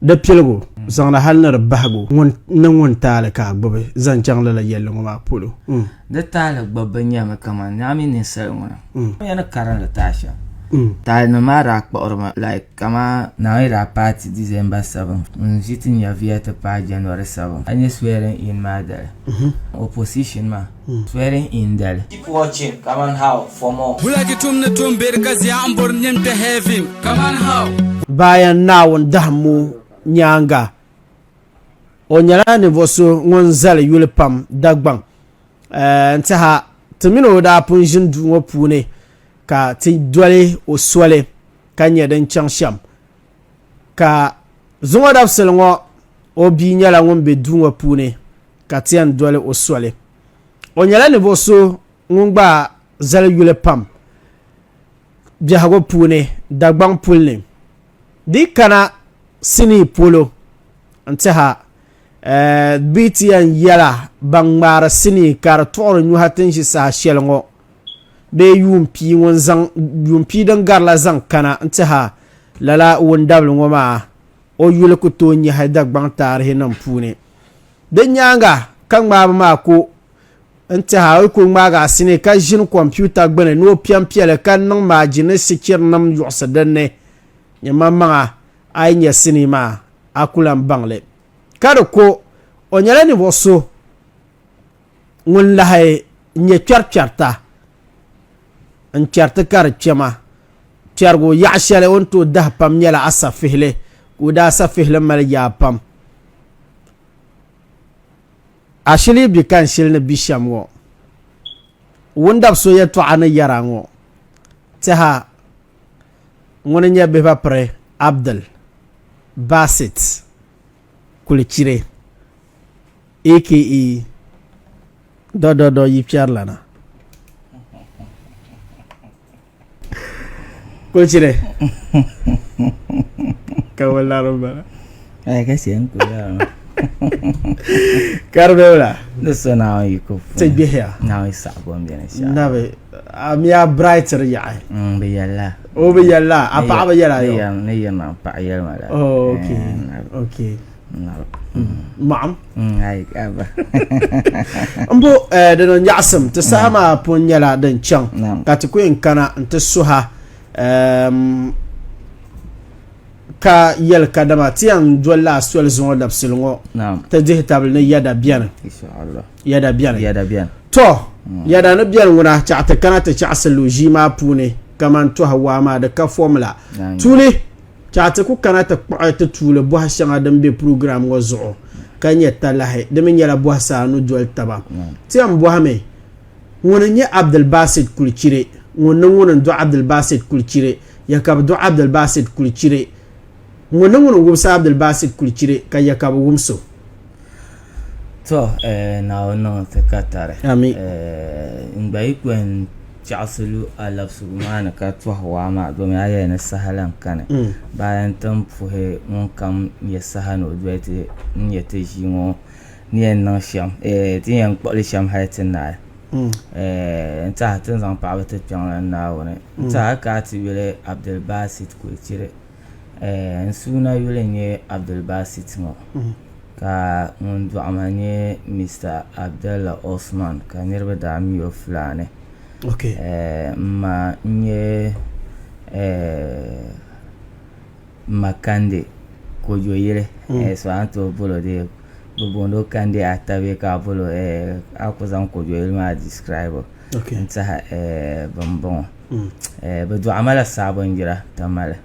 Di piligu zaŋdi hali ni di bahigu ŋun ni ŋun taali ka a gbubi zaŋ chaŋ lala yɛlli ŋɔ maa polo. Di taali gbubbu nyɛmi kaman a mini ninsal ŋuna ni karimli taai shɛm. Taalinima maa daa kpuɣirimi like kaman Naawuni daa paai ti December 7 n-ʒi ti nyɛviya ti paai January 7 a nya swearing in maa dali opposition maa swearing in dali. Keep watching kaman how for more. Wulagi tum ni tum beri ka zia m bori nyin kpe heaven kaman how. Bayan Naawuni dahimmu nyaaŋa, o nyɛla ninvuɣ so ŋun zali yuli pam Dagbaŋ. N-tɛha ti mini o daa pun ʒini duu ŋɔ puuni ka ti doli o soli ka nya din chaŋ shɛm. Ka zuŋɔ dabisili ŋɔ o bia nyɛla ŋun be duu ŋɔ puuni ka ti yɛn doli o soli. O nyɛla ninvuɣ so ŋun gba zali yuli pam biɛhigu puuni Dagbaŋ puli ni. Di yi kana sinii polo n-tɛha bɛ yi ti yɛn yɛla ban ŋmaari sinii ka di tuɣiri nyuha ti ni ʒi saha shɛli ŋɔ bee yuun pia ŋun zaŋ yuun pia din garila zaŋ kana n-tɛha lala wundabili ŋɔ maa o yuli ku tooi nyahi Dagbaŋ taarihi nim puuni. Di nyaaŋa ka ŋmaabu maa ku n-tɛha o yi kuli ŋmaagi a sinii ka ʒini kompiuta gbuni ni o piɛmpiɛli ka niŋ maaji ni sichirinim yuɣisi din ni, nyɛmaŋmaŋa a yi nya sinii maa a ku lan baŋ li. Ka di ko o nyɛla ninvuɣ so ŋun lahi nyɛ kpɛrikpɛrita n-kpɛriti ka di kpɛma. Kpɛrigu yaɣ shɛli o ni tooi dahi pam nyɛla asafihili, ka o daa asafihili mali yaa pam. Ashili bi ka n shili ni bi shɛm ŋɔ, wundab so yɛtɔɣa ni yɛra ŋɔ, tɛha ŋuni n-nyɛ bihi ba piri Abdul Basit Kulichire aka Dɔdɔdɔ Yikpɛrilana. Kulichire ka bi lari bala. Ai ka chɛ n ku lari Ka di bɛ la. Di so Naawuni yiko puuni. Ti gbihiya. Naawuni saɣibu n beni shɛli. Nabi a mi a bright di yaɣi. Bi yɛlila. O bi yɛlila a paɣa bi yɛla yo. Ni yirina n paɣa yɛlima la. Oh okay okay. Maɣam. M bo di niŋ nyaɣisim ti saha maa pun nyɛla din chaŋ ka ti ku yɛn kana n-ti suha ka yɛli kadama ti yɛn dolila a soli zuŋɔ dabisili ŋɔ ti dihi tabili ni yɛda beni yɛda beni tɔ yɛda ni beni ŋuna chaɣ ti kana ti chaɣisi lu ʒii maa puuni kamani tɔhi waa maa di ka fomula tuuli Ka ti ku kana ti kpuɣi ti tuuli bɔhi shɛŋa din be program ŋɔ zuɣu ka nyɛ talahi. Di mi nyɛla bɔhisi anu doli taba. Ti yɛn bɔhimi, Ŋuni n-nyɛ Abdulbasit Kulichire? Ŋun ni ŋuni n-dɔɣi Abdulbasit Kulichire? Ya ka bɛ dɔɣi Abdulbasit Kulichire? Ŋun ni ŋuni n-wumsi Abdulbasit Kulichire ka ya ka bɛ wums o? To, Naawuni niŋ ti ka tari. Ami. N gba yi ku yɛn chaɣisi lu a labisigu maa ni ka tɔhi waa maa domi a yɛli ni saha lan kani. Bayan ti ni puhi ŋunkam nya saha ni o doli ti n-nya ti ʒii ŋɔ ni yɛn niŋ shɛm, ti ni yɛn kpuɣi li shɛm hali ti naai. N-tɛha ti ni zaŋ paɣiba ti kpiɔŋlan Naawuni. N-tɛha ka a ti yuli Abdulbasit Kulichiri. N suuna yuli n-nyɛ Abdulbasit ŋɔ ka ŋun dɔɣi ma nyɛ Mr. Abdallah Osman ka niriba daa mi o Fulani. M ma n-nyɛ m ma Kande Kojo yili so a ni tooi boli o dee bɛ booni o Kande Atta bee ka a boli o a ku zaŋ Kojo yili maa describe o n-tɛhi bɛ ni bɔŋɔ. Bɛ dɔɣi ma la Saabunjira Tamale.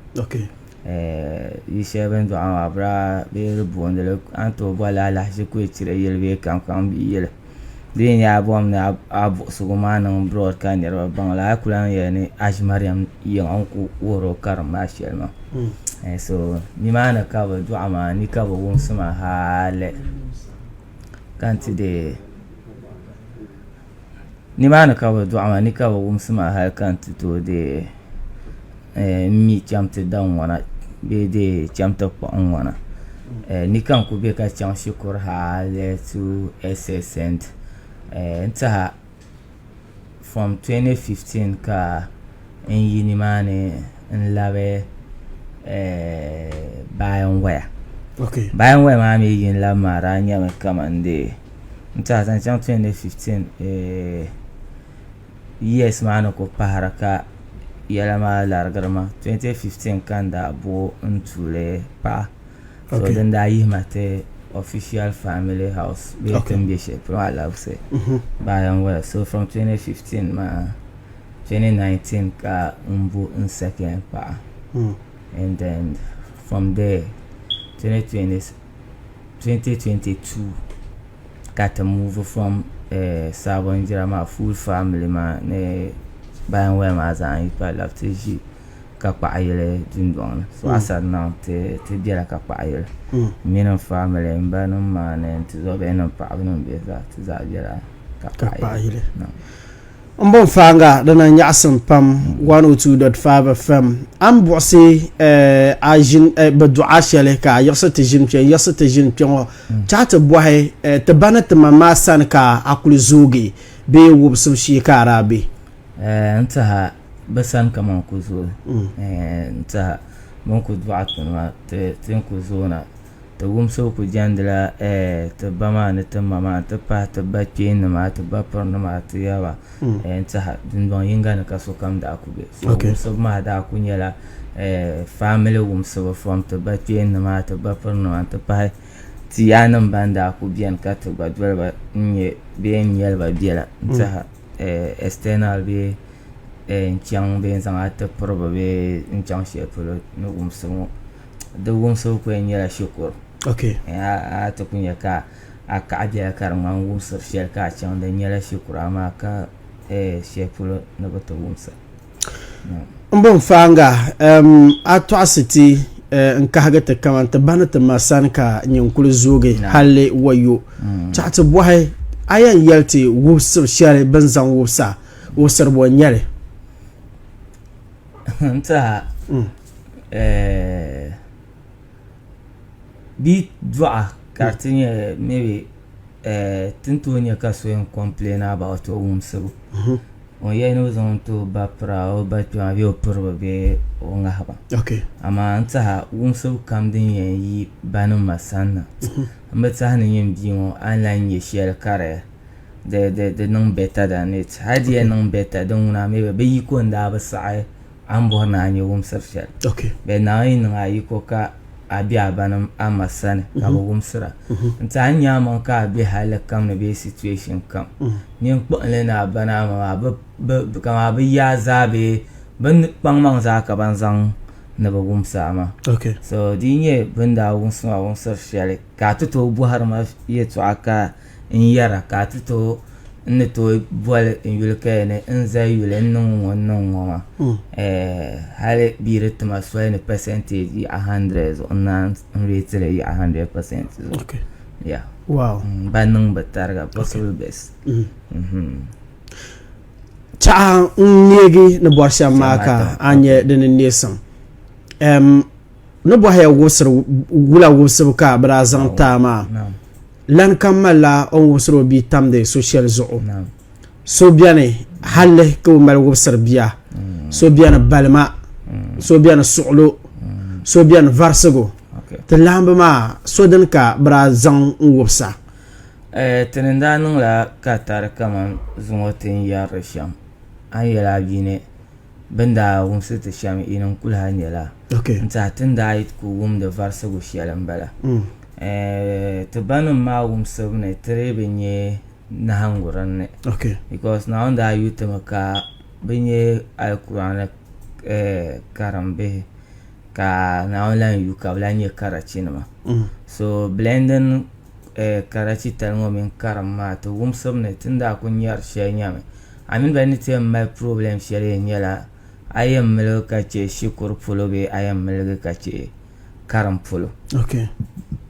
Yu shɛli bɛ ni dɔɣi ma maa bɛ daa bee bɛ booni li a ni tooi boli li alahichi kulichire yili bee kaŋkaŋ bia yili. Di yi nyɛ a bɔrimi ni a buɣisigu maa niŋ broad ka niriba baŋ li a ku lahi yɛli ni Aji Mariam yiŋa n-ku wuhiri o karim maa shɛli maa. So nimaani ka bɛ dɔɣi ma ni ka bɛ wumsi ma hali ka n ti deei. Nimaani ka bɛ dɔɣi ma ni ka bɛ wumsi ma hali ka n ti tooi deei m mi cham ti da ŋ-ŋɔna bee deei cham ti kpuɣi ŋ-ŋɔna. Ni ka n kuli be ka chaŋ shikuru hali to SS and n tɛha from 2015 ka n yi nimaani n-labi Bayan waya. Bayan waya maa mi yin labi maa daa nyɛmi kaman dee n tiɛha zaŋ chaŋ 2015 eh, years maa ni ku pahiri ka yɛla maa larigiri ma 2015 ka n daa bo n tuuli paɣa so din daa yihi ma ti official family house bee ti ni be shɛli polo maa labisi bayan waya so from 2015 maa 2019 ka n bo n second paɣa and then from there 2020 2022 ka ti move from eh, Sabonjira maa full family maa ni bayan waya maa zaa n yi pa labi ti ʒi ka kpaɣa yili dundɔŋ ni so asari niŋ ti ti bela ka kpaɣa yili m mini n family m ba nim maa ni n tizɔbihi nim paɣaba nim bihi zaa ti zaa bela ka kpaɣa yili. N bo n-faaŋa di na nyaɣisim pam 102.5 FM. A ni buɣisi a ʒini bɛ dɔɣi a shɛli ka a yiɣisi ti ʒini kpe n-yiɣisi ti ʒini kpe ŋɔ chaɣ ti bɔhi ti ba ni ti ma maa sani ka a kuli zoogi bee wubisibu shee ka a daa be? N tiɛha bɛ sani ka man kuli zooi. N tiɛha bɛ ni kuli dɔɣi ti maa ti ni kuli zoona. Ti wumsibu kuli jɛndila ti ba maa ni ti ma maa nti pahi ti ba kpeenima, ti ba pirinima, ti yaba n-tɛha dundɔŋ yiŋga ni ka sokam daa kuli be. So wumsibu maa daa kuli nyɛla family wumsibu from ti ba kpeenima, ti ba pirinima nti pahi ti yaanima ban daa kuli beni ka ti gba doli ba n-nyɛ bee n-nyɛli ba biɛla n-tɛha external bee n-chaŋ bee n-zaŋ a ti piriba bee n-chaŋ shɛli polo ni wumsibu ŋɔ. Di wumsibu ku yɛn nyɛla shikuru. A ti ku nya ka a kaɣa biɛla ka di ŋmani wumsiri shɛli ka a chaŋ di nyɛla shikuru amaa ka shɛli polo ni bi ti wumsa. M bo n-faaŋa a tɔɣisi ti n-kahigi ti kaman ti bahi ni ti ma sani ka nyin kuli zoogi halli wayo. Chaɣ ti bɔhi a yɛn yɛli ti wubisibu shɛli bɛ ni zaŋ wubisa wubisiri bɔ n-nyɛ li? N tiɛha Bia dɔɣa ka di ti nyɛ maybe ti ni tooi nya ka so yɛn complain about o wumsibu o ni yɛli ni o zaŋ ti o ba pira o ba kpɛma bee o piriba bee o ŋahiba amaa n tiɛha wumsibu kam din yɛn yi ba ni ma sani na m bi tiɛhi ni nyin bia ŋɔ a ni lahi nya shɛli ka di niŋ better than it hali di yɛn niŋ better din ŋuna maybe bɛ yiko n-daa bi saɣi A ni bɔri ni a nya wumsiri shɛli bɛ Naawuni yi niŋ a yiko ka a be a ba ni a ma sani ka bɛ wumsira n-ti a ni nya amaŋ ka a be hali kam ni bee situation kam nyin kpuɣinli ni a ba ni a ma maa kaman a bi yaa zaa bee bɛ ni kpaŋmaŋ zaa ka ban zaŋ ni bɛ wumsi a maa so di yi nyɛ bɛ ni daa wumsi ma wumsiri shɛli ka a ti tooi bɔhiri ma yɛltɔɣa ka n yɛra ka a ti tooi n ni tooi boli n yuli ka yɛli ni n zali yuli n niŋ ŋ-ŋɔ n niŋ ŋ-ŋɔ maa hali bɛ yi di ti ma soli ni percentage yaɣa hundred zuɣu n naan rate li yaɣa hundred percent zuɣu yeah ban niŋ bɛ tariga possible best. Tɛha n neegi ni bɔri shɛm maa ka a nya di ni neesim. Ni bɔhiya wula wubisibu ka bɛ daa zaŋ ti a maa? Lan kam malila o ni wubisiri o bia tamdi so shɛli zuɣu. So beni halli ka o mali wubisiri bia, so beni balima, so beni suɣilo, so beni varisigu. Ti laamba maa so dini ka bɛ daa zaŋ n-wubisa? Ti ni daa niŋla katari kaman zuŋɔ ti ni yɛri di shɛm, a ni yɛli a bia ni Bɛ ni daa wumsi ti shɛm yi ni n-kuli hal nyɛla n-tɛha ti ni daa yi ti kul wumdi varisigu shɛli m-bala. Ti banim maa wumsibu ni ti dii bi nya nahiŋgu din ni because Naawuni daa yu ti mi ka bɛ nyɛ Alkur'aani karimbihi ka Naawuni lan yu ka bɛ lan nyɛ karachinima. So blending karachitali ŋɔ mini karim maa ti wumsibu ni ti ni daa kul nyari shɛli nyami. A mini ba ni ti yɛn mali problem shɛli yɛn nyɛla a yɛn miligi ka chɛ shikuru polo bee a yɛn miligi ka chɛ karim polo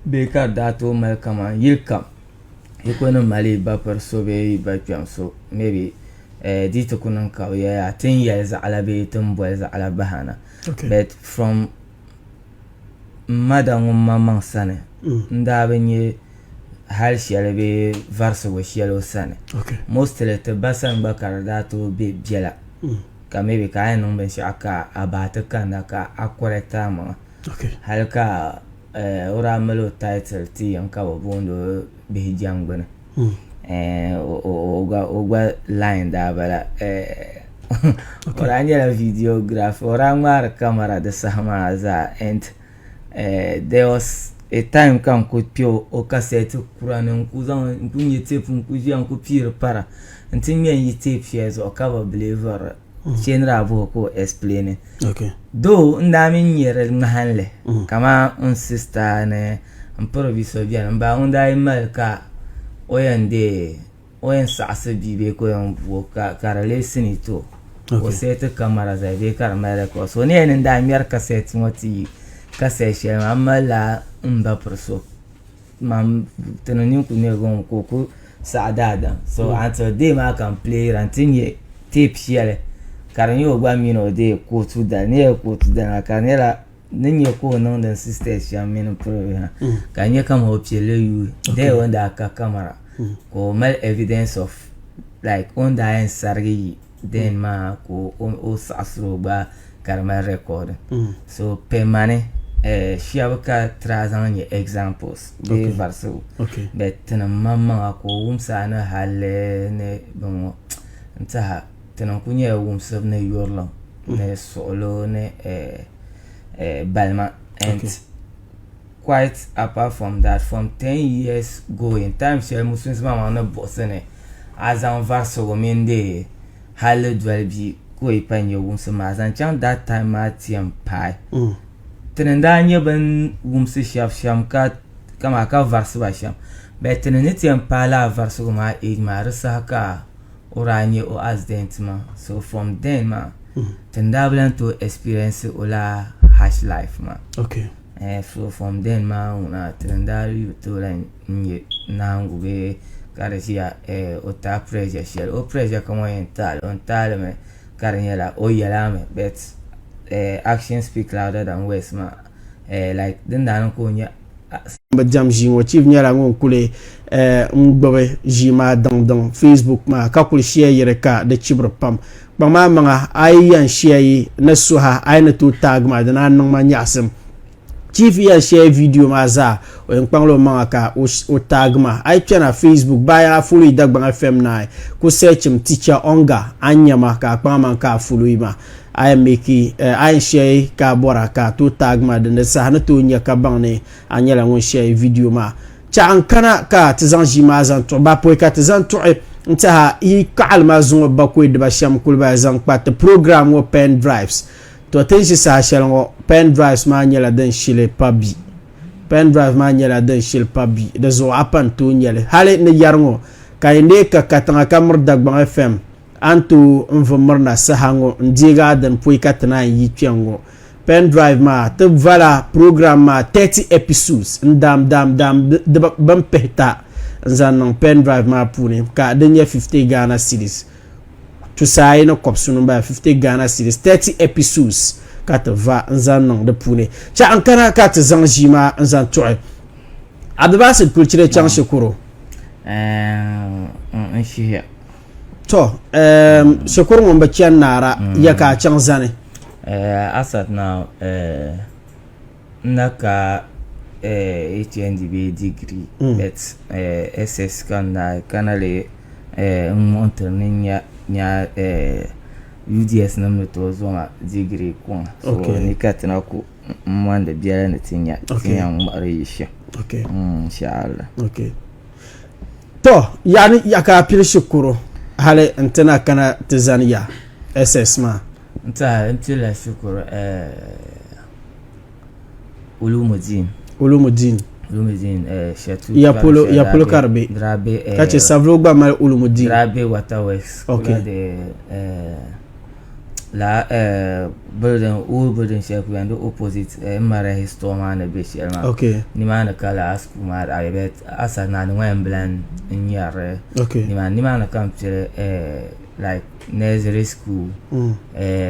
bee ka di daa tooi mali kaman yili kam yi ku ni mali yi ba piri so bee yi ba kpɛm so maybe di yi ti ku niŋ ka bɛ yɛli a ti ni yɛli zaɣila bee ti ni boli zaɣila bahana but from M ma da ŋun maŋmaŋ sani n daa bi nya hali shɛli bee varisigu shɛli o sani. Mostly ti ba sani gba ka di daa tooi be biɛla ka maybe ka a yɛn niŋ binshɛɣu ka a bahi ti kanna ka a correct a maŋa hali ka. o daa mali o title ti yiŋ ka bɛ booni o bihi jɛŋgbuni o gba line daa bala o daa nyɛla videographer o daa ŋmaari camera di saha maa zaa and there was a time ka n ku kpe o kasɛti kura ni n ku zaŋ n ku nya tape n ku ʒiya n ku piiri para n ti ŋmɛ n yi tape shɛli zuɣu ka bi biliviri shee ni daa bɔhi o ka o explain though n daa mi nya di ŋmahinli kamani n sister ni n piri bia so beni m ba ŋun daa yi mali ka o yɛn deei o yɛn saɣisi bia bee ka o yɛn bu o ka di lee sinii ti o ka o seeti kamara zali bee ka di mali record so ni yɛli ni n daa ŋmɛri kasɛti ŋɔ ti yi kasɛti shɛli maa m malila m ba piri so man ti ni nini ku ŋmɛri ŋɔ ka o ku saɣi daadam so until day maa ka n pileyira n ti nya teep shɛli ka di nyɛ o gba mini o deei kootu dali ni yɛli kootu dali maa ka di nyɛla ni nya ka o niŋdi n sisters shɛm mini n piri bihi ka n nya kaman o pilli yuui dee o ni daa ka kamara ka o mali evidence of like o ni daa yɛn sarigi yi then maa ka o saɣisiri o gba ka di mali recording so pɛ mani shɛba ka try zaŋ nyɛ examples bee varisigu but tinim maŋmaŋa ka o wumsi a ni hali ni bini ŋɔ n tiɛha tinim kuli nyɛla wumsibu ni yurilim ni suɣulo ni balima and quite apart from that from 10 years going time shɛli musulinsi maa maŋ ni buɣisi ni a zaŋ varisigu mini di hali doli bia ka o yi pa nyɛ wumsi maa zaŋ chaŋ that time maa ti yɛn paai tini n daa nyɛ bin wumsi shɛba shɛm ka kamani ka varisi ba shɛm but tini ni ti yɛn paai lala varisigu maa age maa di saha ka o daa nyɛ o accident maa so from then maa tini daa bi lahi tooi experience o la harsh life maa okay so from then maa ŋuna tini daa yi tooi lahi nyɛ nahingu bee ka di ʒiya o taai pressure shɛli o pressure kam o yɛn taali o ni taali mi ka di nyɛla o yɛla mi but action speak louder than words maa like din daa niŋ ka o nyɛ Bi diɛm ʒii ŋɔ Chief nyɛla ŋun kuli n gbubi ʒii maa diŋdiŋ Facebook maa ka kuli share ka di chibiri pam. Kpaŋ maa maŋa a yi yɛn share ni suha a yi ni tooi tag ma di naan niŋ ma nyaɣisim. Chief yɛn share video maa zaa o yɛn kpaŋla o maŋa ka o tag ma. A yi kpɛna Facebook bayan a follow Dagbaŋ FM naai ku search m Teacher Onga a ni nya ma ka a kpaŋ maŋ ka a follow ma. A yɛn make a yɛn share ka a bɔra ka a tooi tag ma din di saha ni tooi nya ka baŋ ni a nyɛla ŋun share video maa. Chaɣ n kana ka ti zaŋ ʒii maa zaŋ tuɣi bapɔi ka ti zaŋ tuɣi n tiɛha yi kaɣili ma zuŋɔ bakɔi diba shɛm kuli bala zaŋ kpa ti program ŋɔ pen drives. To ti ni ʒi saha shɛli ŋɔ pen drives maa nyɛla din shili pa bi. Pen drive maa nyɛla din shili pa bi di zuɣu a pa ni tooi nyɛli hali ni yɛri ŋɔ ka yi neei ka katiŋa ka miri Dagbaŋ FM A ni tooi n vu mirina saha ŋɔ n deegi a dini pɔi ka ti naan yi kpɛŋ ŋɔ. Pen drive maa ti vala program maa 30 episodes n daam daam daam di bin pihita n zaŋ niŋ pen drive maa puuni ka di nyɛ 50 Ghana cedis tusaayi ni kɔbisinu m-bala 50 Ghana cedis 30 episodes ka ti va n zaŋ niŋ di puuni. Chaɣ n kana ka ti zaŋ ʒii maa n zaŋ tuɣi Abdulbasit Kulichire chaŋ shikuru. N shihiya. To shikuru ŋun bi chani naara ya ka a chaŋ zani? Asat now n na ka HND bee degree but SS ka n naai ka na lee n muɣi n-tiri ni n nya UDS nim ni tooi zo ma degree kuŋa so ni ka ti na ku m-mɔndi biɛla ni ti nya ti yɛn ŋmahiri yi shɛm inshallah. To, yaani ya ka a pili shikuru hali n-ti na kana ti zani ya SS maa? N tiɛha n pilila shikuru Ulumuddin. Ulumuddin. Ulumuddin Shatu. Ya polo, ya polo ka di be. Di daa be Ka che Savlo gba mali Ulumuddin. Di daa be Waterworks. Okay. Kula di la building old building shɛli kuli di opposite MRH store maa ni bɛ shɛli maa nimaani ka laa school maa daa bɛ but as at now ni ŋɔ yɛn bi lahi nyɛri nimaani nimaani ka n pili like nursery school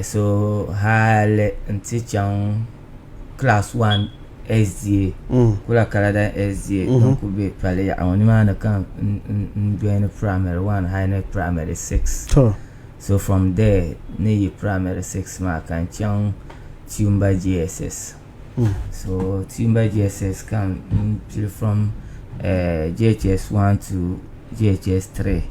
so hali n ti chaŋ class 1 SDA kula Kaladan SDA din kuli bɛ palli yaɣa ŋɔ nimaani ka n join primary 1 hali ni primary 6 So from there ni yi primary 6 maa ka n chaŋ Tiumba JSS. So Timba JSS ka n pili from JHS 1 to JHS 3.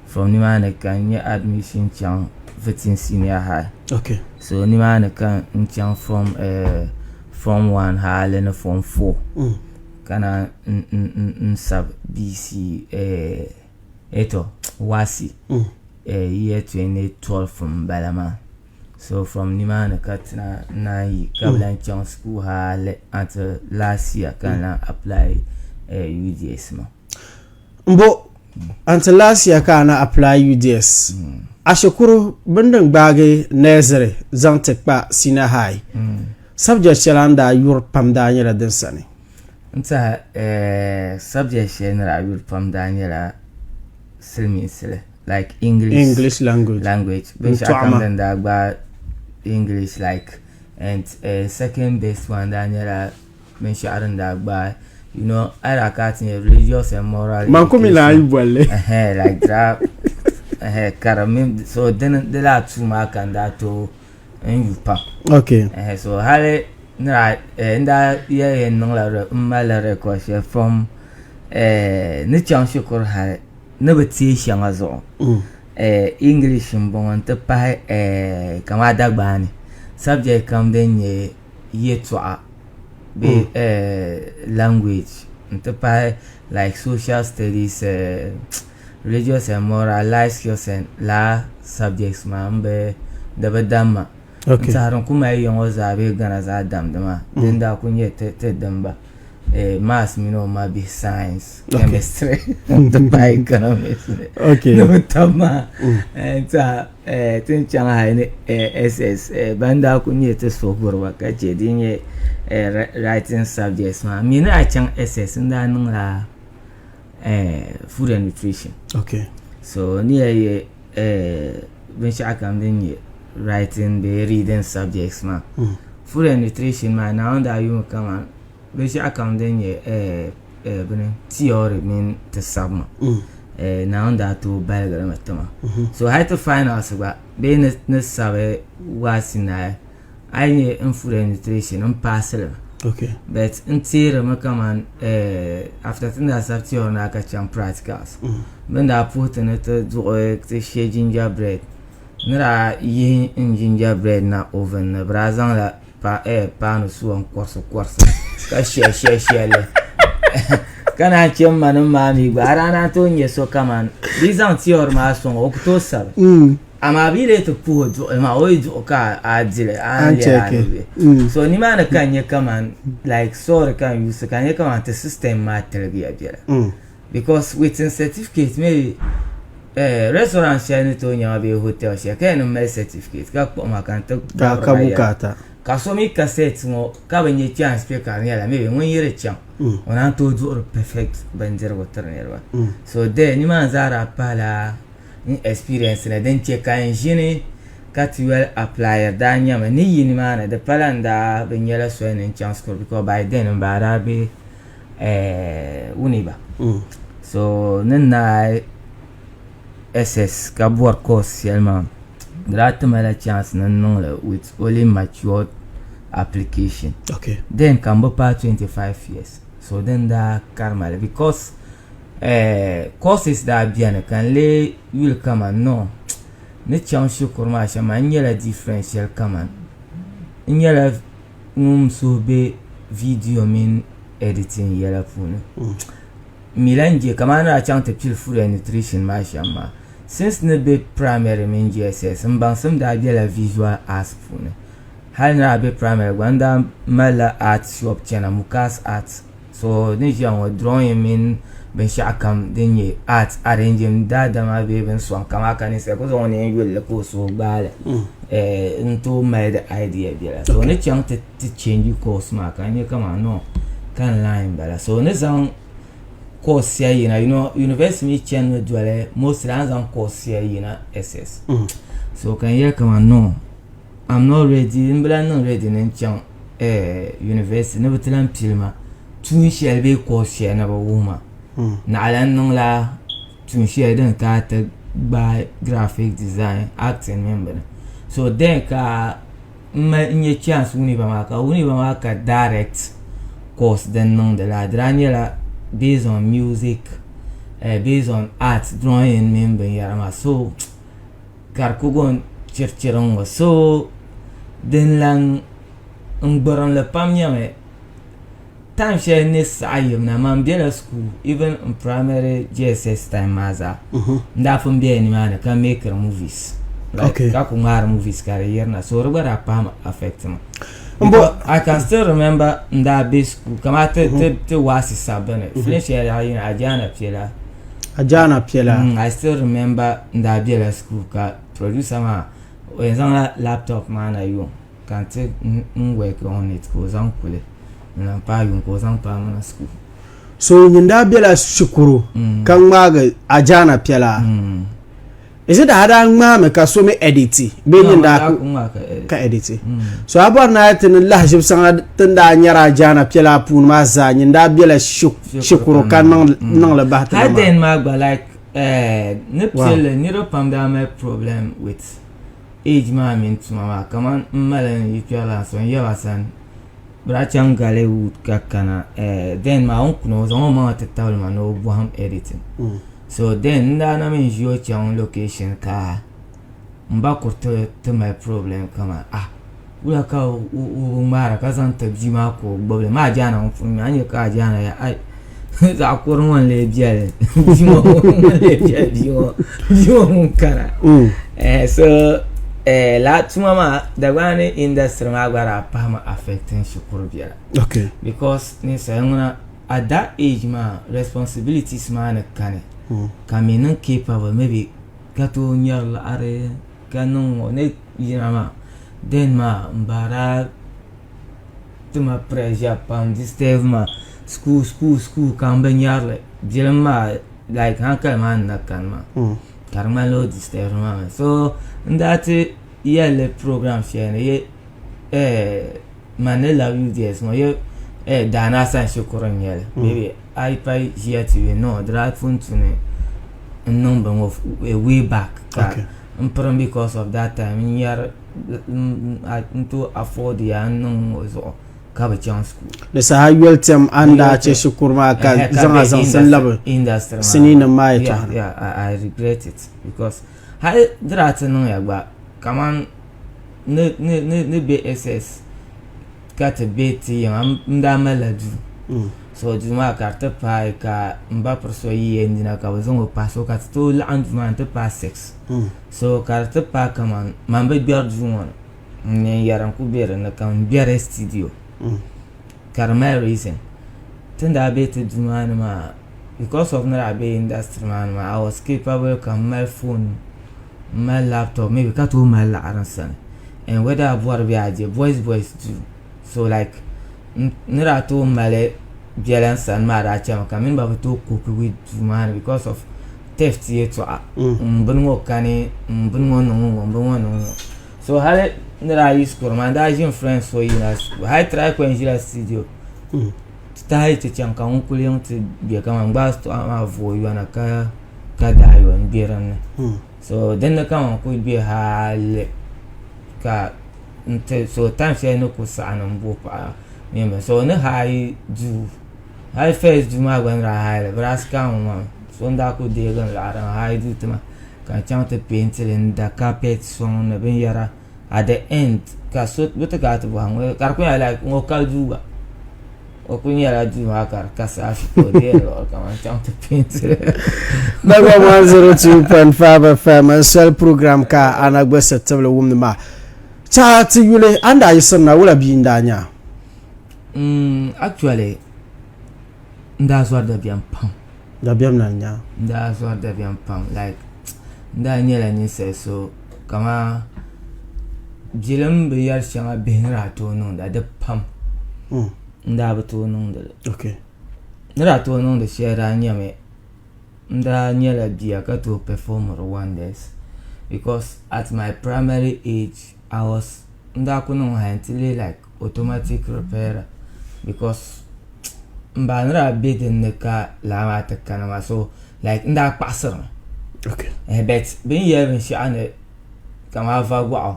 From nimaani ka n nya admission chaŋ Vitin Senior High. Okay. So nimaani ka n chaŋ from form 1 hali ni form 4. Ka na n sabi BC eto WASSCE year 2012 m bala maa. So from nimaani ka ti naan yi ka bi lahi chaŋ school hali until last year ka n lahi apply UDS maa. Mbo until last year ka a na apply UDS. A shikuru bini din gbaagi nursery zaŋ ti kpa senior high subject shɛli a ni daa yuri pam daa nyɛla din sani? N tiɛha subject shɛli ni daa yuri pam daa nyɛla silimiinsili like English, English language, language. Binshɛɣu kam din daa gbaai English like and second best one daa nyɛla binshɛɣu din daa gbaai you know a daa kana ti nyɛ religious and moral Man ku mi lahi bolli. Like daa karim so di laa tuui maa ka n daa tooi n yu pam. Okay. So hali n daa yɛli yɛn niŋla n malila record shɛli from ni chaŋ shikuru hali ni bi teei shɛŋa zuɣu English n bɔŋɔ n ti pahi kamani Dagbaani subject kam din nyɛ yɛltɔɣa bee language n ti pahi like social studies religious and moral life skills and lala subjects maa m bi di bi damma n tɛhiri n ku mali ya ŋɔ zaa bee Ghana zaa damdi maa din daa ku nyɛ ti dimba maths mini o mabihi science chemistry n ti pahi economics ni bi tabi maa n tɛha Ti ni chaŋ hali ni SS ban daa kuli nyɛ ti suhuguriba ka che di nyɛ writing subjects maa. M mi ni daa chaŋ SS n daa niŋla food and nutrition. So ni yɛli yɛ binshɛɣu kam din nyɛ writing bee reading subjects maa. Food and nutrition maa Naawuni daa yumi kaman Binshɛɣu kam din nyɛ bini theory mini ti sabi maa Naawuni daa tooi baligiri mi ti ma. So hali ti finals gba bee ni sabi waasi naai a yi nya n food and nutrition n paasi li mi. But n teeri mi kaman after ti ni daa sabi theory naai ka chaŋ practicals bɛ ni daa puhi ti ni ti duɣi ti she ginger bread ni daa yihi n ginger bread na oven ni bɛ daa zaŋla paanu suwa n korisi korisi ka shɛli shɛli shɛli ka naan chɛ n ma nim maa mii gba a daa naan tooi nyɛ so kamani bɛ zaŋ theory maa sɔŋ o ku tooi sabi mm. amaa bi lee ti puhi duɣuli maa o yi duɣu ka a dili a ni lɛri a ni bɛ mm. so nimaani ka n nyɛ kaman like sorry ka n yuusi ka n nyɛ kaman ti system maa tiligiya biɛla mm. Because with n certificate maybe eh, restaurant shɛli ni tooi nyɛma bee hotel shɛli ka yɛn mali certificate ka kpuɣi ma ka n ti ka ka bukaata ka so mi ka set ŋɔ ka bi nyɛ chance kpɛ ka di nyɛla maybe ŋun yi di chaŋ mm. o naan tooi duɣiri perfect bindirigu tiri niriba mm. so there nimaani zaa daa pahila n experience ni din chɛ ka n ʒini ka ti yoli apply daa nyɛmi ni yi nimaani di pala n daa bi nyɛla soli ni n chaŋ school because by then n ba daa be Winneba so ni naai SS ka bɔri course shɛli maa di daa ti ma la chance ni n niŋli with only matured application then ka n bi paai 25 years so din daa kari ma li because courses daa beni ka n lee yuli kaman no ni chaŋ shikuru maa shɛm maa n nyɛla difference shɛli kaman n nyɛla ŋun suhu be viidiyo mini editing yɛla puuni. M mi lahi je kamani ni daa chaŋ ti pili food and nutrition maa shɛm maa. Since ni be primary mini JSS m baŋsim daa bela visual arts puuni. Hali ni daa be primary gba n daa malila art shop chana Mukas Art. So ni ʒiya ŋɔ drawing mini binshɛɣu kam din nyɛ art arranging daadama bee bin sɔŋ kamaa ka ninsal ku zaŋ o nini yuli li ka o suhu gbaali n tooi mali di idea biɛla so ni chaŋ ti change course maa ka n nyɛ kaman no ka n line bala so ni zaŋ course shɛli yina you know university mi chanimi doli mostly a ni zaŋ course shɛli yina SS so ka n yɛli kaman no I'm not ready n bi lahi niŋ ready ni n chaŋ university ni bi ti lahi pili ma tuun shɛli bee course shɛli ni bi wuhi ma naɣila n niŋla tuun shɛli din kana ti gbaai graphic design acting mini bini so then ka. n mali n nyɛ chance Winneba maa ka Winneba maa ka direct course din niŋdi laa di daa nyɛla based on music eh, based on art drawing mini binyɛra maa so ka di ku go chirichiri n ŋɔ so din lan n gburinli pam nyɛmi time shɛli ni saɣa yimna man bela school even in primary JSS time maa zaa n daa pun bela nimaani ka makiri movies like Okay. ka ku ŋmaari movies ka di yirina so di gba daa pahimi affect ma Mbo- Because I can still remember n daa be school kamani ti ti ti waasi sabbu ni film shɛli daa yina Ajaana Piɛla Ajaana Piɛla I still remember n daa bela school ka producer maa o yɛn zaŋla laptop maa na yuŋ ka n ti n work on it ka o zaŋ kuli n lahi paai yuŋ ka o zaŋ paai ma na school. So nyin daa bela shikuru ka ŋmaagi Ajaana Piɛla Is it that a daa ŋmaami ka so mi editi bee nyin daa ka editi so a bɔri ni a ti ni lahiʒibu shɛŋa ti ni daa nyɛri Ajaana Piɛla puuni maa zaa nyin daa bela shikuru ka niŋli bahi ti na maa. Hal maa gba like ni piɛlli niriba pam daa mali problem with age maa mini tuma maa kamani m mali n yikpɛrilana so n yaba sani bɛ daa chaŋ Gallywood ka kana then maa o ni kuna o zaŋ o maŋa ti tabili ma ni o bɔhim editing. So then n daa na mi ʒi o chaŋ location ka n ba kuri ti mali problem kaman ah wula ka o bi ŋmaara ka zaŋ ti bia maa ka o gbubili maa Ajaana ŋun pun ŋme a ni nya ka Ajaana ya ai zaɣ kuri ŋɔ n lee biɛli bia ŋɔ ŋun lee biɛli bia ŋɔ bia ŋɔ ŋun kana so lala tuma maa Dagbani industry maa gba daa pahimi affecting shikuru biɛla because ninsali ŋuna At that age maa responsibilities maa ni kani ka mi niŋ capable maybe ka tooi nyɛri laɣiri ka niŋ ŋɔ ni yina maa then maa m ba daa tima pressure pam disturb ma school school school ka m bi nyɛri li bilim maa like hankali maa ni na kani maa ka di ŋmanila o disturb ma mi so n daa ti yɛlli program shɛli ni ye Man ni love you dears ŋɔ ye eh Daana Hassan shikuru n nyɛli mm. maybe a yi pa ʒiya ti yuli no di daa pun tuni n niŋ bini ŋɔ way back ka okay. n pirim because of that time n nyɛri n to afford ya n niŋ ŋɔ zuɣu ka bi chaŋ school. Di saha yoli tɛm a ni daa chɛ shikuru maa ka zaŋ a zaŋ sin labi sinii nim maa yɛltɔɣa ni. Yeah, I regret it because hali di daa ti niŋya gba kaman ni ni ni ni be SS ka ti be ti yiŋa n daa malila duu mm. so duu maa ka di ti paai ka n ba piri so yi yɛn dina ka bi zaŋ o pahi so ka ti tooi laɣim duu maa n ti paai 6 mm. so ka di ti paai kaman man bi gbɛri duu ŋɔ ni n yɛn yɛri n ku be dinni ka n gbɛri studio mm. ka di mali reason ti ni daa be ti duu maa ni maa because of ni daa be industry maa ni maa I was capable ka n mali phone n mali laptop maybe ka tooi mali laɣiri n sani and whether a bɔri bee a je boys boys duu so like n ni daa tooi mali biɛla n sani maa daa chɛmi ka mini ba bi tooi cope with duu maa ni because of theft yɛltɔɣa n bini ŋɔ kani n bini ŋɔ niŋ ŋɔ n bini ŋɔ niŋ ŋɔ so hali ni daa yi shikuru maa n daa ʒini friends so yina hali try ku yɛn ʒila studio ti tahi ti chaŋ ka ŋun kuli yiŋ ti bɛ kaman gbaai shitɔɣu maa vooi yɔna ka ka daai yo n bɛ dinni so dinni ka ŋun kuli bɛ hali ka n ti so time shɛli ni ku saɣa ni n bo paɣa mini so ni haai duu hali first duu maa gba ni daa haai li bi daa scam ma so n daa ku deegi n laɣiri n haai duu tima ka n chaŋ ti peenti li n da carpet sɔŋ ni binyɛra at the end ka so bi ti kana ti bɔhi ŋɔ ka di ku nyɛla like ŋɔ ka duu gba o ku nyɛla duu maa ka di ka saafi ka o deei luɣuli kam n chaŋ ti peenti li. Dagbaŋ 102.5 FM soli program ka Anagbese tibili wumdi maa. Tɛha ti yuli a ni daa yiɣisiri na wula bia n daa nyɛ a? Actually n daa zɔri dabiɛm pam. Dabiɛm na n-nya? N daa zɔri dabiɛm pam like n daa nyɛla ninsali so kaman bilim binyɛri shɛŋa bihi ni daa tooi niŋda di pam n daa bi tooi niŋdi li. Ni daa tooi niŋdi shɛli daa nyɛmi n daa nyɛla bia ka tooi performiri wonders because at my primary age I was n daa ku niŋ hali nti leei like automatic repairer because n ba ni daa be din ni ka lala maa ti kana maa so like n daa kpaɣisirimi but bɛ ni yɛli binshɛɣu ni kamani vagɔɣu.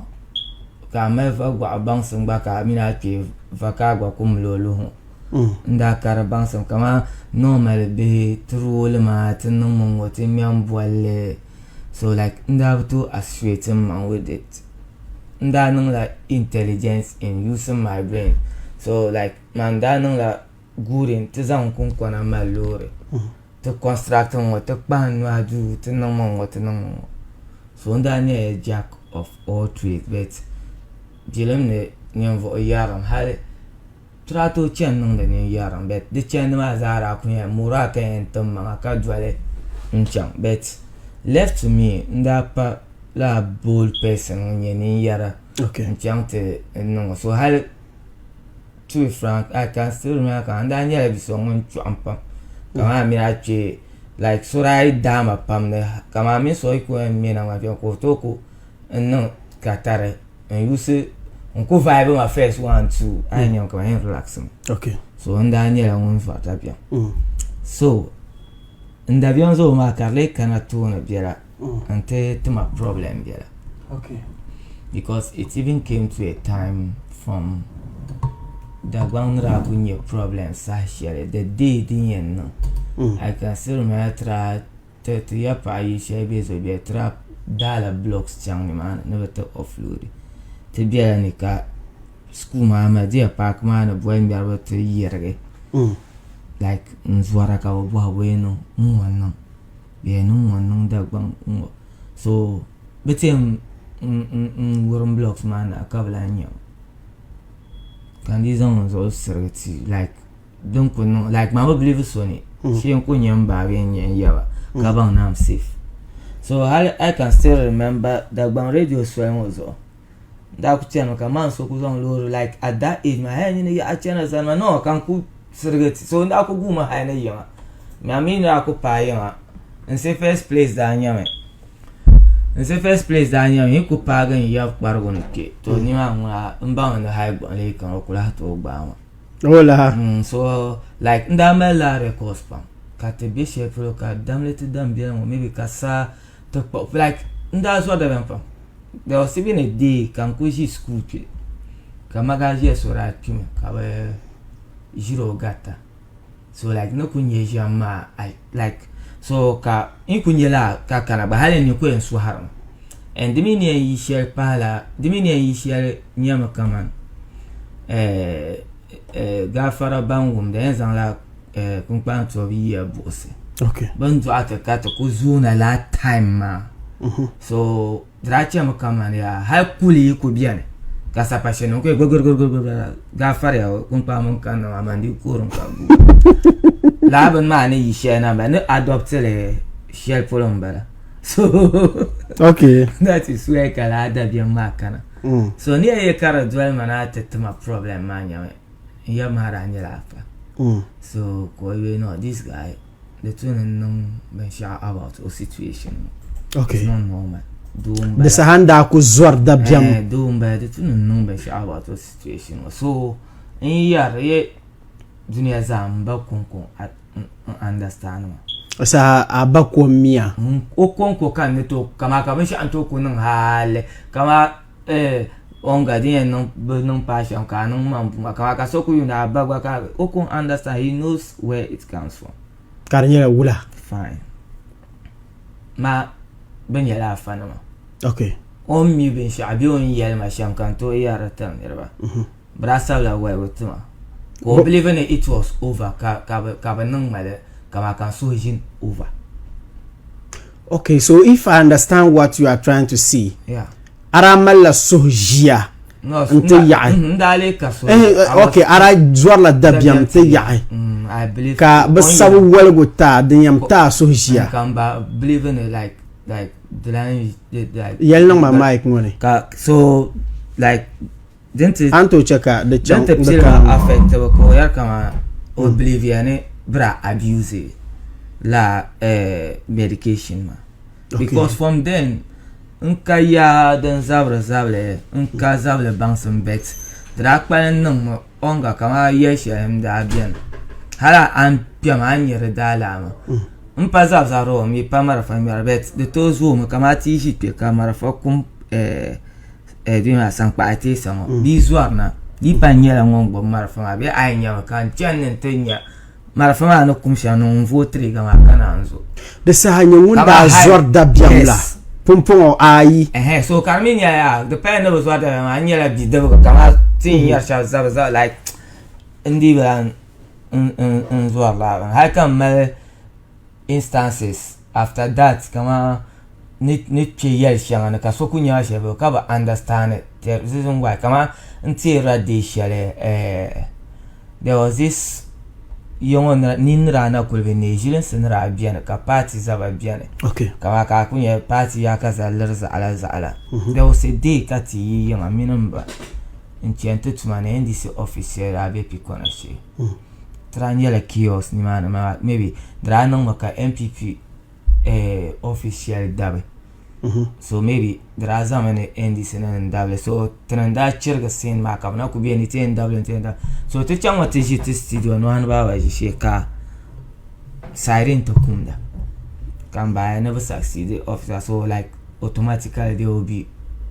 ka a mali va gɔɣu baŋsim gba ka a mini a kpee va ka a gba ku mali o luhi n daa ka di baŋsim kamani normally bihi ti rooli maa ti niŋ mi ŋɔ ti ŋmɛm bolli so like n daa bi tooi associate n maŋ with it n daa niŋla intelligence in using my brain so like man daa niŋla guuri n ti zaŋ n kunkona mali loori ti construct ŋɔ ti kpahi n nuhi duu ti niŋ mi ŋɔ ti niŋ mi ŋɔ so n daa nyɛla jack of all trades but bilim ni ninvuɣu yarim hali Ti daa tooi chani niŋdi nini yɛrim but di chandi maa zaa daa kuli nyɛla moral ka yɛn tim maŋa ka doli n chaŋ but left to me n daa pa lala bold person ŋun nyɛ nin yɛra n chaŋ ti niŋ o so hali to be frank I can still remember ka n daa nyɛla bia so ŋun chɔɣim pam kamani a mini a kpee like so daa yi daa ma pam ni kamani a mini so yi ku yɛn ŋme naŋgban kpeeni ka o tooi ku n niŋ katari n yusi n ku vibe ma first one two a yi nyɛmi ka yɛn relax mi okay so n daa nyɛla ŋun zɔri dabiɛm so n dabiɛm zuɣu maa ka di lee kana tooni biɛla n ti tima problem biɛla okay because it even came to a time from Dagbaŋ ni daa kuli nyɛ problem saha shɛli the day din yɛn niŋ I can still remember tira Ti ti ya paɣa yi shɛli bɛ zo bɛ tira daala blocks chaŋ nimaani ni bi ti offload ti bɛla ni ka school maa Madia park maa ni boli ŋmɛriba ti yirigi like n zɔra ka bi bɔhi bɔ yɛn niŋ n ŋɔ niŋ bɛ yɛn niŋ ŋɔ niŋ Dagbaŋ n ŋɔ so bi ti yɛn n wurim blocks maa na ka bi lahi nyɛ ka n dii zaŋ n zuɣu sirigi ti like din ku niŋ like maa bi believe so ni shee n ku nyɛ n baa bee n nyɛ n yaba ka baŋ ni am safe so hali I can still remember Dagbaŋ radio soli ŋɔ zuɣu n daa ku chanimi ka man so ku zaŋ loori like at that age maa hali nyini yaɣa chana zani ma no ka n ku sirigi ti so n daa ku guumi hali ni yiŋa maa mi daa ku paai yiŋa n say first place daa nyɛmi n say first place daa nyɛmi yi ku paagi n yab kparigu ni kpɛ to nimaa ŋuna n baŋ ni hali gbuɣinli yi kana o ku lahi tooi gbaai ma Wula. So like n daa mali la records pam ka ti be shɛli polo ka damli ti dam biɛla ŋɔ maybe ka saa ti kpuɣi like n daa zɔri dabiɛm pam there was even a day ka n kuli ʒi school kpɛ ka magaʒiya so daa kpimi ka bi ʒiri o garita so like ni kuli nyɛ ʒiɛm maa like so ka n kuli nyɛ laa ka kana gba hali n ni ku yɛn sɔhirimi and di mi ni yɛn yi shɛli pahila di mi ni yɛn yi shɛli nyɛmi kaman gaafara ban wumda yɛn zaŋla kpunkpaŋ tɔbu yiya buɣisi bɛ ni dɔɣi ti ka ti ku zoona laa time maa so Di daa chɛmi kamani yaa hali kuli yi ku biɛni ka sapashin nim ku yɛ gbigirigirigiri gaafariya kpunkpaŋ mini kanna maa man di kurim ka gu laa bini maa ni yi shɛli na n ni adoptili shɛli polo n bala so okay that is where ka laa dabiɛm maa kana so ni yɛ ka di doli ma na ti tima problem maa nyɛmi n yɛm maa daa nyɛla afa so ka o yɛ no this guy Di tu ni n niŋ binshɛɣu about o situation ŋɔ. Okay. It's not normal. Doo n bala. Di saha n daa ku zɔri dabiɛm. Eh, doo n bala di tu ni n niŋ binshɛɣu about o situation ŋɔ. So n yɛri ye dunia zaa m ba konko n understand ma. Saha a ba ko m miya. O konko ka n ni tooi kaman ka binshɛɣu n tooi ku niŋ hali kaman eh onga din yɛn niŋ bi niŋ paai shɛm ka a niŋ man buma kaman ka so ku yuuni a ba gba ka o ku understand he knows where it comes from. Ka di nyɛla wula? Fine. Ma bi nyɛla afa nima. Okay. O ni mi binshɛɣu bee o ni yɛli ma shɛm ka n tooi yɛri di tiri niriba. Bɛ daa sabila waligu tima ka o believe ni it was over ka ka bi niŋ ma li kaman ka n suhu ʒini over. Okay, so if I understand what you are trying to say, Yeah. a daa malila suhu ʒiya n-ti yaɣi. N daa lee ka so. Ok, a daa zɔrila dabiɛm n-ti yaɣi mm, ka bɛ sabi waligu ti a din yɛn ti a suhu ʒiya. Yɛli niŋ ma mic ŋɔ ni. Ka so like din ti A ni tooi chɛ ka di chaŋ din ti di pili kana ma ŋɔ. affect ba ka o yɛri kaman o believe ya ni bira abuse la eh, medication maa because from then N ka yaa din zabiri zabili, n ka zabili baŋsim bet. Di daa kpalim niŋmi ɔŋga kamani yɛl shɛli n-daa beni. Hal a ni kpɛm a ni nya di daalaama. M pa zabi zabiri o mi pa marafa ŋmɛra bet di tooi zoomi kamani ti yi ʒi kpe ka marafa kum eh, di maa sankpaɣu teesa ŋɔ mm. bia zɔri na di pa nyɛla ŋun gbubi marafa maa bee a yi nyɛmi ka n chani ni n ti nya marafa maa ni kum shɛm ni ŋun vooi tiriga maa ka naan zo di saha nyɛ ŋun daa zɔri dabiɛm la pumpɔŋɔ ayi ɛhɛn so ka di mi nyɛla yaa di paya ni bi zɔri dabiɛm maa n nyɛla bidibiga kamani ti ni nyɛri shɛba zabi zabi like n dii bi lan n zɔri laa bini hali ka n mali instances after that kaman ni ni kpe yɛli shɛŋa ni ka so ku nya shɛli polo ka bi understand the reason why kaman n teerila day shɛli eh, there was this ya ŋɔ nini ni daa na kuli bi neei ʒilinsi ni daa beni ka paati zaba beni okay. kaman ka a ku nya paati yaa ka za liri zaɣila zaɣila mm-hmm. there was a day ka ti yi yiŋa mini m ba n chani ti tuma ni NDC office shɛli daa be Pikona shee mm. Ti daa nyɛla chaos nimaani maa maybe di daa niŋmi ka NPP eh, office shɛli dabi mhm. so maybe di daa zaŋmi ni NDC ni n dabili so tini n daa chirigi scene maa ka bi na ku bɛ ni ti yɛn dabili ti yɛn dabili so ti chaŋmi ti ʒi ti studio nɔhani baaba ʒi shee ka siren ti kumda ka n baaya ni bi succeed officer so like automatically there will be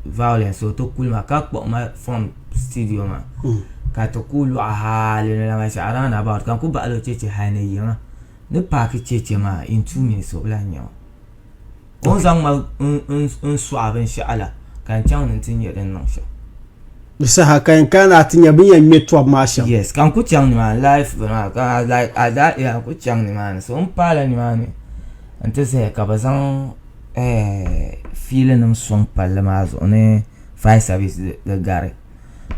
violence so ti kuli ma ka kpuɣi ma from studio maa mm. ka ti ku lɔɣi hali ni lama shɛɣu round about ka n ku baɣali o cheche hali ni yiŋa ni paaki cheche maa in 2 minutes o bi lahi nyɛ o o ni zaŋ ma n sɔɣi binshaɣu la ka n chaŋ ni n ti nyɛ din niŋ shɛm di saha ka yɛn kana a ti nya bɛ ni yɛn ŋmɛ tɔbu maa shɛm yes ka n ku chaŋ nimaani life maa ka like at that age n ku chaŋ nimaani so n paala nimaani n ti zaya ka bɛ zaŋ fiili nim sɔŋ palli maa zuɣu ni fire service di gari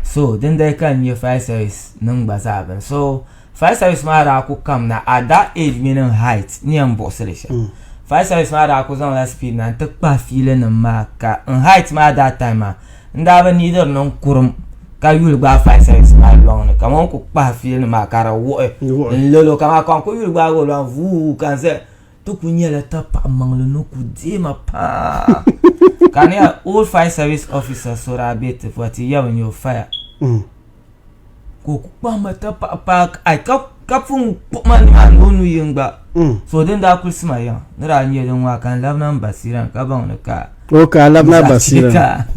so dindali ka n nya fire service nim gba zaa bini so fire service maa daa ku kam na at that age mini n height ni yɛn buɣisi li shɛm mm. fire service maa daa ku zaŋla speed na n ti kpahi fiili nim maa ka n height maa that time maa n daa bi niidiri ni n kurum ka yuli gbaai fire service maa lɔŋni kamani o ku kpahi fiili nim maa ka di wuɣi n lolo kamani ka n ku yuli gbaagi o lɔŋ vuu ka n zaya Ti ku nyɛla tapaɣ maŋli ni ku deei ma paa. Ka ni a old fire service officer so daa be ti puuni ti yaba nyɛ o fire. Mm. Ka o ku kpahi ma tapaɣ paa ai ka ka pun kpuɣi ma nimaani o nu yini gba. Mm. So din daa kulisi ma yiŋa ni daa nyɛ din ŋɔ ka n labina n basira ka baŋ ni ka O ka a labina basira. Ka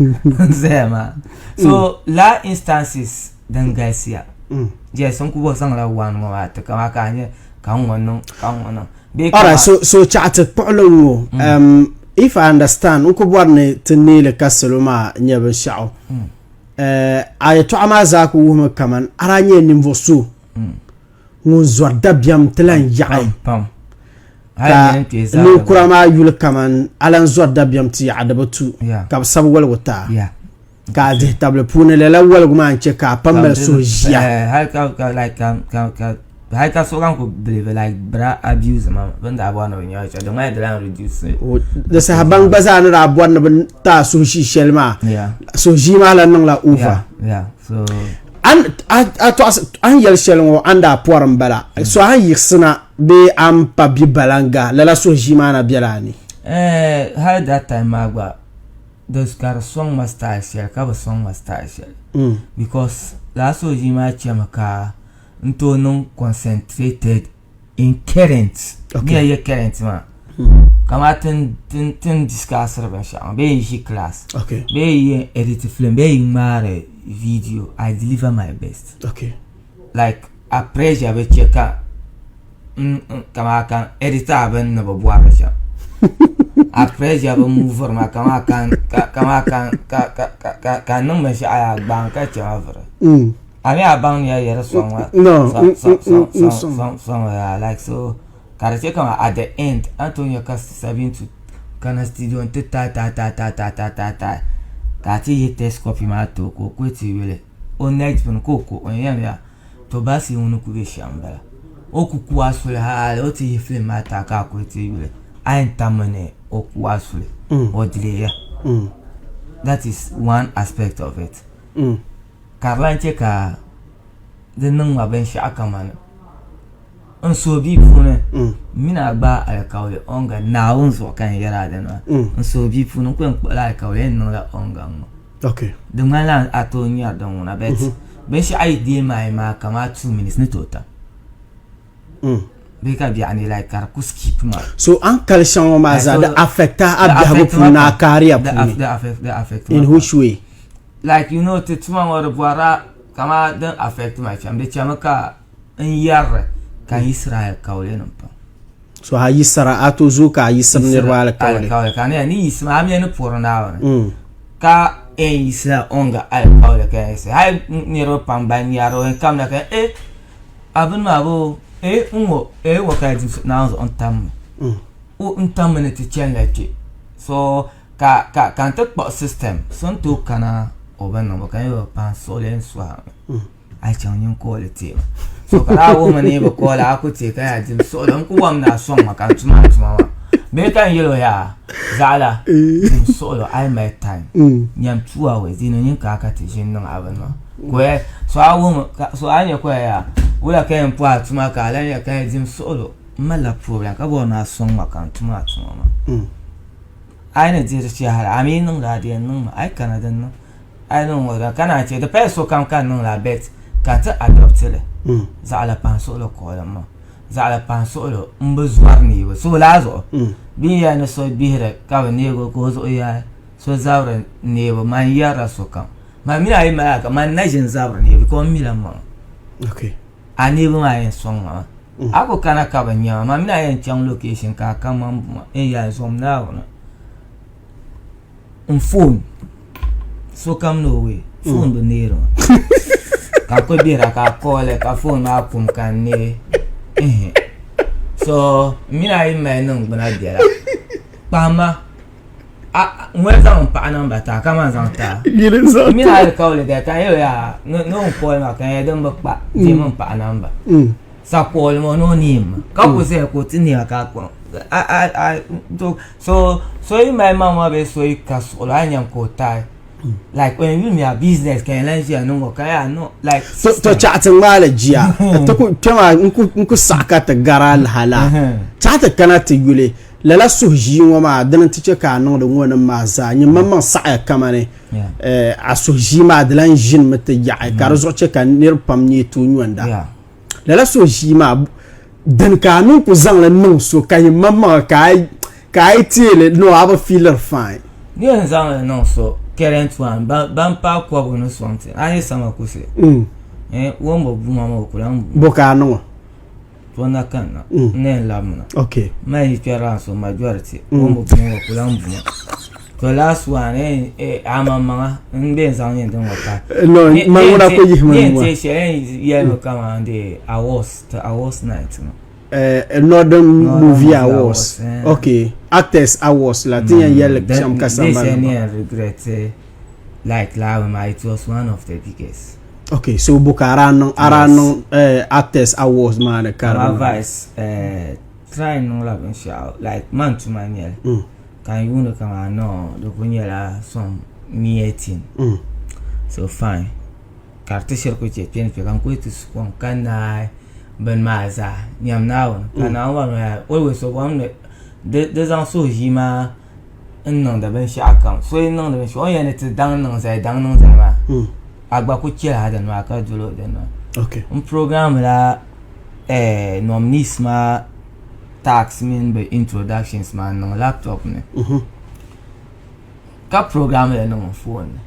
n zaya maa. So mm. la instances din galisiya. Mm. Yes, n ku bɔ zaŋla one ŋɔ maa ti ka ka a nyɛ ka n ŋɔ niŋ ka n ŋɔ niŋ. Alright, so so chaɣa ti kpuɣili n ŋɔ mm. um, if I understand n ku bɔri ni ti neeli ka salo maa nyɛ binshaɣu mm. uh, a yɛtɔɣa maa zaa ku wuhimi kaman a daa nyɛ ninvuɣ so mm. ŋun zɔri dabiɛm ti lan yaɣi ka ninkura maa yuli kaman a lan zɔri dabiɛm ti yaɣi di bi tu ka bi sabi woligu ti a ka a dihi tabili puuni lala waligu maa n-chɛ ka a pa mali suhu ʒiya. Hali ka ka like ka ka ka hali ka sokam ku believe like bra abuse ma bin daa bɔri ni bi nyɛ shɛli di ŋmanila di lan reduce. Di saha ban gba zaa ni daa bɔri ni bi ti a suhu ʒii shɛli maa suhu ʒii maa lan niŋla over. Yeah, so a tɔɣisi a ni yɛli shɛli ŋɔ a ni daa pɔri m-bala so a ni yiɣisina bee a ni pa bi balanga lala suhu ʒii maa na bela a ni. Eh, hali that time maa gba Di ka di sɔŋ ma style shɛli ka bi sɔŋ ma style shɛli mm. because laa sooji maa chɛmi ka n tooi niŋ concentrated in current okay. ni yɛ current maa mm. kama tin tin tin discussiri binshaɣu bee yi ʒi class okay. bee yi yɛn edit film bee yi ŋmaari video I deliver my best okay. like a pressure bi chɛ ka kamaa ka edit a bini ni bi bɔri shɛm a pressure bi muviri ma kamaa ka kamaa ka ka ka ka n niŋ binshaɣu yaa gbaŋ ka chɛ ma vuri mm. a mi a baŋ ni ya yɛri sɔŋ ma sɔŋ sɔŋ ya like so ka di chɛ kama at the end a ni tooi nya ka sabintu kana studio n ti taai taai taai taai taai taai taai taai ka a ti yihi test copy maa ti o ka o kuli ti yuli o next bini ka o ko o ni yɛn ya To baasi ŋuni ku be shɛm m-bala. O ku ku a suli hali o ti yihi filim maa ti a ka a kuli ti yuli a yɛn tammi ni o ku a suli o delay ya. That is one aspect of it. Ka di lan che ka di niŋ ma binshɛɣu kamani n suhu bia puuni m mini a gbaai alikauli ɔŋga Naawuni zuɣu ka n yɛri a dini maa. N suhu bia puuni n ku yɛn kpuɣila alikauli yɛn niŋla ɔŋga ŋ-ŋɔ. Okay. Di ŋmanila a tooi nyari din ŋuna but mhm. binshɛɣu yi deei maa maa kamani 2 minutes ni tooi tam. Mm. Bee ka biɛɣu ni like ka di ku skip maa. So an kali shɛŋa maa zaa di affect a biɛhigu puuni a career puuni. Di affect In which way? Like you know ti tuma ŋɔ di bɔrila kaman din affect ma shɛm di chɛmi ka n yɛrili ka n yiɣisiri alikauli nim pam. So a yiɣisira a tooi zooi ka a yiɣisiri niriba alikauli. Alikauli ka ni yiɣisi maa a mi ni puri Naawuni mm. ka n yiɣisila o ni ga alikauli ka yiɣisi hali niriba pam ban nyari o kamina ka e a bini maa bo e n ŋɔ e ŋɔ ka di Naawuni zuɣu n tammi mm. o n tammi ni ti chanila kpɛ so Ka ka ka n ti kpuɣi system so ni tooi kana o bi niŋbu ka nyɛ pan suɣuli n suhi a yi chaŋ nyin kooli teema so ka daa wuhimi ni bi kooli a ku teei ka yaa dim suɣuli n ku wam ni a sɔŋ ma ka n tum a tuma maa bee ka n yɛl o yaa zaɣila dim suɣuli a yi mali time nyam 2 hours dini nyin ka a ka ti ʒini niŋ a bini maa ka o yɛli so a wuhimi so a nya ka o yɛli yaa wula ka yɛn puhi a tuma ka a lan yɛli ka yɛli dim suɣuli m malila problem ka bɔri ni a sɔŋ ma ka n tum a tuma maa. A yi ni dihiri shɛhira, a mi niŋdi a di yɛn niŋmi, a yi kana di niŋ, a yi niŋ ŋɔ ka naan chɛ di paya sokam ka n niŋ la bet ka ti adopt li zaɣila pahi suɣulo kɔɔlim maa zaɣila pahi suɣulo m bi zɔri neebu so laa zuɣu bɛ ni yɛli ni so gbihiri ka bi neegi o ka o zuɣu yaai so zabiri neebu man yɛrila sokam man mini a yi mali a ka man na ʒini zabiri neebu because m mila m maŋa a neebu maa yɛn sɔŋ ma maa A ku kana ka bi nya ma, man mini a yɛn chaŋ location ka a ka man bu ma n yɛli zom Naawuni n phone sokam ni o wee phone bi neeri ma ka a ku bera ka a call ka phone maa kum ka n neei so n mini a yi mali niŋgbuna biɛla kpahimma ŋuni zaŋ n paɣa namba ti a ka man zaŋ ti a n mini alikauli gari ka n yɛli o yaa ni o ni call ma ka n yɛli din bi kpa deemi n paɣa namba sa call ma ni o neemi ma ka ku zaya ka o ti neema ka a so so yi mali maŋ bee so yi ka suɣulo a ni nyami ka o taai like o yɛn yuli mi a business ka yɛn lahi ʒiya niŋ o ka yaa no like to chaɣa ti ŋmaali jia ti ku kpɛma n ku saɣi ka ti gari a laha la chaɣa ti kana ti yuli Lala suhu ʒii ŋɔ maa dini n-ti chɛ ka a niŋdi ŋɔnim maa zaa. Nyin maŋmaŋ saɣiya kamani a suhu ʒii maa di lan ʒinimi ti yaɣi ka di zuɣu chɛ ka niriba pam nyee tooi nyɔnda. Lala suhu ʒii maa dini ka a mi ku zaŋ li niŋ so ka nyin maŋmaŋa ka a yi teei li no a bi fiiliri fine. N yɛn zaŋ li niŋ so current one ban paai kɔbigu ni sɔŋ ti a ni sama kusi o ni bi bu ma maa o ku lan bu ma. Bo ka a niŋ o? To na kanna n na yɛn labimina n ma yi kpɛrila so majority o ni bi bu ma o ku lan bu ma to last one a maŋmaŋa n bɛ n zaŋ nyɛ din ŋɔ pahi n yɛn teei shɛli n yɛn yɛlimi kamani the awards the awards night ŋɔ Northern Movie Awards okay actors awards la ti yɛn yɛli shɛm ka sambani ni yɛn regret like laa maa it was one of the biggest Ok, so bo ka a daa niŋ a daa niŋ eh, actors awards maa ni ka di vice eh, try niŋla binshaɣu like man tuma n nyɛli mm. ka n yuuni kamaa no di ku nyɛla some mere thing mm. so fine ka di ti shiri ku chɛ kpɛ ni kpɛ ka n kuli ti su kom ka naai bini maa zaa nyam naawuni ka mm. naawuni maa always so bɔm ni di zaŋ suhu ʒii maa n niŋdi binshaɣu kam so yi niŋdi binshaɣu o ni yɛli ni ti daŋ niŋ zali daŋ niŋ zali maa hmm. a gba ku chɛla dini maa ka doli o dini maa n program la eh, nominees maa tax mini bi introductions maa n niŋ laptop ni mhm. ka program li niŋ n phone ni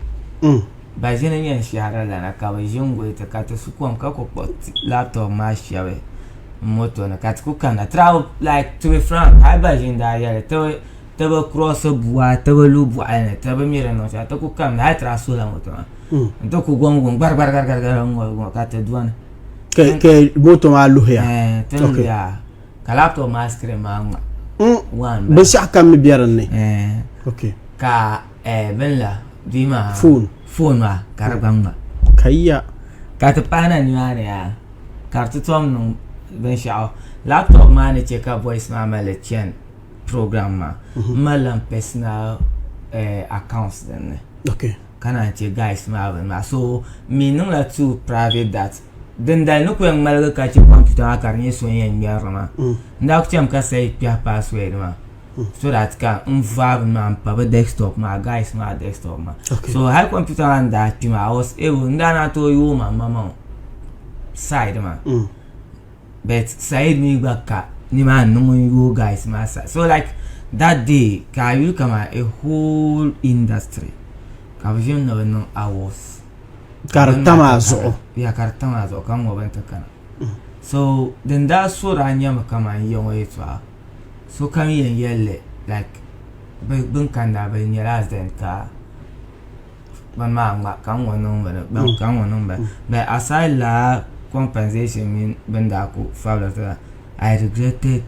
hmm. Ba ʒini n-nyɛ n shɛhira lana ka bɛ ʒi n-guli ti ka ti su kom ka ku kpuɣi laptop maa shɛbi moto ni ka ti ku kanna travel like to be frank hali ba ʒini daa yɛli ti ti bi cross bua ti bi lu bɔɣili ni ti bi mi di niŋ shɛli ti ku kamina hali ti daa sola moto maa n ti ku gom gom gbari gbari gbari gbari n ŋɔ ka ti dɔni ka moto maa luhiya ti luhiya ka laptop maa screen maa ŋma binshɛɣu kam mi bɛ dinni ka bin la bia maa phone phone maa ka di gba ŋma kaya ka ti pahi na nimaani yaa ka di ti tom niŋ binshaɣu laptop maa ni chɛ ka voice maa mali chani program maa n malila n personal accounts dinni ka naan chɛ guys maa bini maa so n mi niŋla too private that dindali ni ku yɛn ŋmaligi ka chɛ computer maa ka di nyɛ so n yɛn ŋmɛrili maa n daa ku chɛmi ka sayi kpɛhi password maa so that ka n vaai bini maa n pa bi desktop maa guys maa desktop maa so hali computer maa ni daa kpi maa I was able n daa naan tooi yooi ma maŋ side maa mm. but side mi gba ka nimaa ni ŋun yooi guys maa side so like that day ka a yuli kama a whole industry. Ka bi ʒini ni bi niŋ awards. Ka di tam a zuɣu. Ya ka di tam a zuɣu ka n ŋɔ bini ti kana. So din daa so daa nyɛmi kaman ya ŋɔ yɛltɔɣa sokam yɛn yɛlli like bini kanna bɛ nyɛla accident ka bini maa ŋma ka n ŋɔ niŋ bini ka n ŋɔ niŋ bini but aside lala compensation mini bini daa ku fabili ti la I regretted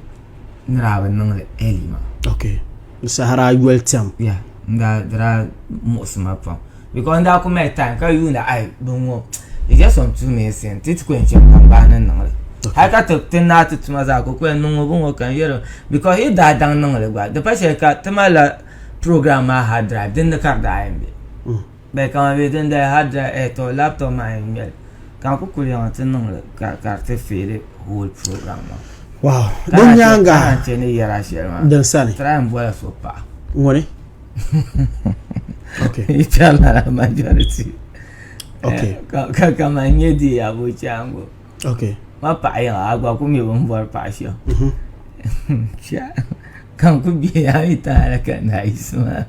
ni daa bi niŋli early maa. Okay. Di saha daa yoli tɛm. Yeah, n daa di daa muɣisi ma pam because n daa ku mali time ka yuunda ai bin ŋɔ it's just some 2 minutes thing ti ti ku yɛn chɛ ka n gbaai ni niŋli hali ka ti ti naai ti tuma zaa ka o ku yɛn niŋ ŋɔ bin ŋɔ ka n yɛli because yi daa daŋ niŋli gba di pa shɛli ka ti malila program maa hard drive din ni ka di daa yɛn be. Bɛ kaman bɛ din dali hard drive eh to laptop maa yɛn ŋmɛli ka n ku kuli yaŋa ti niŋli ka ka di ti feeli whole program maa. Wow. Din nyaaŋa. Ka naan chɛ ni yɛra shɛli maa. Din sani. Try n bola so paɣa. Ŋuni? Okay. Yi kpɛri lala majority. Okay. Ka kaman nyɛ di abochaango. Okay. Ma paɣa yiŋa a gba ku mi bini bɔri paɣa shɛm. Ka n ku bɛ a mi taali ka naayisi maa.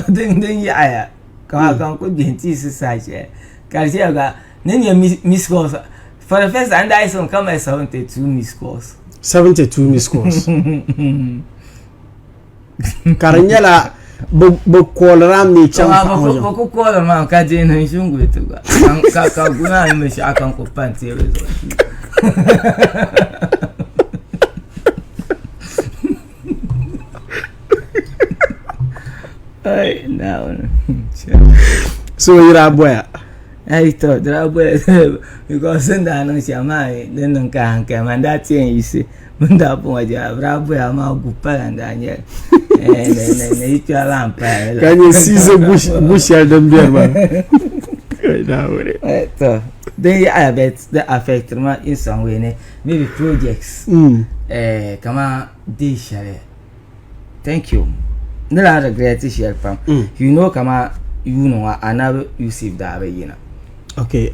Din din yaɣaya ka ka n ku gbihi n tiisi saha shɛli ka di chɛya ka ni nyɛ miss calls for the first time n daa yiɣisimi ka mali 72 miss calls 72 miss calls ka di nyɛla bi koolira mi chaŋ paɣa ŋɔ bi ku kooliri maa ka deei niŋ ʒinguli ti gba ka ka guli maa ni binshaɣu kam ku pa n teebuli zuɣu Ai, Naawuni. So yi daa boya? Ai to di daa boya because n daa niŋ shɛm maa din niŋ ka hankali man daa ti yɛn yiɣisi bin daa pun wa jɛra bi daa boya amaa gu pala n daa nyɛli ni yi kpɛri lan paya ka nyɛ siizi gu shɛli din beni maa Naawuni. To din yaɣaya but di affect ma in some way ni maybe projects kaman day shɛli thank you ni lahi regret shɛli pam you know kaman yuuni ŋɔ anabi Yusuf daa bi yina okay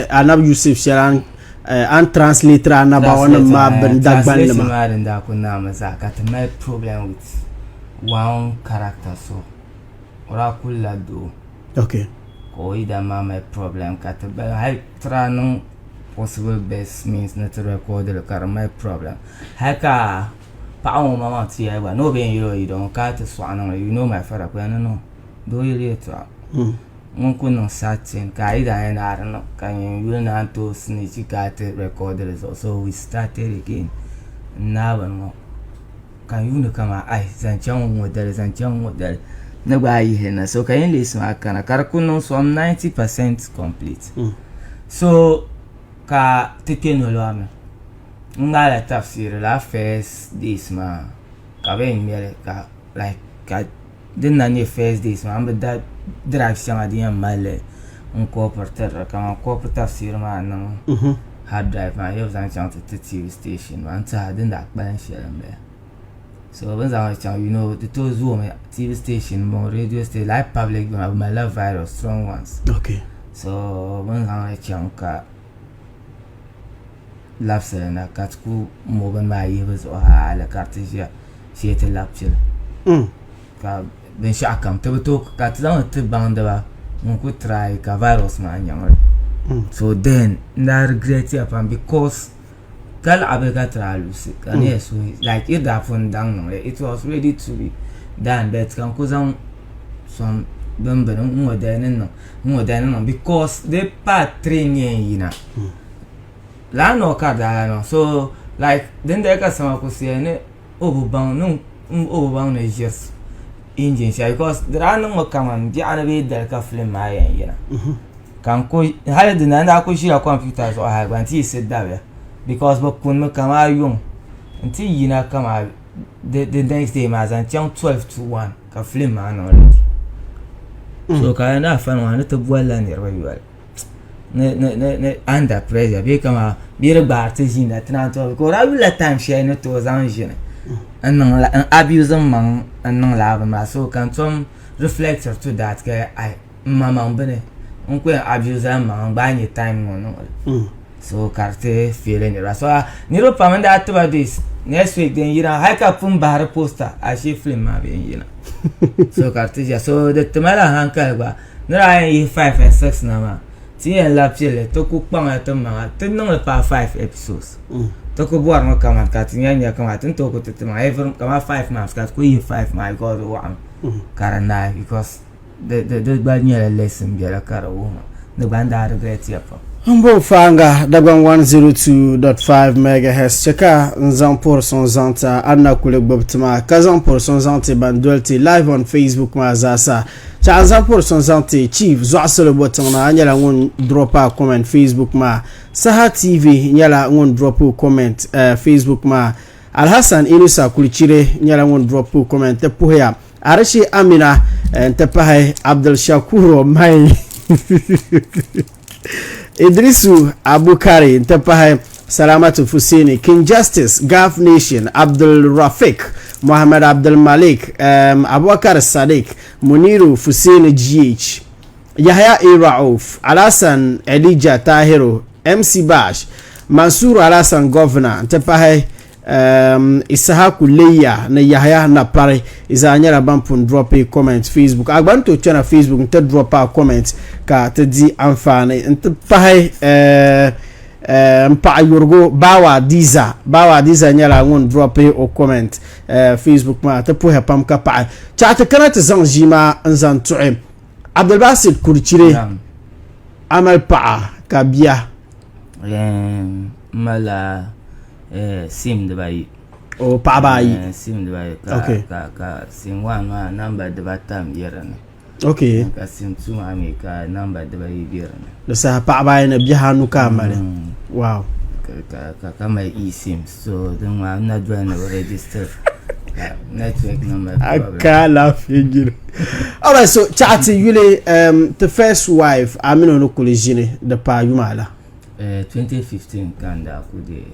anabi Yusuf shɛli an translate anabawa nim maa bin Dagbanli maa maa din daa ku naami zaa ka ti mali problem with one character so o daa kulila doo okay ka o yidana maa mali problem ka ti hali try niŋ possible best means ni ti record li ka di mali problem hali ka paɣa ŋɔ maŋmaŋ ti yɛli gba ni o bi yɛn yɛli o yidana ŋɔ ka ti sɔɣi niŋli you know my father ka o yɛli ni no doo yɛli yɛltɔɣa ŋun ku niŋ sad thing ka a yidana yɛli ni a di niŋ ka nyin yuli ni a ni tooi snitch ka ti record li zuɣu so we started again n naai bini ŋɔ ka n yuuni kaman ai zaŋ chaŋ ŋɔ dali zaŋ chaŋ ŋɔ dali ni gba a yihi na so ka English maa kana ka di ku niŋ some 90 percent complete so ka ti kpe nolɔri ni n ŋmaala tafsiri lala first days maa ka bɛ yɛn ŋmɛli ka like ka din na nyɛ first days maa n bi da drive shɛŋa din yɛn mali li n kɔpiri tirili kaman kɔpi tafsiri maa niŋ hard drive maa yɛ bi zaŋ chaŋ ti ti TV station maa n tiɛha din daa kpalim shɛli n bala so bɛ ni zaŋ li chaŋ you know di tooi zoomi TV station n bɔŋɔ radio station lala public maa bɛ malila virus strong ones so bɛ ni zaŋ li chaŋ ka labisili na ka ti ku mo bini maa yihi bi zuɣu hali ka di ti ʒiya shee ti labi pili ka binshaɣu kam ti bi tooi ka ti zaŋli ti baŋdiba ŋun ku try ka virus maa nyaŋli so then n daa regret ya pam because ka laɣa ka ti daa lusi ka di nyɛla suhu like yi daa pun daŋ niŋli it was ready to be done but ka n ku zaŋ some bin bini n ŋɔ dali ni niŋ n ŋɔ dali ni niŋ because di part 3 n yɛn yina lala noo ka di daa niŋ so like dindali ka sama ku siya ni o bi baŋ ni o bi baŋ ni ʒiri injin shɛli because di daa niŋmi kaman biɛɣuni bee dali ka filim maa yɛn yina ka n ku hali di na n daa ku ʒila kompiuta zuɣu hali gba n ti yiɣisi dabiya because bi kunimi kaman yuŋ n ti yina kaman the next day maa zaŋ chaŋ 12 to 1 ka filim maa niŋ ready so ka n daa fani maa ni ti bolila niriba yoli ni ni ni ni under pressure bee kaman bɛ di gbaari ti ʒiinda ti naan tooi ka o daa yulila time shɛli ni tooi zaŋ ʒini n niŋ la n abuse n maŋ n niŋ lala bini maa so ka n tom reflect to that ka ai n maŋmaŋ bini n ku yɛn abuse n maŋ n gbaai nyɛ time ŋɔ niŋli so ka di ti feeli niriba so niriba pam n daa tiba this next week din yina hali ka pun bahiri poster ashee film maa bɛ yɛn yina. So ka di ti ʒiya. So di ti mali hankali gba. Ni daa yɛn yihi 5 and 6 na maa, ti yɛn labi pilli, ti ku kpaŋla ti maŋa, ti niŋli paai 5 episodes. Ti ku bɔrimi kaman ka ti yɛn nya kaman ti ni tooi ku ti ti maŋa every kaman 5 months ka ti ku yihi 5 maa because di waɣimi ka di naai because di gba nyɛla lesson biɛla ka di wuhima di gba n daa regret ya pam. M bo faaŋa Dagbaŋ 102.5 MHz chɛ ka n zaŋ puhiri suŋ zaŋ ti a, a ni na kuli gbubi ti maa, ka zaŋ puhiri suŋ zaŋ ti ban doli ti live on Facebook maa zaasa. Chɛ a ni zaŋ puhiri suŋ zaŋ ti Chief Zɔɣusili Botiŋ na, a nyɛla ŋun drop a comment Facebook maa. Saha TV nyɛla ŋun drop o comment Facebook maa. Alhassan Inusa Kulichire nyɛla ŋun drop o comment ti puhiya. Arishi Amina n-ti pahi Abdul Shakur Mai Idrisu Abukari n-ti pahi Salamatu Fuseni King Justice Gulf Nation Abdul Rafiq Mohammed Abdul Malik um, Abubakar Sadiq Muniru Fuseni GH Yahya A. Rauf Alhassan Elijah Tahiru MC Bash Mansur Alhassan Governor n-ti pahi Um, Isahaku Leya ni Yahaya Napari zaa nyɛla ban pun dropi comment Facebook. A gba ni tooi kpɛna Facebook n-ti drop a comment ka ti di anfaani n-ti pahi uh, uh, n paɣa yurigu Bawa Adiza. Bawa Adiza nyɛla ŋun dropi o comment uh, Facebook maa ti puhiya pam ka paɣi. Chaɣ ti kana ti zaŋ ʒii maa n-zaŋ tuɣi Abdulbasit Kurichire a mali paɣa ka bia. M malila sim dibayi. O paɣaba ayi. Sim dibayi ka Okay. ka ka sim 1 maa namba dibata n bɛ dinni. Okay. Ka sim 2 maa mi ka namba dibayi bɛ dinni. Di saha paɣaba ayi ni bihi anu ka a mali. Wow. Ka ka ka ka mali eSIM so din maa n na doli ni bi register ka network number A problem. ka alaafee jiri. Alright, so chaɣa ti yuli um, ti first wife a mini o ni kuli ʒini di paai yuma ala. 2015 ka n daa ku deei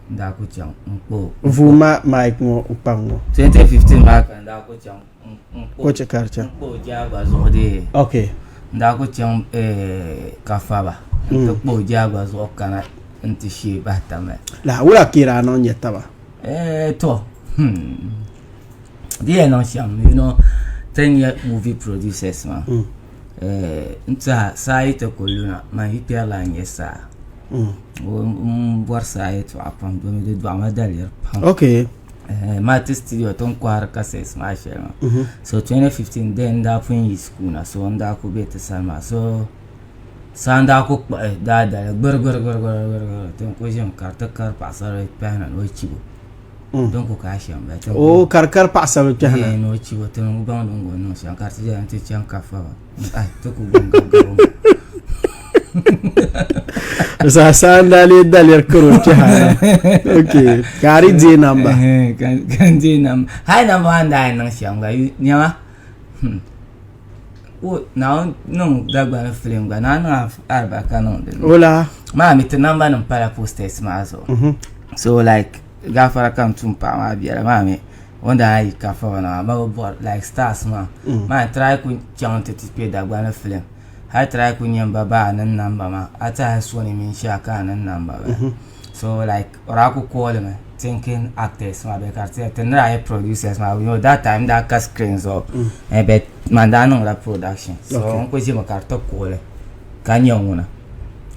n daa ku chaŋ n kpa o. Vuuma mic ŋɔ n kpaŋ ŋɔ. 2015 maa ka n daa ku chaŋ n kpa Ko chɛ ka di chaŋ. n kpa o jaagba zuɣu dee. Okay. N daa ku chaŋ Kafaba n ti kpa o jaagba zuɣu kana n ti shee bahi Tamale. La wula ka yi daa niŋ nyɛ taba? To di yɛn niŋ shɛm you know ti ni nyɛ movie producers maa. N tiɛha saa yi ti ku luna man yi kpɛrila n nyɛ saa n bɔri saa yɛltɔɣa pam domi di dɔɣima daliri pam maa ti studio ti ni kɔhiri kasɛt maa shɛli maa so 2015 then n daa pun yi school na so n daa ku be ti sani maa so saa n daa ku kpuɣi daadali gbiri gbiri gbiri gbiri ti ni ku ʒimi ka di ti kari paɣasarili kpɛhi na ni o chibo Din ku ka shɛm bala. O kari kari paɣasarili kpɛhi na. Ni o chibo ti ni baŋ din ku niŋ shɛm ka di ti yɛli ti chaŋ ka faba ai ti ku gom gabi gabi mi. Di saha saa n daa lee daliri kari o kpɛhi a na. Ok ka a di deei namba. Ka n deei namba. Hali namba maa ni daa yɛn niŋ shɛm gba nyama Naawuni niŋ Dagbani filim gba Naawuni niŋ alibarika niŋ di ni. Wula? Maa mi ti namba nim pala posters maa zuɣu. So like gaafara ka n tum paɣa maa biɛla maa mi o ni daa yi ka faba na maa ma bi bɔri like stars maa maa n try ku chaŋ ti ti kpɛ Dagbani filim hali try ku nyɛ n ba ba a ni namba maa a ti hali Sony mini shɛli ka a ni namba bala so like o daa ku call mi thinking actors maa bɛ ka di ti ni daa nyɛ producers maa you know that time daa ka screen zuɣu eh, but man daa niŋla production so n ku ʒimi ka di ti call ka nyɛ ŋuna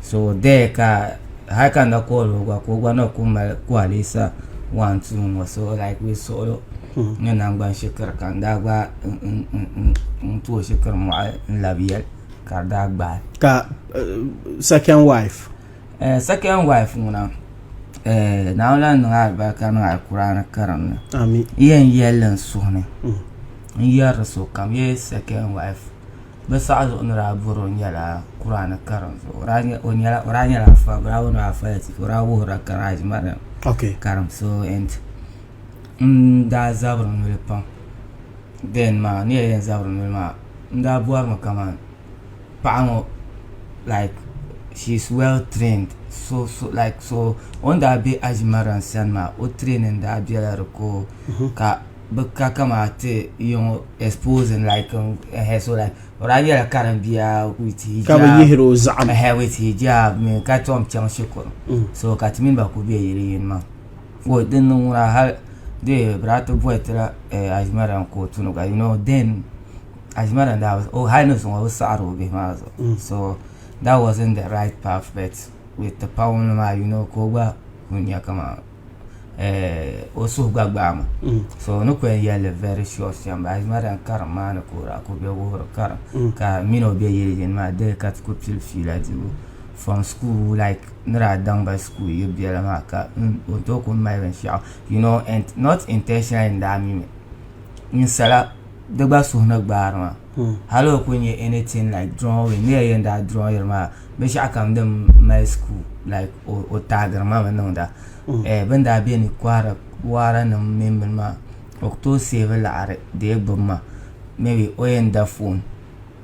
so there ka hali ka n na call o gba ka o gba na ku mali kualisa one two ŋɔ so like we suɣulo ni nangban shikiri ka n daa gba n tooi shikiri mɔɣili n labi yɛli ka di daa gbaai ka second wife Second wife ŋuna Naawuni lahi niŋ alibarika niŋ Alkur'aani karim ni Ami. N yɛn yɛlli n suhu ni n yɛrili sokam yee second wife bɛ saɣa zuɣu ni daa bɔri o nyɛla Kur'aani karim zuɣu o daa nyɛla afa bɛ daa booni o afa Latif o daa wuhirila Karachi Mariam karim so and n daa zabiri noli pam then maa ni yɛn zabiri noli maa n daa bɔrimi kaman paɣa ŋɔ like she is well trained so so like so o ni daa be Haji Mariam sani maa o training daa bela di ko ka bɛ ka kamani ti yiŋɔ exposing like ɛhɛ so like o daa nyɛla karimbia with hijab ka bɛ yihiri o zaɣim ɛhɛ with hijab mini ka tom chaŋ shikuru so ka ti mini ba kuli be yili yini maa o din niŋ ŋuna hali Dee bɛ daa ti boli ti la Aʒimadan kootu ni gba you know then Aʒimadan daa o hali ni zuŋɔ o bi saɣiri o bihi maa zuɣu so that wasn't the right path but with the paɣa maa you know ka o gba kuli nya kaman o suhu gba gbaami so ni ku yɛn yɛlli very short shɛm Aʒimadan karim maa ni ka o daa kuli be wuhiri karim ka mini o be yili yini maa dee ka ti kuli pili fiila dibu from school like ni daa daŋ ba school yi biɛla maa ka o tooi kuli mali binshaɣu you know and not intentionally n daa mimi ninsala di gba suhu ni gbaari maa hali o ku nyɛ anything like drawing ni yɛn daa drawing maa binshaɣu kam din mali school like o taagiri ma mi niŋda bin daa bɛ ni kohari waara nim mini bini maa o ku tooi seevi laɣari dee gbubi ma maybe o yɛn da foon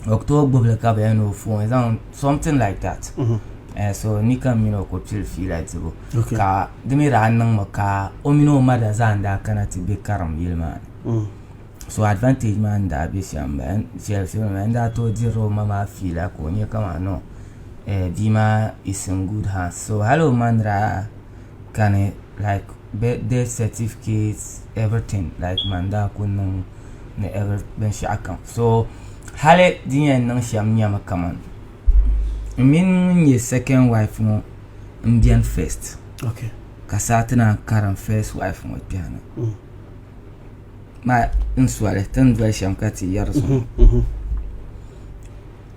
o ku tooi gbubili ka bi yɛn ni o foon zaŋ something like that so ni ka mini o ku pili fiila dibu ka di mi daa niŋmi ka o mini o ma da zaa n daa kana ti bɛ karim yili maa ni so advantage maa n daa bɛ shɛm n daa tooi diri o ma maa fiila ka o nyɛ kamani no bia maa is in good hands so hali o ma ni daa kani like birth certificate everything like man daa ku niŋ ni binshaɣu kam so hali di yɛn niŋ shɛm nyɛmi kamani n mini ŋun nyɛ second wife ŋɔ n biɛni first ka saa ti naan karim first wife ŋɔ kpɛhi na maa n soli ti ni doli shɛm ka ti yɛri zuɣu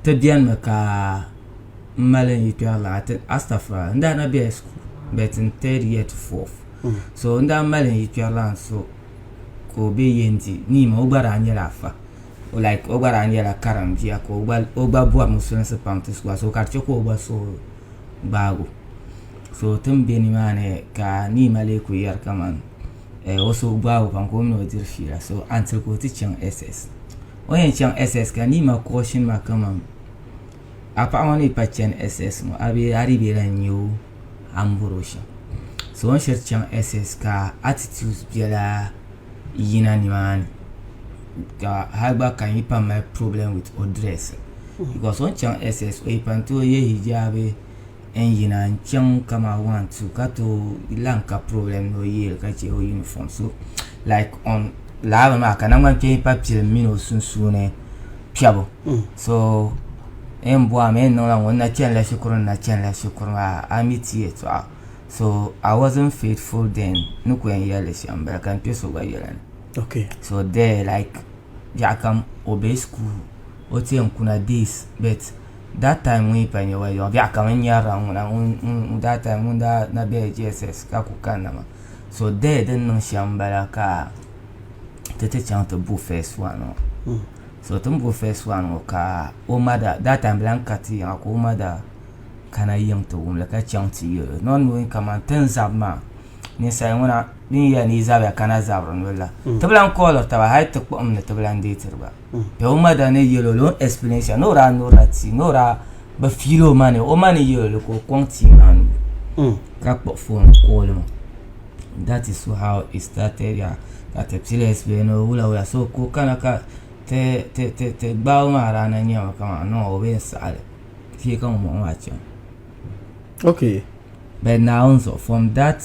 ti biɛni mi ka n mali n yikpɛri laa ti astafurila n daa na bela school but n third year to fourth so n daa mali n yikpɛri lan so ka o be Yendi Nima o gba daa nyɛla afa like o gba daa nyɛla karim bia ka o gba bɔri musulinsi pam ti suwa so ka di chɛ ka o gba suhu gbaagi o so ti ni be nimaani ka Nima lee kuli yɛri kaman o suhu gbaagi o pam ka o mini o diri fiila so until ka o ti chaŋ SS o ni yɛn chaŋ SS ka Nima caution ma kaman a paɣa ŋɔ ni pa chani SS ŋɔ a bee a di bee lahi nya o a ni bɔri o shɛm so o ni shiri chaŋ SS ka attitude biɛla yina nimaani ka hali gba ka n yi pa mali problem with o dress because o ni chaŋ SS o yi pa n-tooi ye hijaabi n-yina n-chaŋ kaman 1 2 ka tooi lahi ka problem ni o yeeli ka che o uniform so like on lala bini maa ka naŋgbankpeeni pa pili m mini o sunsuuni kpɛbu so n bɔhimi n niŋla ŋɔ n na chanila shikuru n na chanila shikuru maa a mi ti yɛltɔɣa so I wasn't faithful then ni ku yɛn yɛli li shɛm m-bala ka n kpe so gba yɛla ni so there like biɛɣu kam o be school o ti yɛn kuna days but that time ŋun yi pa nyɛ walijo biɛɣu kam n nyarila ŋuna that time ŋun daa na bela JSS ka ku kanna maa so there din niŋ shɛm m-bala ka ti ti chaŋ ti bo first one ŋɔ so ti ni bo first one ŋɔ ka o ma daa that time bi lahi ka ti yiŋa ka o ma daa kana yiŋ ti wumli ka chaŋ ti yɛli o not knowing kaman ti ni zabi maa ninsal ŋuna din yɛli ni yi zabiya ka na zabiri noli la ti bi lahi kooliri taba hali ti kpuɣim ni ti bi lahi deetiri gba bɛ o ma daa ni yɛli o la o ni explain shɛm ni o daa noorila tii ni o daa bi fiili o ma ni o ma ni yɛli o li ka o kɔŋ tii maa nuu ka kpuɣi foon kooli ma that is how it started ya ka ti pili explain o wula wula so ka o kana ka ti ti ti ti gbaai o maa daa na nyɛmi kaman no o bee n saɣali shee ka ŋun bɔŋɔ maa chaŋ okay but Naawuni zuɣu from that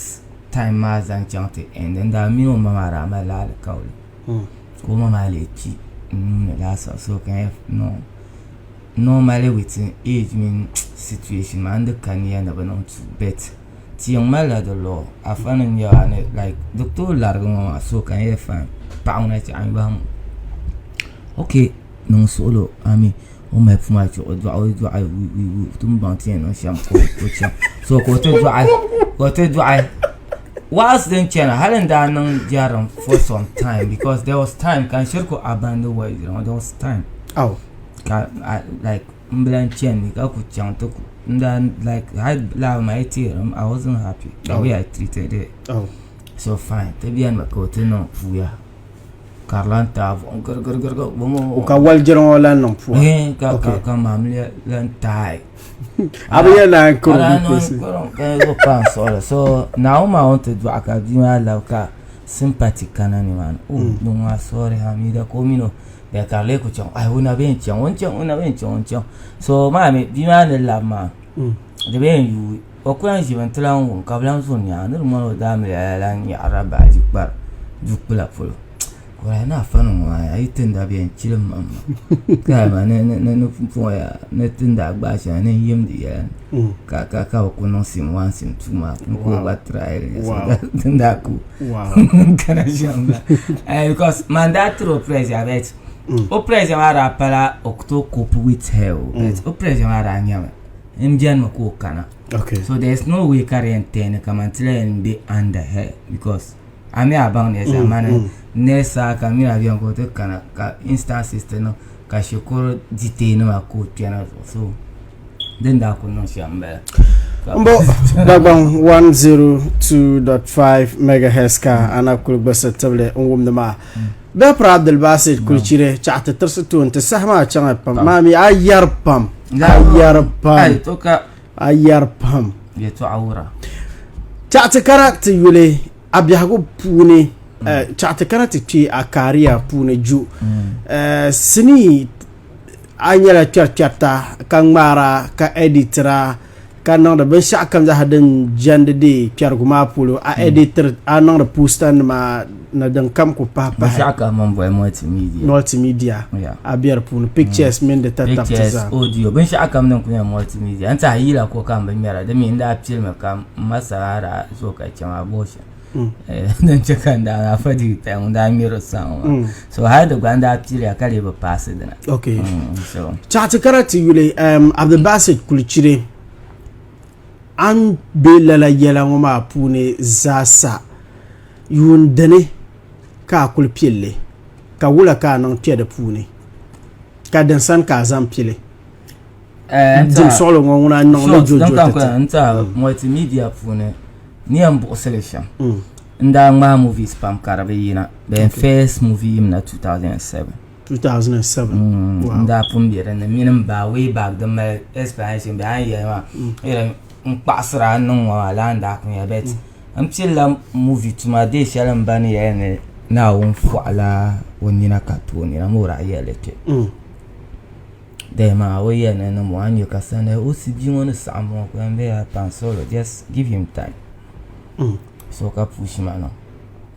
time maa zaŋ chaŋ ti end n daa mini o ma maa daa malila alikauli ka o ma maa lee kpi n nuuni laasabu so ka no normally with age mini situation maa n di ka niya ni bi niŋ tu but Tiŋ malila di law afa ni nyɛ a ni like di tooi larigi ŋɔ maa so ka n yɛ fine paɣa ŋuna chɛ a ni yɔhim ok niŋ suɣulo ami o mali puma chuɣu dɔɣi o dɔɣi ti ni baŋ ti yɛn niŋ shɛm ka o chaŋ so ka o ti dɔɣi ka o ti dɔɣi whilst din chana hali n daa niŋ jɛrim for some time because there was time ka n shiri ku abandon there was time ka like N bi lahi chani ka ku chaŋ ti ku n daa like hali laa maa yi teeri I wasn't happy the way I treated her Oh. so fine ti beni mi ka o ti niŋ puya ka di lan taai buɣim girigirigirigi O ka walijiri ŋɔ lan niŋ pua. Eh, ka Okay. ka ka maamliya lan taai A bi yɛli naan kuri Ka bi kusi. ka yi zuɣu pa n suɣili so Naawuni maa o ni ti dɔɣi ka bia maa labi ka sympathy kana nimaani o niŋ maa sorry Hamida ka o mini o Bɛ ka di lee ku chaŋ ai o na bee n-chaŋ o ni chaŋ o na bee n-chaŋ o ni chaŋ so maa mi bia maa ni labi maa di bee n-yuui o ku lahi ʒimi nti lahi wum ka bɛ lahi zo n-nyaanga ni di ŋmani o daamiliya la lahi nyaɣirila baaji kpari du kpula polo ka o daa ni afa nim ŋɔ maa a yi tinda bɛ yɛn chilim ma mi ka ma ni ni ni pumpɔŋɔ yaa ni tinda gbaai shɛli ni n yim di yɛla ni ka ka ka bi ku niŋ sim 1 sim 2 maa n ku gba try li tinda ku kana shɛm ba because man daa tiri o pressure but o pressure maa daa pala o ku tooi cope with her o but o pressure maa daa nyɛmi n bɛni mi ka o kana Okay. So there's no way ka di yɛn turn kaman ti la yɛn be under her because a mi a baŋ nɛsa mm, mani mm. nɛsa ka mi a bɛni ka o ti kana ka instances ti niŋ ka shikuru detail nima ka o kpɛna zuɣu so din daa ku niŋ shɛm m-bala. Mbo Dagbaŋ 102.5 megahertz ka ana kuli gbasi tibili n wumdi maa. Bɛhi piri Abdulbasit kulichiri chaɣ ti tirisi tooni ti saha maa chaŋa pam maa mi a yɛri pam a yɛri pam a yɛri pam yɛtɔɣa wura chaɣ ti kana ti yuli a biɛhigu puuni eh, chaɣ ti kana ti kpe a kaariya puuni ju eh, sinii a nyɛla kpɛrikpɛrita ka ŋmaara ka ɛditira ka niŋdi binshaɣu kam zaaha din jɛndi di kpɛrigu maa polo a ɛditiri a niŋdi posta nima ni din kam ku pahi pahi binshaɣu kam mini boli multimedia multimedia a bɛ di puuni pictures mini di tatabti pictures zaa audio binshaɣu kam din kuli nyɛ multimedia n tiɛha yila ko ka n bi ŋmɛra di mi n daa pilimi ka n ma sanaa daa zo ka chɛ maa buɣi shɛm Din chɛ ka n daa afa dii tali ŋun daa ŋmɛri o saŋ maa so hali di gba n daa piliya ka lee bi paasi dina okay chaɣ ti kana ti yuli Abdulbasit Kulichire a ni be lala yɛla ŋɔ maa puuni zaasa yuun dini ka a kuli pili li ka wula ka a niŋ kpe di puuni ka din sani ka a zaŋ pili dim suɣili ŋɔ ŋuna niŋ li jojo ti ti n tiɛha multimedia puuni ni yɛn buɣisi li shɛm n daa ŋmaai movies pam ka di bi yina then first movie yimina 2007 2007 n daa pun be dinni mini m ba way back din mali explanation bee a ni yɛli maa n kpaɣisira n niŋ ŋɔ maa lala n daa kuli nyɛli but n pilila movie tuma dee shɛli m ba ni yɛli ni Naawuni fɔɣila o nina ka ti o nina mi o daa yɛli li kpe Then maa o yɛli ni niŋ a ni nyɛ ka sani o si bia ŋɔ ni saɣim ŋɔ ka yɛn bɛ pan solo just give him time so ka pushi ma niŋ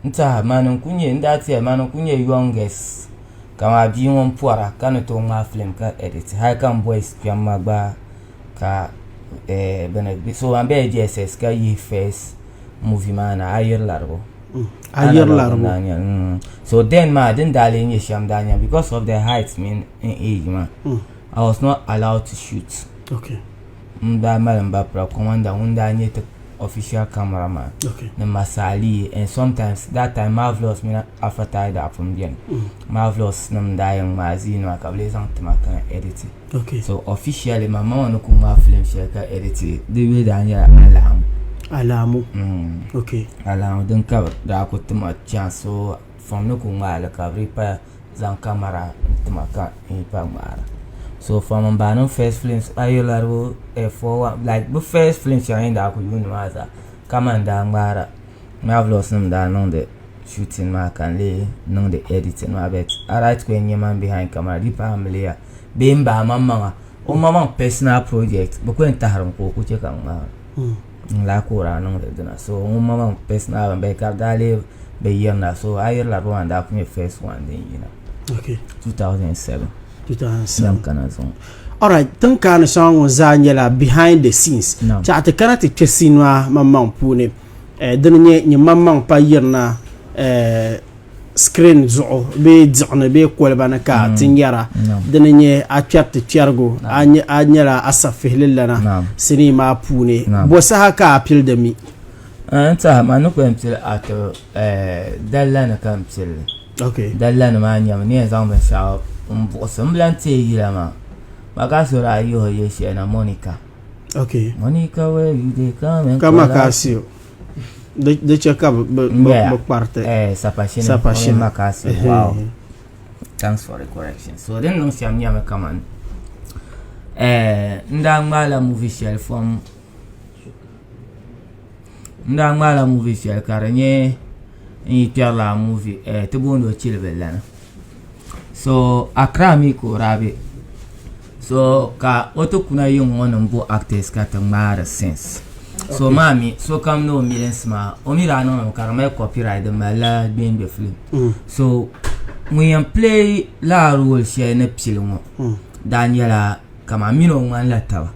n tiɛha mani n ku nyɛ n daa tiɛha mani n ku nyɛ youngest kamani bia ŋɔ n pɔra ka ni tooi ŋmaai film ka edit hali ka n boys kpɛm ma gba ka bini so ban bela JSS ka yihi first movie maa na ayiri laribu ayiri laribu so then maa din daa lee nyɛ shɛm daa nyɛ because of the height mini n age maa I was not allowed to shoot okay n daa mali n ba pira commander ŋun daa nyɛ ti official cameraman okay ni Masali and sometimes that time Marvelous mini Afatai daa pun beni Marvelous nim daa yɛn ŋmaai zinima maa ka bi lee zaŋ tima ka n edit okay so officially ma mama ni ku ŋmaai film shɛli ka edit di yuli daa nyɛla Alaamu Alaamu okay Alaamu din ka bi daa ku tima chance so from ni ku ŋmaai li ka bi pa zaŋ kamara n tima ka n pa ŋmaara so from n ba niŋ first films ayolaribu f4 like bi first film shɛŋa yɛn daa ku yuundi maa zaa ka man daa ŋmaara marvelous nim daa niŋdi shooting maa ka n lee niŋdi editing maa but a daa ti ku yɛn nyɛ man behind camera di paai miliya bee n bahi maŋmaŋa o maŋmaŋ personal project bi ku yɛn tahirimi ka o ku chɛ ka n ŋmaara n lahi ka o daa niŋdi dina so ŋun maŋmaŋ personal bin bala ka di daa lee bi yirina so a yirila bɛ maa n daa ku nyɛ first one din yina okay 2007 2007 nam kana zuŋɔ alright tin kaani shɛŋa ŋɔ zaa nyɛla behind the scenes Naam. chaɣ ti kana ti kpɛ scene maa maŋmaŋ puuni eh, dini nyɛ nyɛ maŋmaŋ pa yirina eh, screen zuɣu bee diɣini bee koliba ni ka ti nyɛra dini nyɛ a kpɛriti kpɛrigu a nyɛla a safihili lana sinii maa puuni bo saha ka a pili di mi n tiɛha maa ni ku yɛn pili a ti dalla ni ka n pilli dalla ni maa nyɛmi ni yɛn zaŋ binshaɣu n buɣusi n bi lahi teei yila maa Makasi daa yihi o yili shɛli na Monica Monica where you dey come and ka Makasi di chɛ ka bi kpariti eh, sapashini sapashini Makasi wow thanks for the correction so din niŋ shɛm nyɛmi kaman eh, n daa ŋmaala movie shɛli from n daa ŋmaala movie shɛli ka di nyɛ n yi kpɛrila movie eh, ti booni o chilibi lana so Accra mi ka o daa be so ka o ti kuna yiŋ ŋɔ ni n bo actors ka ti ŋmaari scenes. So maa mi sokam ni o milinsi maa o mi daa niŋdimi ka di mali copyright di malila gbɛŋgbɛ film so ŋun yɛn play lala role shɛli ni pili ŋɔ daa nyɛla kamani n mini o ŋmanila taba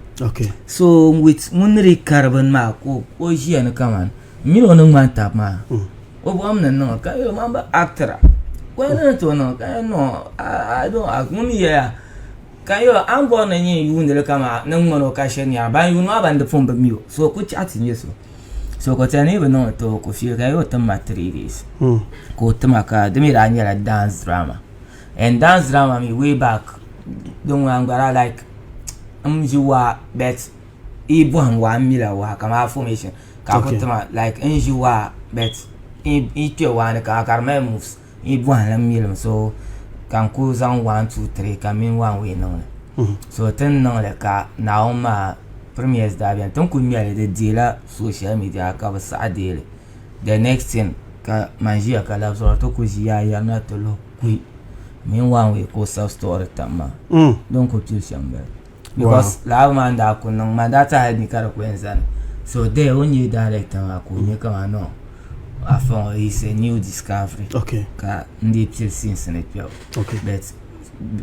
so with ŋun ni dii kari bini maa ka o ʒiya ni kamani n mini o ni ŋmani taba maa o bɔhim ni n niŋ ka yɛli o man bi actira o yɛn ni tooi niŋ ka yɛli no I don't act ŋun mi yɛliya Ka n yɛl o, A ni bɔri ni n nyin yuundi li kaman ni ŋ-ŋman o ka shiri nɛra. Ban yuuni maa ban di pun bi mi o, so ku chaɣi ti nyɛ so. So ka o tɛha ni yi bi niŋ li ti o ku feel ka yɛl o tim ma 3 days. Ka o tima ka di mi daa nyɛla dance drama. And dance drama mi way back din ŋuna n gba daa like n ʒi waa but yi bɔhim waa m mila waa kaman formation ka a ku tima like n ʒi waa but yi kpe waa ni ka di mali moves. Yi bɔhim li mi li so ka n ku zaŋ 1 2 3 ka mini 1 wee niŋ li so ti ni niŋ li ka Naawuni maa premiers daa beni ti ni kuli ŋmɛli di deela social media ka bi saɣi deei li the next thing ka man ʒiya ka labi zuɣu ti ku ʒiya yɛrina ti luhi kui mini 1 wee ka o sabi story tam maa din ku pili shɛm m-bala. Because lala maa n daa ku niŋ man daa tiɛha mi ka di ku yɛn zani so there o ni nyɛ director maa ka o nyɛ kamani no afa ŋɔ is a new discovery okay. ka n dii pili scenes ni kpɛbu okay. but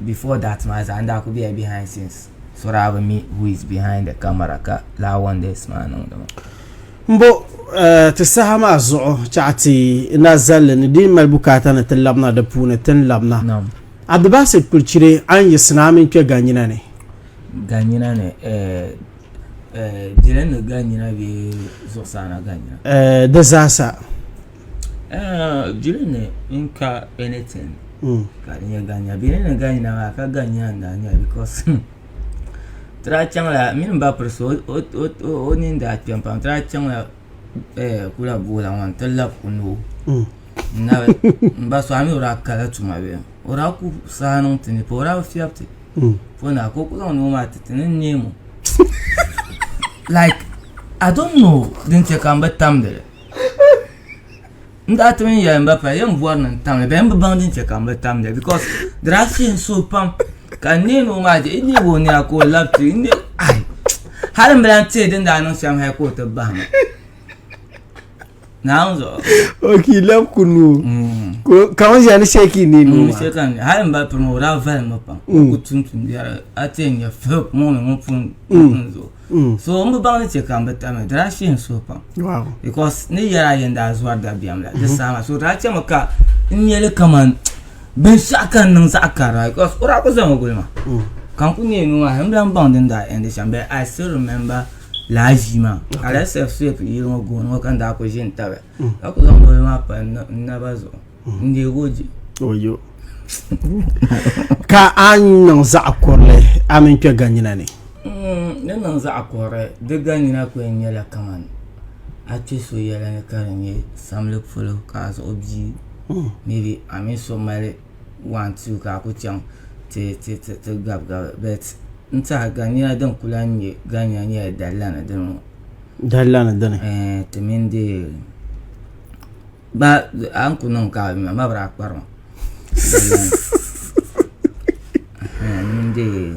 before that maa zaa n daa ku bela behind scenes so daa bi mi who is behind the camera ka lala wonders maa niŋdi maa. Mbo ti saha maa zuɣu chaɣ ti na zalli ni di mali bukaata ni ti labina di puuni ti ni labina. Abdulbasit Kulchire a ni yiɣisina a mini kpe Ganyina ni. Ganyina ni Bilim ni Ganyina bee zuɣusaa na Ganyina? Di zaasa. Bilim ni n ka anything ka di nyɛ Ganyina. Bilim ni Ganyina maa ka Ganyina n daa nyɛli because ti daa chaŋla mini m ba piri so o nini daa kpɛm pam ti daa chaŋla kula boola ŋɔ n-ti labi kunuo m ba so a mi o daa kala tuma bee o daa ku saha niŋ ti ni pa o daa bi fiɛbi ti fo na ka o ku zaŋ noo maa ti ti ni n neem o like I don't know din chɛ ka m bi tamdi li n daa ti mini yɛli m ba pali yɛn bɔri ni n tamli bee m bi baŋ din chɛ ka m bi tamdi because di daa fiɛ n suhu pam ka n neei noo maa je n neegi o nina ka o labi ti n ai hali m bi lahi teei din daa niŋ shɛm hali ka o ti bahi ma Naawuni zuɣu o ka i labi ku noo ka o ʒiya ni shɛli ka i neei noo maa shɛli ka n hali m ba piri o daa vali mi pam o ku tum tum biɛri a ti yɛn nyɛ Philip ŋɔ mi ŋun pun n zuɣu so n bi baŋ ni chɛ ka n bi tamli di daa shihi n suhu pam because ni yɛra yɛn daa zɔri dabiɛm la di saha maa so di daa chɛmi ka n nyɛli kaman binshaɣu ka n niŋ zaɣ karili because o daa ku zaŋmi guli ma ka n ku neei nuu maa n bi lahi baŋ din daa endi shɛm but I still remember lala ʒii maa ka di sef sef yili ŋɔ gooni ŋɔ ka n daa ku ʒi n tabi ka ku zaŋ noli maa pa n naba zuɣu n deegi o je oyo ka a niŋ zaɣ kurili a mini kpɛ ganyina ni Ni niŋ zaɣ kurili di ganyina ku yɛn nyɛla kaman a kpɛ so yɛla ni ka di nyɛ samli polo ka a zuɣu bia maybe a mini so mali one two ka a ku chaŋ ti gabi gabi but n tiɛha ganyina din ku lahi nyɛ ganyina nyɛla dalila ni dini ŋɔ dalila ni dini ti mini dee Gba a ni ku niŋ ka a ma bi daa kpari ma mini dee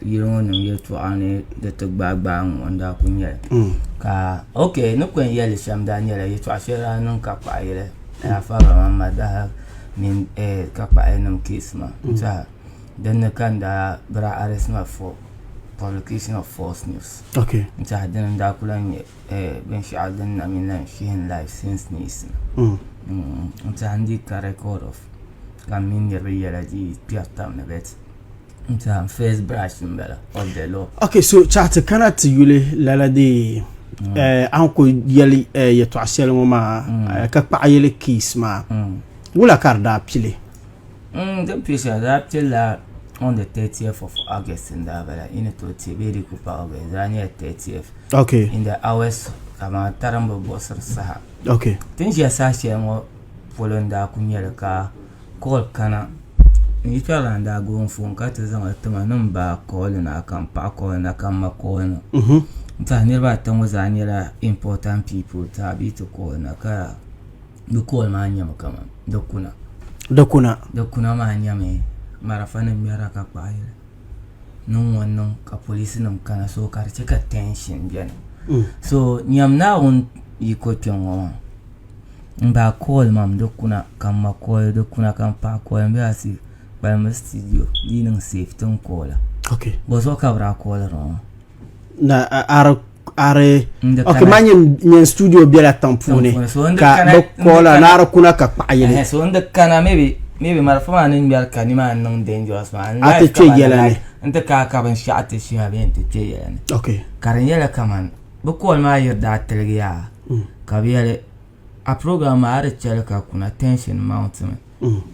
yili ŋɔ nim yɛltɔɣa ni di ti gbaai gbaai n ŋɔ n daa ku nyɛli ka okɛ ni ku yɛn yɛli shɛm daa nyɛla yɛltɔɣa shɛli daa niŋ ka kpaɣa yɛli afa madaha mini ka kpaɣa nim kees maa n tiɛha dinni ka n daa bi daa arɛst ma for publication of false news n tiɛha dini n daa ku lahi nyɛ Binshɛɣu din na mini lahi shihi n life since neesim n tiɛha n dii ka record of ka m mini niriba yɛla dii kpɛri tab ni but n tiɛha n first brush n bala of the law. Ok so chaɣ ti kana ti yuli lala dee a ni ku yɛli yɛtɔɣa shɛli ŋɔ maa ka kpaɣi yɛli case maa wula ka di daa pili? Din pili shɛli di daa pilila on the 30th of August n daa bala yi ni tooi tihi bee di ku pa August di daa nyɛla 30th Okay. In the hours kaman tarimba buɣisiri saha. Okay. Ti ni ʒiya saha shɛli ŋɔ polo n-daa kuli nyɛli ka call kana n yikpɛrilana daa gbubi n phone ka ti zaŋ li ti ma ni m ba call na ka m paɣa call na ka m ma call na n tiɛha niriba ata ŋɔ zaa nyɛla important people ti a bɛ ti call na ka di call maa nyɛmi kaman di kuna. Di kuna. Di kuna maa nyɛmi marafa ni ŋmɛra ka kpaɣi yili. Ni ŋ-ŋɔ niŋ ka polinsi nim kana so ka di chɛ ka tension beni. So nyam Naawuni yiko kpɛŋ ŋɔ maa n daa call ma di kuna ka n ma call di kuna ka n paɣa call n bɛ asi kpalimbi studio di yi niŋ safe ti ni call a. Bɔ zuɣu ka bi daa call ri ŋɔ? Na ari ari ok ma nyin nyin studio bela tiŋ puuni ka bi call a ni ari kuna ka kpaɣa yili. So n di kana maybe maybe marafa maa ni ŋmɛri ka nimaani niŋ dangerous maa a ti kpe yɛla ni n ti kaai ka binshaɣu ti shiha bee n ti kpe yɛla ni ka di nyɛla kaman bɛ call maa yiri daa tiligi yaa ka bɛ yɛli a program maa a di chɛli ka kuna tension mount mi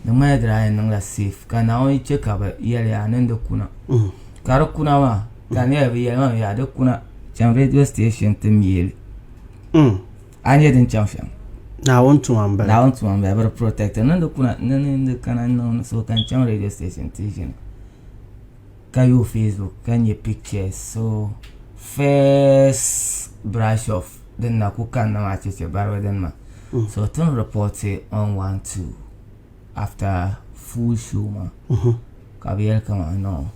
di ŋmanila di daa yɛn niŋla safe ka Naawuni chɛ ka bɛ yɛli yaa ni di kuna ka di kuna maa ka di nyɛla bɛ yɛli ma mi yaa di kuna chaŋ radio station ti meeli a nyɛ din chaŋ shɛm Naawuni tuma n bala Naawuni tuma n bala bi di protect ni di kuna ni di kana niŋ so ka n chaŋ radio station ti ʒini ka yooi Facebook ka nyɛ pictures so first brush off din na ku kanna maa cheche bariba dini maa so ti ni report on 1 2 after full show maa ka bi yɛli kaman no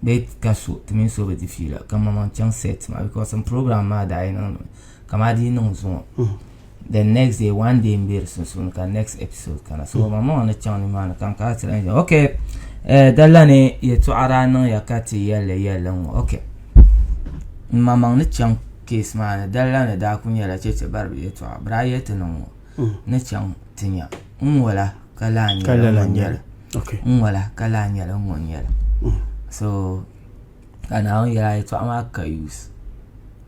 bee ka so ti mini so bi di fiila ka maŋmaŋ chaŋ set maa because n program maa daa yi niŋdimi kamani di yi niŋ zuŋɔ the next day one day n bɛ di sunsuuni ka next episode kana so maŋmaŋ ni chaŋ nimaani ka n kana ti lahi ok dala ni yɛltɔɣa daa niŋya ka ti yɛlli yɛlli n ŋɔ ok n maŋmaŋ ni chaŋ case maa ni dala ni daa ku nyɛla cheche baribu yɛltɔɣa bi daa yɛli ti ni ŋɔ ni chaŋ ti nya n ŋɔla ka lahi nyɛla ŋɔ nyɛli n ŋɔla ka lahi nyɛla ŋɔ nyɛli so ka Naawuni yɛli a yɛltɔɣa maa ka use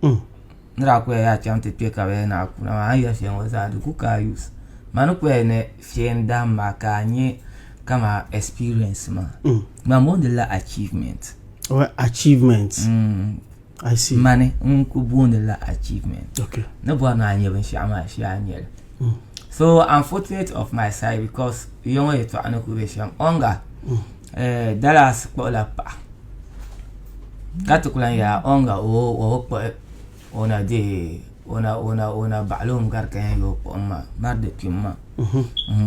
ni daa ku yɛli a chaŋ ti kpɛ ka bi yɛli ni a kuna maa a ni yɛli shɛli ŋɔ zaa di ku ka a use ma ni ku yɛli ni shee n dahim maa ka a nyɛ kama experience maa ban booni la achievement achievement I see mani n ku booni la achievement ni bɔri ni a nyɛ binshaɣu maa shee a nyɛli so unfortunate of my side because ya ŋɔ yɛltɔɣa ni ku be shɛm onga Dallas kpuɣila paɣa ka ti ku lahi yɛla onga o bi kpuɣi o na deei o na o na o na baɣali o mi gari ka yɛn yo kpuɣim maa mari di kpim maa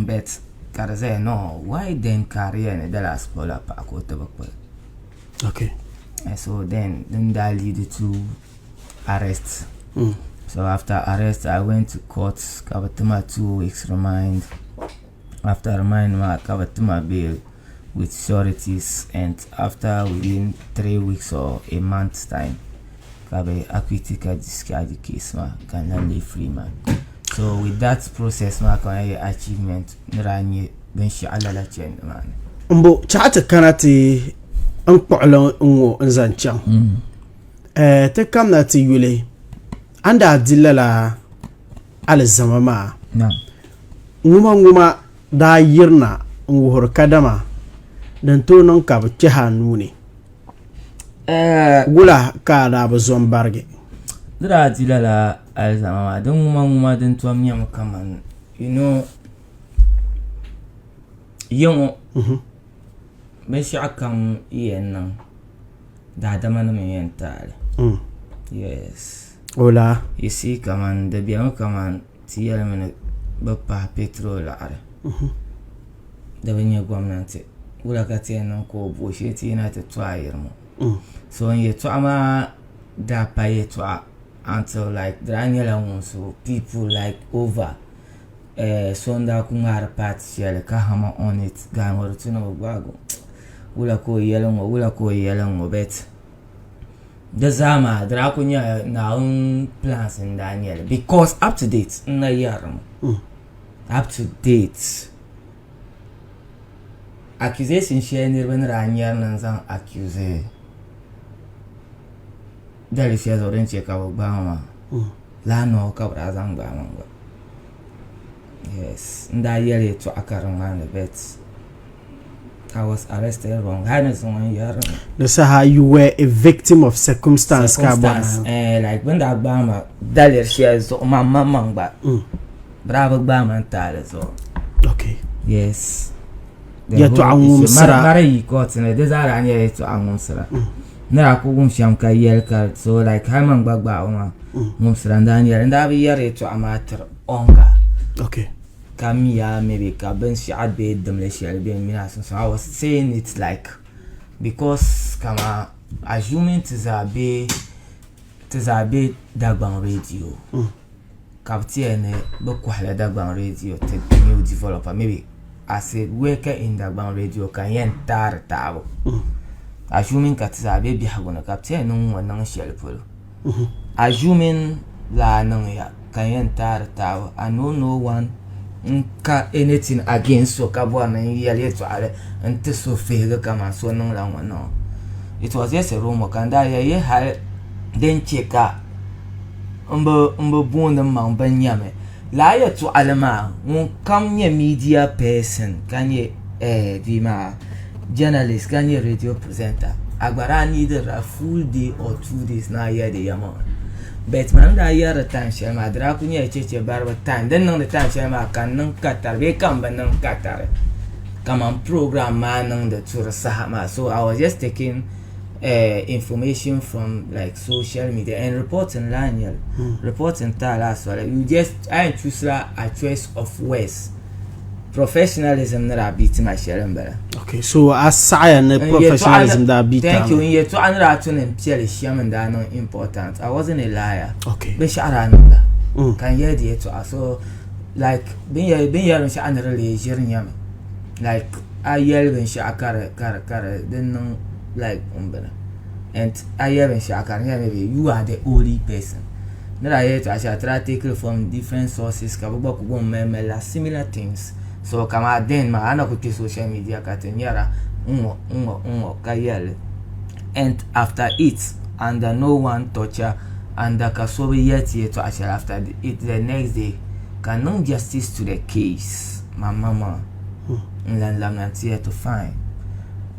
but ka di zaya no why then ka di yɛli ni Dallas kpuɣila paɣa ka o ti bi kpuɣi okay and so then din daa lead to arrest so after arrest I went to court ka bi tima 2 weeks remand after remand maa ka bi tima bail with sureties and after within 3 weeks or a month time ka bi acquit ka discharge the case maa ka n lan leei free man so with that process maa ka n yɛ achievement ni daa nyɛ binshaɣu lala chandi maa ni. N bo chaɣ ti kana ti n kpuɣili n ŋɔ n zaŋ chaŋ ti kamina ti yuli a ni daa di lala alizama maa ŋuma ŋuma daa yirina n wuhiri kadama din tooi niŋ ka bi kpɛhi a nuuni wula ka a daa bi zo n barigi di daa di lala alizama maa din ŋuma ŋuma din tom nyɛmi kaman you know yiŋɔ binshaɣu kam yɛn niŋ daadama nim n yɛn taali yes Ola you see kaman di bemi kaman ti yɛlimi ni bi pahi petrol laɣari di bi nyɛ gomnanti wula ka ti yɛn niŋ ka o bo shee ti yina ti to ayirimo so n yɛltɔɣa maa daa pa yɛltɔɣa until like di daa nyɛla ŋun so people like over so n daa ku ŋmaari paati shɛli ka hammer on it guy ŋɔ di tu ni bi gbaagi o wula ka o yɛli ŋɔ wula ka o yɛli ŋɔ but di zaa maa di daa ku nyɛla Naawuni plans n daa nyɛli because up to date n na yɛrimi up to date accusation shɛli niriba ni daa nyɛri ni n zaŋ accuse daliri shɛli zuɣu din chɛ ka bi gbaai ma maa laa noo ka bi daa zaŋ gbaai ma gba yes n daa yɛli yɛltɔɣa ka di ŋmanili but I was arrested wrong hali ni zuŋɔ n yɛri mi Di saha you were a victim of circumstance ka circumstance like bin daa gbaai ma daliri shɛli zuɣu man maŋmaŋ gba bi daa bi gbaai ma n taali zuɣu okay yes Yɛltɔɣa ŋumsira. Mari yi court ni di zaa daa nyɛla yɛltɔɣa ŋumsira ni daa ku wum shɛm ka yɛli ka so like hali man gba gbaai o maa ŋumsira n daa nyɛli n daa bi yɛri yɛltɔɣa maa tiri onga okay ka miya maybe ka binshaɣu bee dimli shɛli bɛ n mini a sunsuuni I was saying it like because kama assuming ti zaa be Ti zaa be Dagbaŋ radio ka bɛ ti yɛli ni bɛ kɔhila Dagbaŋ radio ti new developer maybe as a worker in Dagbaŋ radio ka n yɛn taari taabu assuming ka ti zaa be biɛhigu ni ka bɛ ti yɛli ni ŋ-ŋɔ niŋ shɛli polo assuming laa niŋya ka n yɛn taari taabu I know no one n ka anything against so ka bɔri ni n yɛli yɛltɔɣali n ti so fihigu kaman so niŋla ŋɔ no it was just a rumour ka n daa yɛli yi hali din chɛ ka n bi booni n maŋ bini nyɛmi lala yɛltɔɣali maa ŋun kam nyɛ media person ka nyɛ bia maa journalist ka nyɛ radio presenter a gba daa need la full day or 2 days ni a yɛli di yɛlimaŋli but man daa yɛri di time shɛli maa di daa ku nyɛla cheche baribu time din niŋdi time shɛli maa ka n niŋ katari bee ka n bi niŋ katari kaman program maa niŋdi turi saha maa so I was just taking information from like social media and reporting laa n nyɛli reporting taala soli you just a yɛn choose la a choice of words professionalism ni daa bi tima shɛli n bala. Okay, so a saɣaya ni professionalism daa bi Thank you. N yɛltɔɣa ni daa tu ni n piɛli shɛm n daa niŋ important. I wasn't a liar. Okay. Binshɛɣu daa niŋda ka n yɛli di yɛltɔɣa so like bin yɛri binshɛɣu ni di lee ʒiri nyɛmi like a yɛli binshɛɣu ka di ka di ka di di niŋ like n bini and a yɛli binshɛɣu ka di nyɛla maybe you are the only person ni daa yɛli yɛltɔɣa shɛli ti daa take it from different sources ka bi gba ku bɔŋ mali mali la similar things so kamaa then maa a na ku kpɛ social media ka ti nyɛra n ŋɔ n ŋɔ n ŋɔ ka yɛli and after it under no one torture under ka so bi yɛli ti yɛltɔɣa shɛli after it the next day ka niŋ justice to the case man maŋmaŋa n lan labina n ti yɛli to fine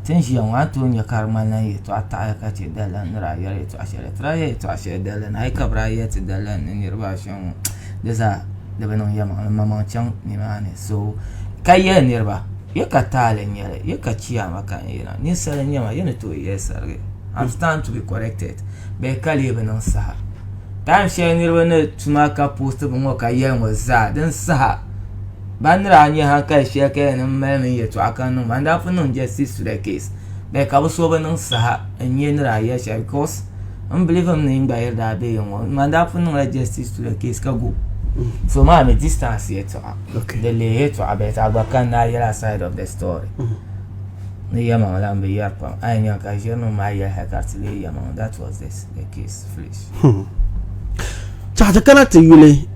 Ti ni ʒiya ŋɔ a ni tooi nya ka di ŋmanila n yɛltɔɣa taɣiya ka chɛ dalila ni daa yɛri yɛltɔɣa shɛli. Ti daa yɛli yɛltɔɣa shɛli dalila ni hali ka bɛ daa yɛli ti dalila ni niriba ashɛm ŋɔ di zaa di bi niŋ yɛlimaŋli maŋmaŋ chaŋ nimaani. So ka yɛli niriba, Ya ka taali n-nyɛ li, ya ka chiyaama ka n yina. Ninsala n-nyɛ ma, ya ni tooi yɛli sarigi. I'm stand to be corrected. Bee ka lee bi niŋ saha. Time shɛli niriba ni tuma ka post bini ŋɔ ka yɛli ŋɔ zaa din saha. Ban ni daa nyɛ hankali shɛli ka yɛn ni mali mini yɛltɔɣa ka niŋ ban daa pun niŋ justice to the case bɛ ka bi so bi niŋ saha n nyɛ ni daa yɛli shɛli because n believe ni n gba yiri daa bɛ ŋɔ man daa pun niŋla justice to the case ka go so maa mi distance yɛltɔɣa di leei yɛltɔɣa but a gba ka n daa yɛla side of the story ni yɛlimaŋli la n bi yɛri pam a yi nya ka ʒirinim maa yɛli hali ka di ti leei yɛlimaŋli that was the case finish. Chaɣ ti kana ti yuli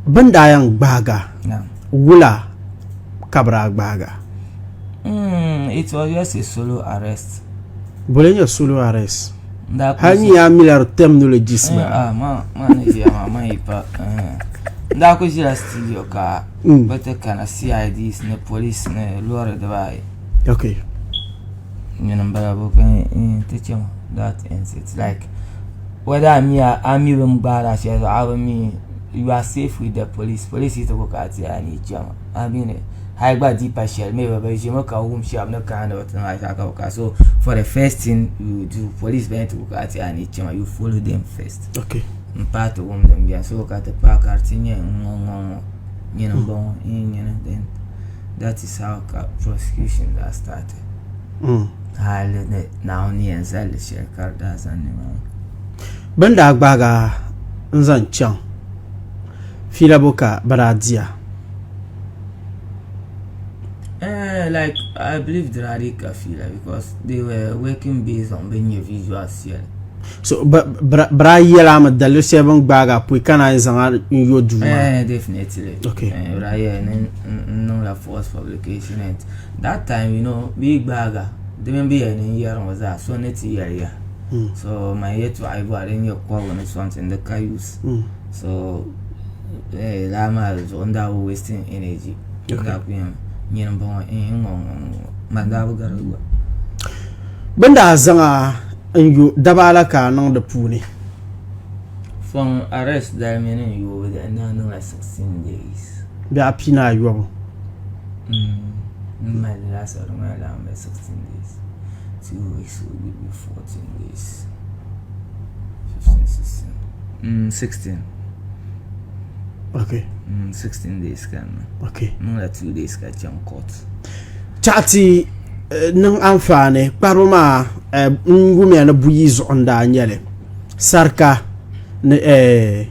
Bɛ ni daa yɛn gbaagi a, wula ka bɛ daa gbaagi a? It was just a solo arrest. Boli n-nyɛ solo arrest? Hali nyin yaa mila di terminologies maa. Ma ni ʒiya maa, man yi pa. N daa kuli ʒila studio ka bɛ ti kana CIDs ni police ni loori dibaayi. Okay. Nyini m-bala bɛ ti chɛ that ends it like whether a mi a mi bini gbaari a shɛli zuɣu a bi mi you are safe with the police police yi ti ku ka a ti a ni chɛmi a mi ni hali gba di pa shɛli maybe bi ʒimi ka wum shɛba ni kana ni bi ti niŋ a shɛli ka bi kana so for the first thing you do police bɛn ti ku ka a ti a ni chɛmi you follow them first okay n paai ti wum din biɛni so ka ti paai ka di ti nyɛ n ŋɔ ŋɔ ŋɔ nyini n bɔŋɔ n nyini then that is how ka prosecution daa started. Hali ni Naawuni ni yɛn zali li shɛli ka di daa zani nimaani. Bɛ ni daa gbaagi a n-zaŋ chaŋ fiila bo ka bɛ daa di a? Like I believe di daa dii ka fiila because they were working based on bɛ ni nya visuals shɛli. So bɛ daa yɛli a mi daliri shɛli bɛ ni gbaagi a pɔi ka naan zaŋ a n-yo duu maa? Definitely. Okay. Bɛ daa yɛli ni n niŋla false publication and That time you know bɛ yi gbaagi a di mini bɛ yɛli ni n yɛri ŋɔ zaa so ni ti yɛli ya so man yɛltɔɣa yi bɔri din nyɛ kɔbigu ni something di ka use so lala maa zuɣu n daa bi wasting energy n daa ku yɛn nyini n bɔŋɔ n ŋɔ ŋɔ ŋɔ man daa bi garigi gba. Bɛ ni daa zaŋ a n yo daba ala ka a niŋ di puuni. From arrest dali mini n yoobu dali n daa niŋla 16 days. Biɛɣu pia ni ayɔbu. M mali laasabu di ŋmanila a mali 16 days 2 weeks will give you 14 days 15 16 16 Okay. 16 days ka n niŋ. Okay. N niŋla 2 days ka chaŋ court. Chaɣati niŋ anfaani kparibu maa n wumiya ni buyi zuɣu n daa nyɛli. Sarika ni eh,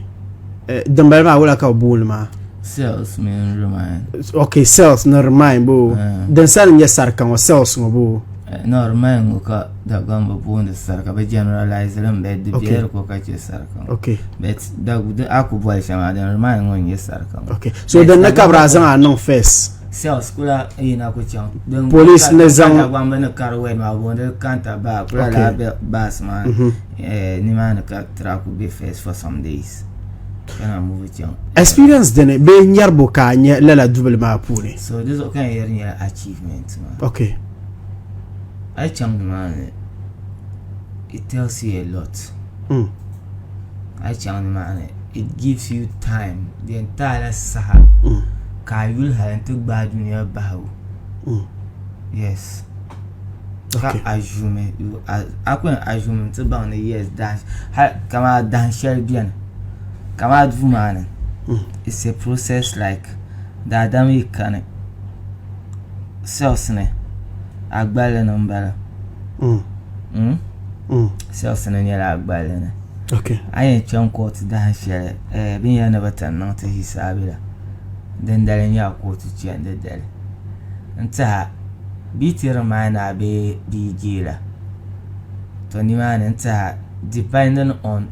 eh, dimbali maa wula ka bi booni maa? Cells mini remand. Ok, cells ni remand boo. Din sani n-nyɛ sarika ŋɔ, cells ŋɔ boo. No, remand ŋɔ ka Dagbaŋ bi booni sarika, bɛ generalize li mi bɛ di bela di ko ka che sarika ŋɔ. Ok. But a ku boli shɛm maa din remand ŋɔ n-nyɛ sarika ŋɔ. Ok, so din ni ka bɛ daa zaŋ a niŋ first? Cells kula yina ku chaŋ. Din Police ni zaŋ. Dagbaŋ bi ni kari word maa bɛ booni li counter bar kula lala bars maa nimaani ka tira ku be first for some days ka na move chaŋ. Experience dini bee nyɛribo ka a nya lala dubili maa puuni? So di zuɣu ka n yɛri nyɛla achievement maa. Ok. A yi chaŋ nimaani it tells you a lot. A yi chaŋ nimaani it gives you time di yɛn ti a la saha ka a yuli hali n-ti gbaai dunia bahigu. Yes. Ka assume a ku yɛn assume nti baŋ ni yes hali kamani dahin shɛli beni kamani duu maa ni it's a process like daadam yi kani cells ni a gballi ni m-bala cells ni nyɛla a gballi ni a yɛn chaŋ court dahin shɛli bɛ ni yɛli ni bɛ ti niŋ ti hisaabi la dindali n-nyɛ a kootu chandi dali n-tɛha bɛ yi ti remind a bee bɛ yi jail a to nimaani n-tɛha depending on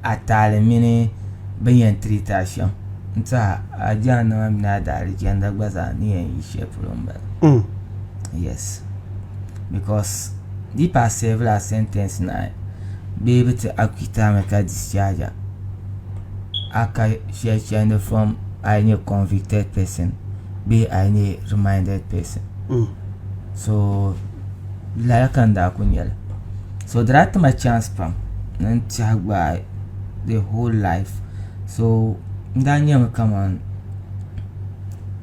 a taali mini bɛ ni yɛn treat a shɛm n-tɛha a jahannama mini a daalijanna gba zaa ni yɛn yi shɛli polo m-bala. Yes because di yi paai serve la sentence naai bee bɛ ti acquit a mi ka discharge a, a ka shɛli chandi from a yi nyɛ convicted person bee a yi nyɛ reminded person. So lala ka n daa kuli nyɛli. So di daa ti ma chance pam ni n tɛhi gbaai the whole life. So n daa nyami kaman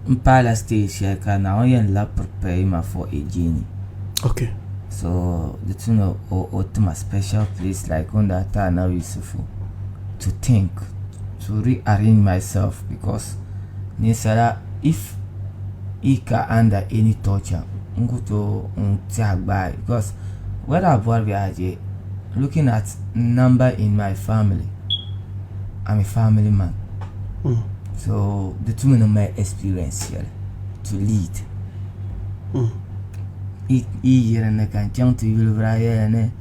n paala stage shɛli ka Naawuni yɛn labi prepare ma for a journey. Okay. So di tu ni o ti ma special place like o ni daa ti Anabi Yusufu to think, to rearrange myself because ninsala if yi ka under any torture n ku tooi n tɛha gbaai because whether a bɔri bee a je looking at number in my family I'm a family man so di tumi ni mali experience shɛli to lead yi yi dinni ka n chaŋ ti yuli bɛ daa yɛliya ni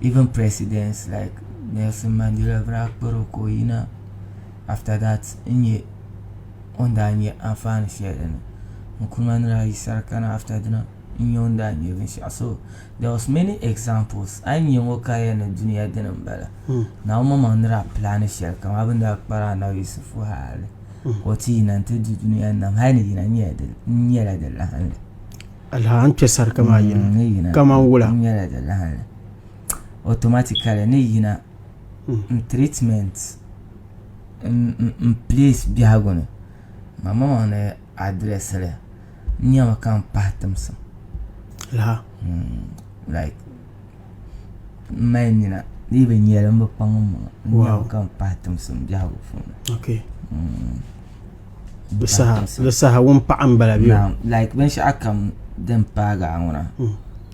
even presidents like Nelson Mandela bɛ daa kpari o ka o yina after that n nyɛ o ni daa nyɛ anfaani shɛli dini Nkrumah ni daa yi sarika na after dina n nyɛ o ni daa nyɛ binshɛɣu so there was many examples a yi nyɛ ŋɔ ka yɛli ni dunia dini n bala Naawuni maŋmaŋ ni daa pilaani shɛli kamani bɛ ni daa kpari Anabi Yisifu hali ka o ti yina nti di dunia nam hali ni yina n nyɛla di lahinli. Alaha n kpɛ sarika maa yina kaman wula? N nyɛla di lahinli automatically ni yina n treatment n place biɛhigu ni ma maŋmaŋ ni address li n nyami ka n pahi timsim Alaha like m mali nina di yi bi nyɛli m bi kpaŋ m maŋa n nyami ka n pahi timsim biɛhigu puuni. Okay. Di saha di saha ŋun paɣa n bala bɛ. Like binshɛɣu kam din paagi a ŋuna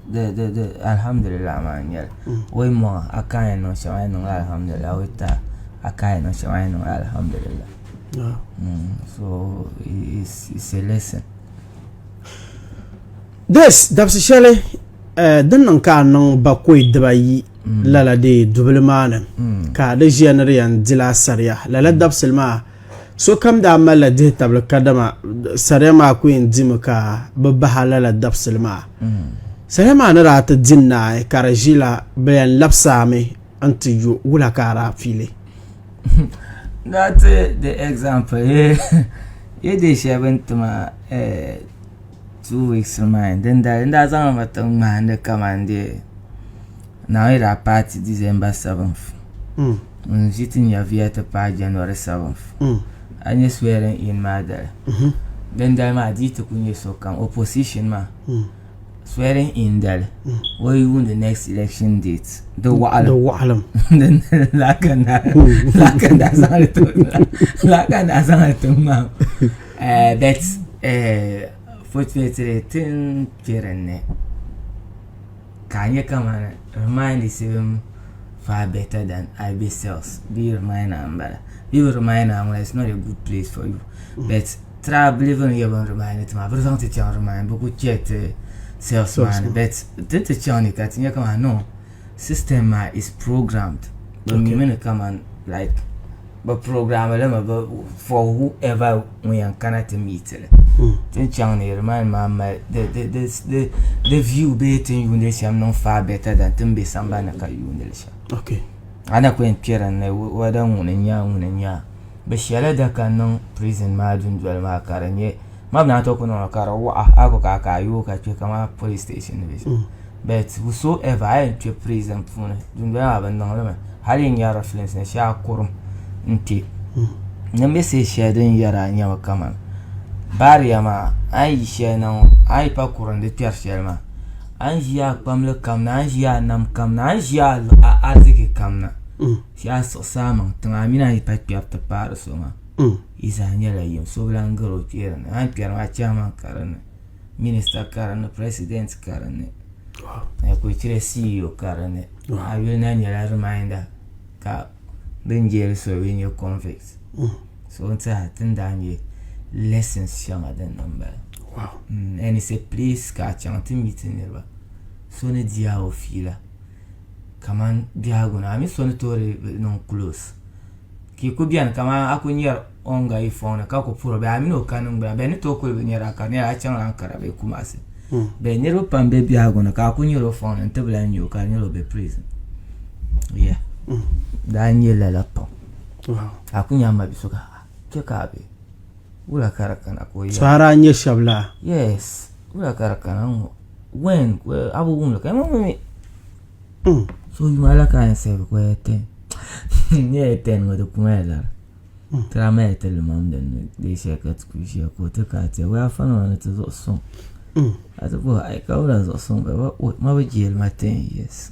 di di di alhamdulillah maa n nyɛli o yi mɔŋ a ka yɛn niŋ shɛm a yɛn niŋla alhamdulillah o yi ti a a ka yɛn niŋ shɛm a yɛn niŋla alhamdulillah so it's, it's a lesson. This dabisi shɛli din niŋ ka a niŋ bakɔi dibayi lala dee dubili maa ni ka di ʒiya ni di yɛn dila sariya lala dabisili maa sokam daa malila dihi tabili kadama sariya maa ku yɛn dimi ka bi baha lala dabisili maa sariya maa ni daa ti di naai ka di ʒila bi yɛn labisami n ti yo wula ka a daa fiili That's the example. Ye de shɛli bin tima 2 weeks remind din daa n daa zaŋ ma ti ŋmahindi kamani dee Naawuni daa paati December 7th n ʒi ti nyɛviya ti paai January 7th a nyɛ swearing in maa dali din dali maa di yi ti ku nyɛ sokam opposition maa swearing in dali o yi yuuni next election date di waɣilim laa ka n daa zaŋli ti ŋmaam but fortunately ti ni kpe dinni. Ka a nya kaman remand is even far better than a be cells bee remand a m-bala. Bee bi remand a ŋuna it's not a good place for you but try believing ya bin remand ti maa bɛ di zaŋ ti chaŋ remand bɛ ku chɛ ti cells maa ni but ti ni ti chaŋ ni ka ti nya kaman no system maa is programmed bɛ mimi ni kaman like Bɛ programme li mi for whoever ŋun yɛn kana ti meet li. Ti ni chaŋ ni remand maa mali di view bee ti ni yuundi li shɛm niŋ far better than ti ni be sambani ni ka yuundi li shɛm. A na ku yɛn kpe din ni whether ŋuni n-nyɛ a ŋuni n-nyɛ a. Bɛ shɛla daka niŋ prison maa dundoli maa ka di nyɛ ma bi naan tooi ku niŋ li ka di waɣa a ku ka ka a yooi ka kpe kamani police station ni be shɛm. But whosoever a yɛn kpe prison puuni dundoli maa bi niŋ li mi hali yi nyari films ni shee a kurum n kpe din be stage shɛli din yɛra a nyɛmi kaman barrier maa a ni yi shɛli na ŋɔ a yi pa kurindi kpɛri shɛli maa a ni ʒi a kpamli kam na a ni ʒi a nam kam na a ni ʒi a ariziki kam na shee a siɣisi a maŋ tiŋa a mini a yi pa kpɛri ti paari so maa yi zaa nyɛla yim so bi lan gari o kpee dinni a ni kpɛri maa chairman ka dinni. Minister ka dinni president ka dinni ka o chɛ CEO ka dinni a yuli na nyɛla reminder ka bin jail so bee nyɛ convict so n tiɛha ti ni daa nyɛ lessons shɛŋa din ni n bala and it's a place ka a chaŋ ti meet niriba so ni di a o fiila kamani biɛhigu ni a mi so ni tooi niŋ close Ka yi ku beni kaman a ku nyari o ni ga yi fɔŋ ni ka ku puri bee a mini o ka niŋgbuna bɛ ni tooi kuli bi nyari a ka di nyɛla a chaŋla Ankara bee Kumasi. Bɛ niriba pam be biɛhigu ni ka a ku nyari o fɔŋ ni nti bi lan nya o ka di nyɛla o be prison. Yeah. Daa nyɛ lala pam. A ku nya a mabi so ka kpe ka a be. Wula ka di kana ka o yɛli. So a daa nya shɛba laa? Yes. Wula ka di kana ŋ-ŋɔ? When? A bi wum li ka mi. So yuma la ka a yɛn sɛbi ka o yɛ ten n yɛ ten ŋɔ di kuma ya lari ti daa mali ti limam din ni deei shɛli ka ti kuli ʒiya ka o ti ka ti o afa nima ni ti zuɣu suŋ a ti bɔhi ai ka wula zuɣu suŋ bɛ ma bi jeeli ma 10 years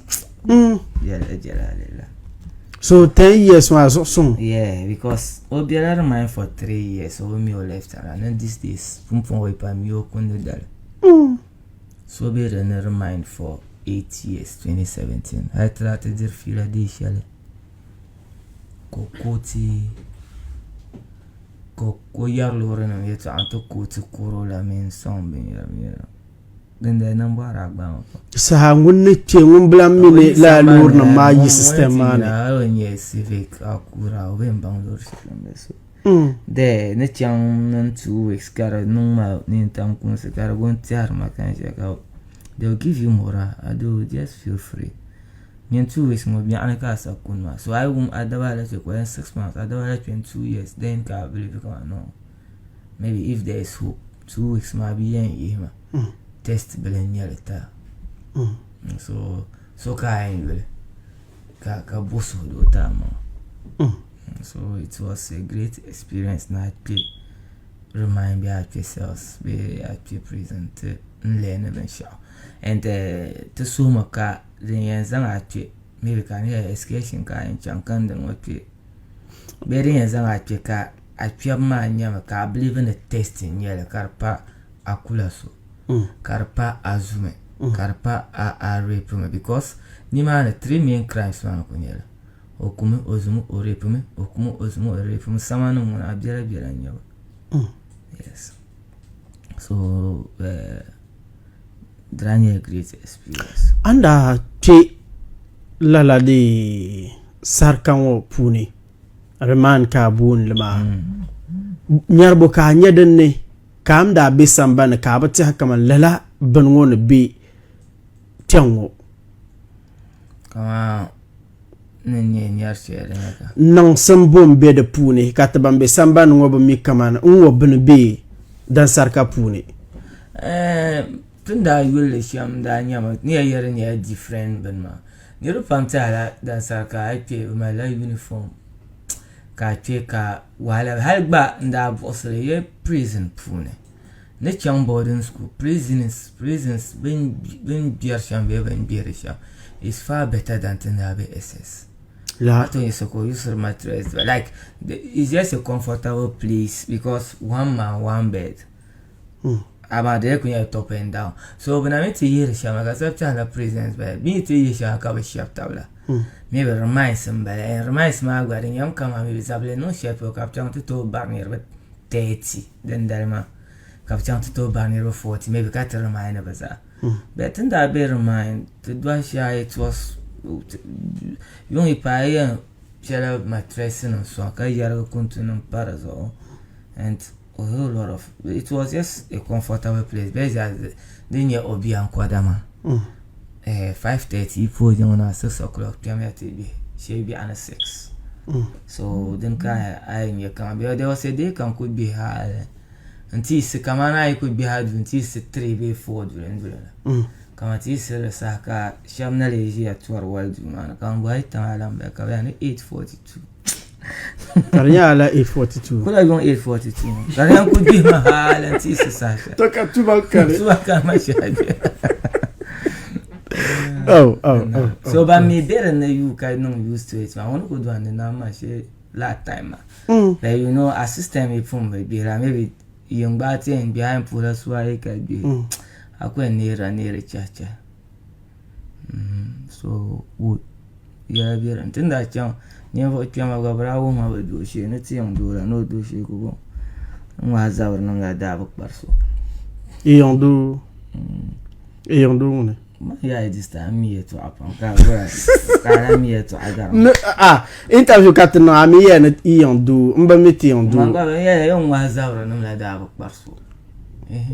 jɛla jɛla alila so 10 years maa zuɣu suŋ yeah because o bela remand for 3 years o bi mi o left and right and these days pumpɔŋ o yi pa mi o kundi dali So be di ni remand for 8 years 2017 hali ti daa ti diri fiila deei shɛli ka o kooti ka o yɛri loori nim yɛltɔɣa n ti kooti Corolla mini sɔŋ binyɛra binyɛra din dali nambɔɣu daa gbaai ma pam. Saha ŋun ni kpe ŋun bi lahi mi ni lala loori nim maa yi system maa ni. Hali o nyɛ Civic Acura o bɛ n baŋ loori shɛli din bɛ so. Dee ni chaŋ niŋ 2 weeks ka di niŋ ma nintam kunsi ka di go n-tɛhiri ma ka n ʒiya ka they will give you morale although just feel free nyin 2 weeks ŋɔ biɛɣuni ka a sabi kuni maa so a yi wum a daba ala kpe ka 6 months a daba ala kpe 2 years then ka a believe kaman no maybe if there is hope 2 weeks maa bi yɛn yihi ma test bila n-nyɛ li ta so so ka a yɛn yuli ka ka bo suhudoo ti a maŋa so it was a great experience ni a kpe remand bee a kpe cells bee a kpe prison ti n learn binshɛɣu and eh, ti suhimi ka din yɛn zaŋ a kpe maybe ka di nyɛla excursion ka a yɛn chaŋ ka n dini ŋɔ kpe bee din yɛn zaŋ a kpe ka a kpɛbu maa nyɛmi ka a believe ni test n nyɛli ka di pa a kula so ka di pa a zumi ka di pa a a rape mi because nimaani three main crimes maa n-kuli nyɛli o kumi o zumi o rape mi o kumi o zumi o rape mi sama nim ŋuna a biɛla biɛla n nyɛba yes so uh, di daa nyɛla great experience. A ni daa kpe lala di sarika ŋɔ puuni remand ka a booni li maa nyaribu ka a nya din ni Ka a ni daa be sambani ka a bi tɛhi kaman lala bini ŋɔ ni be kpɛŋ ŋɔ. Kaman ni nyɛ nyari shɛli din ka. Niŋsim bo m-be di puuni ka ti ban be sambani ŋɔ bi mi kaman n ŋɔ bini be dansarika puuni. Ɛɛh ti ni daa yuli li shɛm daa nyɛmi ni yɛn yɛli di nyɛla different bini maa. Niriba pam tɛhila dansarika a yi kpe bɛ malila uniform. Ka a kpe ka wahala hali gba n daa buɣisili ye prison puuni ni chaŋ boarding school prisons prisons bin gbɛri shɛm bee bin gbɛri shɛm is far better than ti ni daa be SS La. A ti so ka o usiri mattress like it's just a comfortable place because one man one bed. Amaa di lee kuli nyɛla top and down. So bɛ na mi ti yihiri shɛm la ka sab tɛhila prisons bala. Bɛ ni ti yihi shɛŋa ka bɛ shɛbi tab la. Maybe reminds n bala. And reminds maa gba di nyɛmi kaman maybe zabili niŋ shɛli polo ka bɛ chaŋ ti tooi bari niriba 30 dindali maa. Ka bɛ chaŋ ti tooi bari niriba 40 maybe ka ti remind bɛ zaa. But ti ni daa be remind ti dɔhi shɛhi it was yuŋ yi paai yɛn piɛla mattress nim sɔŋ ka yɛrigi kuntu nim pa di zuɣu and a whole lot of it was just a comfortable place bee zaa din nyɛ o bia n-kɔda maa 5:30 yi puhi yiŋ na 6 o'clock kpɛmiya ti bihi shee biɛɣuni 6 so din ka a yɛn nyɛ kaman there was a day ka n kuli bihi hali n tiyisi kamani a yi kuli bihi a duu n tiyisi 3 bee 4 duli n duli la kaman tiyisi di saha ka shɛba na lee ʒiya tɔri wali duu maa ni ka n bɔhi tiŋa lan bala ka bɛ yɛli ni 8:42 Ka di nyɛla la 842. Kula yuŋ 842. Ka di yɛn ku gbihi ma hali n tiɣisi saha shɛli. To ka tuba kani. Tuba kani ma shɛli bɛ. Oh, oh, oh, oh. So ban mi be din ni yuui ka niŋ used to it maa ŋuni ku dɔndi nam maa shee last time maa. Like you know a system yi pun bi gbihira maybe yin gbaai ti yɛn gbihi a yɛn puhila suwa ayi ka gbihi a ku yɛn neerila neeri chahi chahi. So yɛla bɛ dinni ti ni daa chaŋ ninvuɣu kpɛma gba bi daa wuhi ma bi dooshee ni ti yiŋ doo la ni o dooshee ka o ŋmaai zabiri niŋ la daa bi kpari so. Yiŋ doo yiŋ doo ŋuni? Man yaa this time n mi yɛltɔɣa pam ka ka a lahi mi yɛltɔɣa gari ma. A interview ka ti niŋ a mi yɛli ni yiŋ doo n bi mi ti yiŋ doo. Man gba n yɛli yiŋ ŋmaai zabiri nim la daa bi kpari so.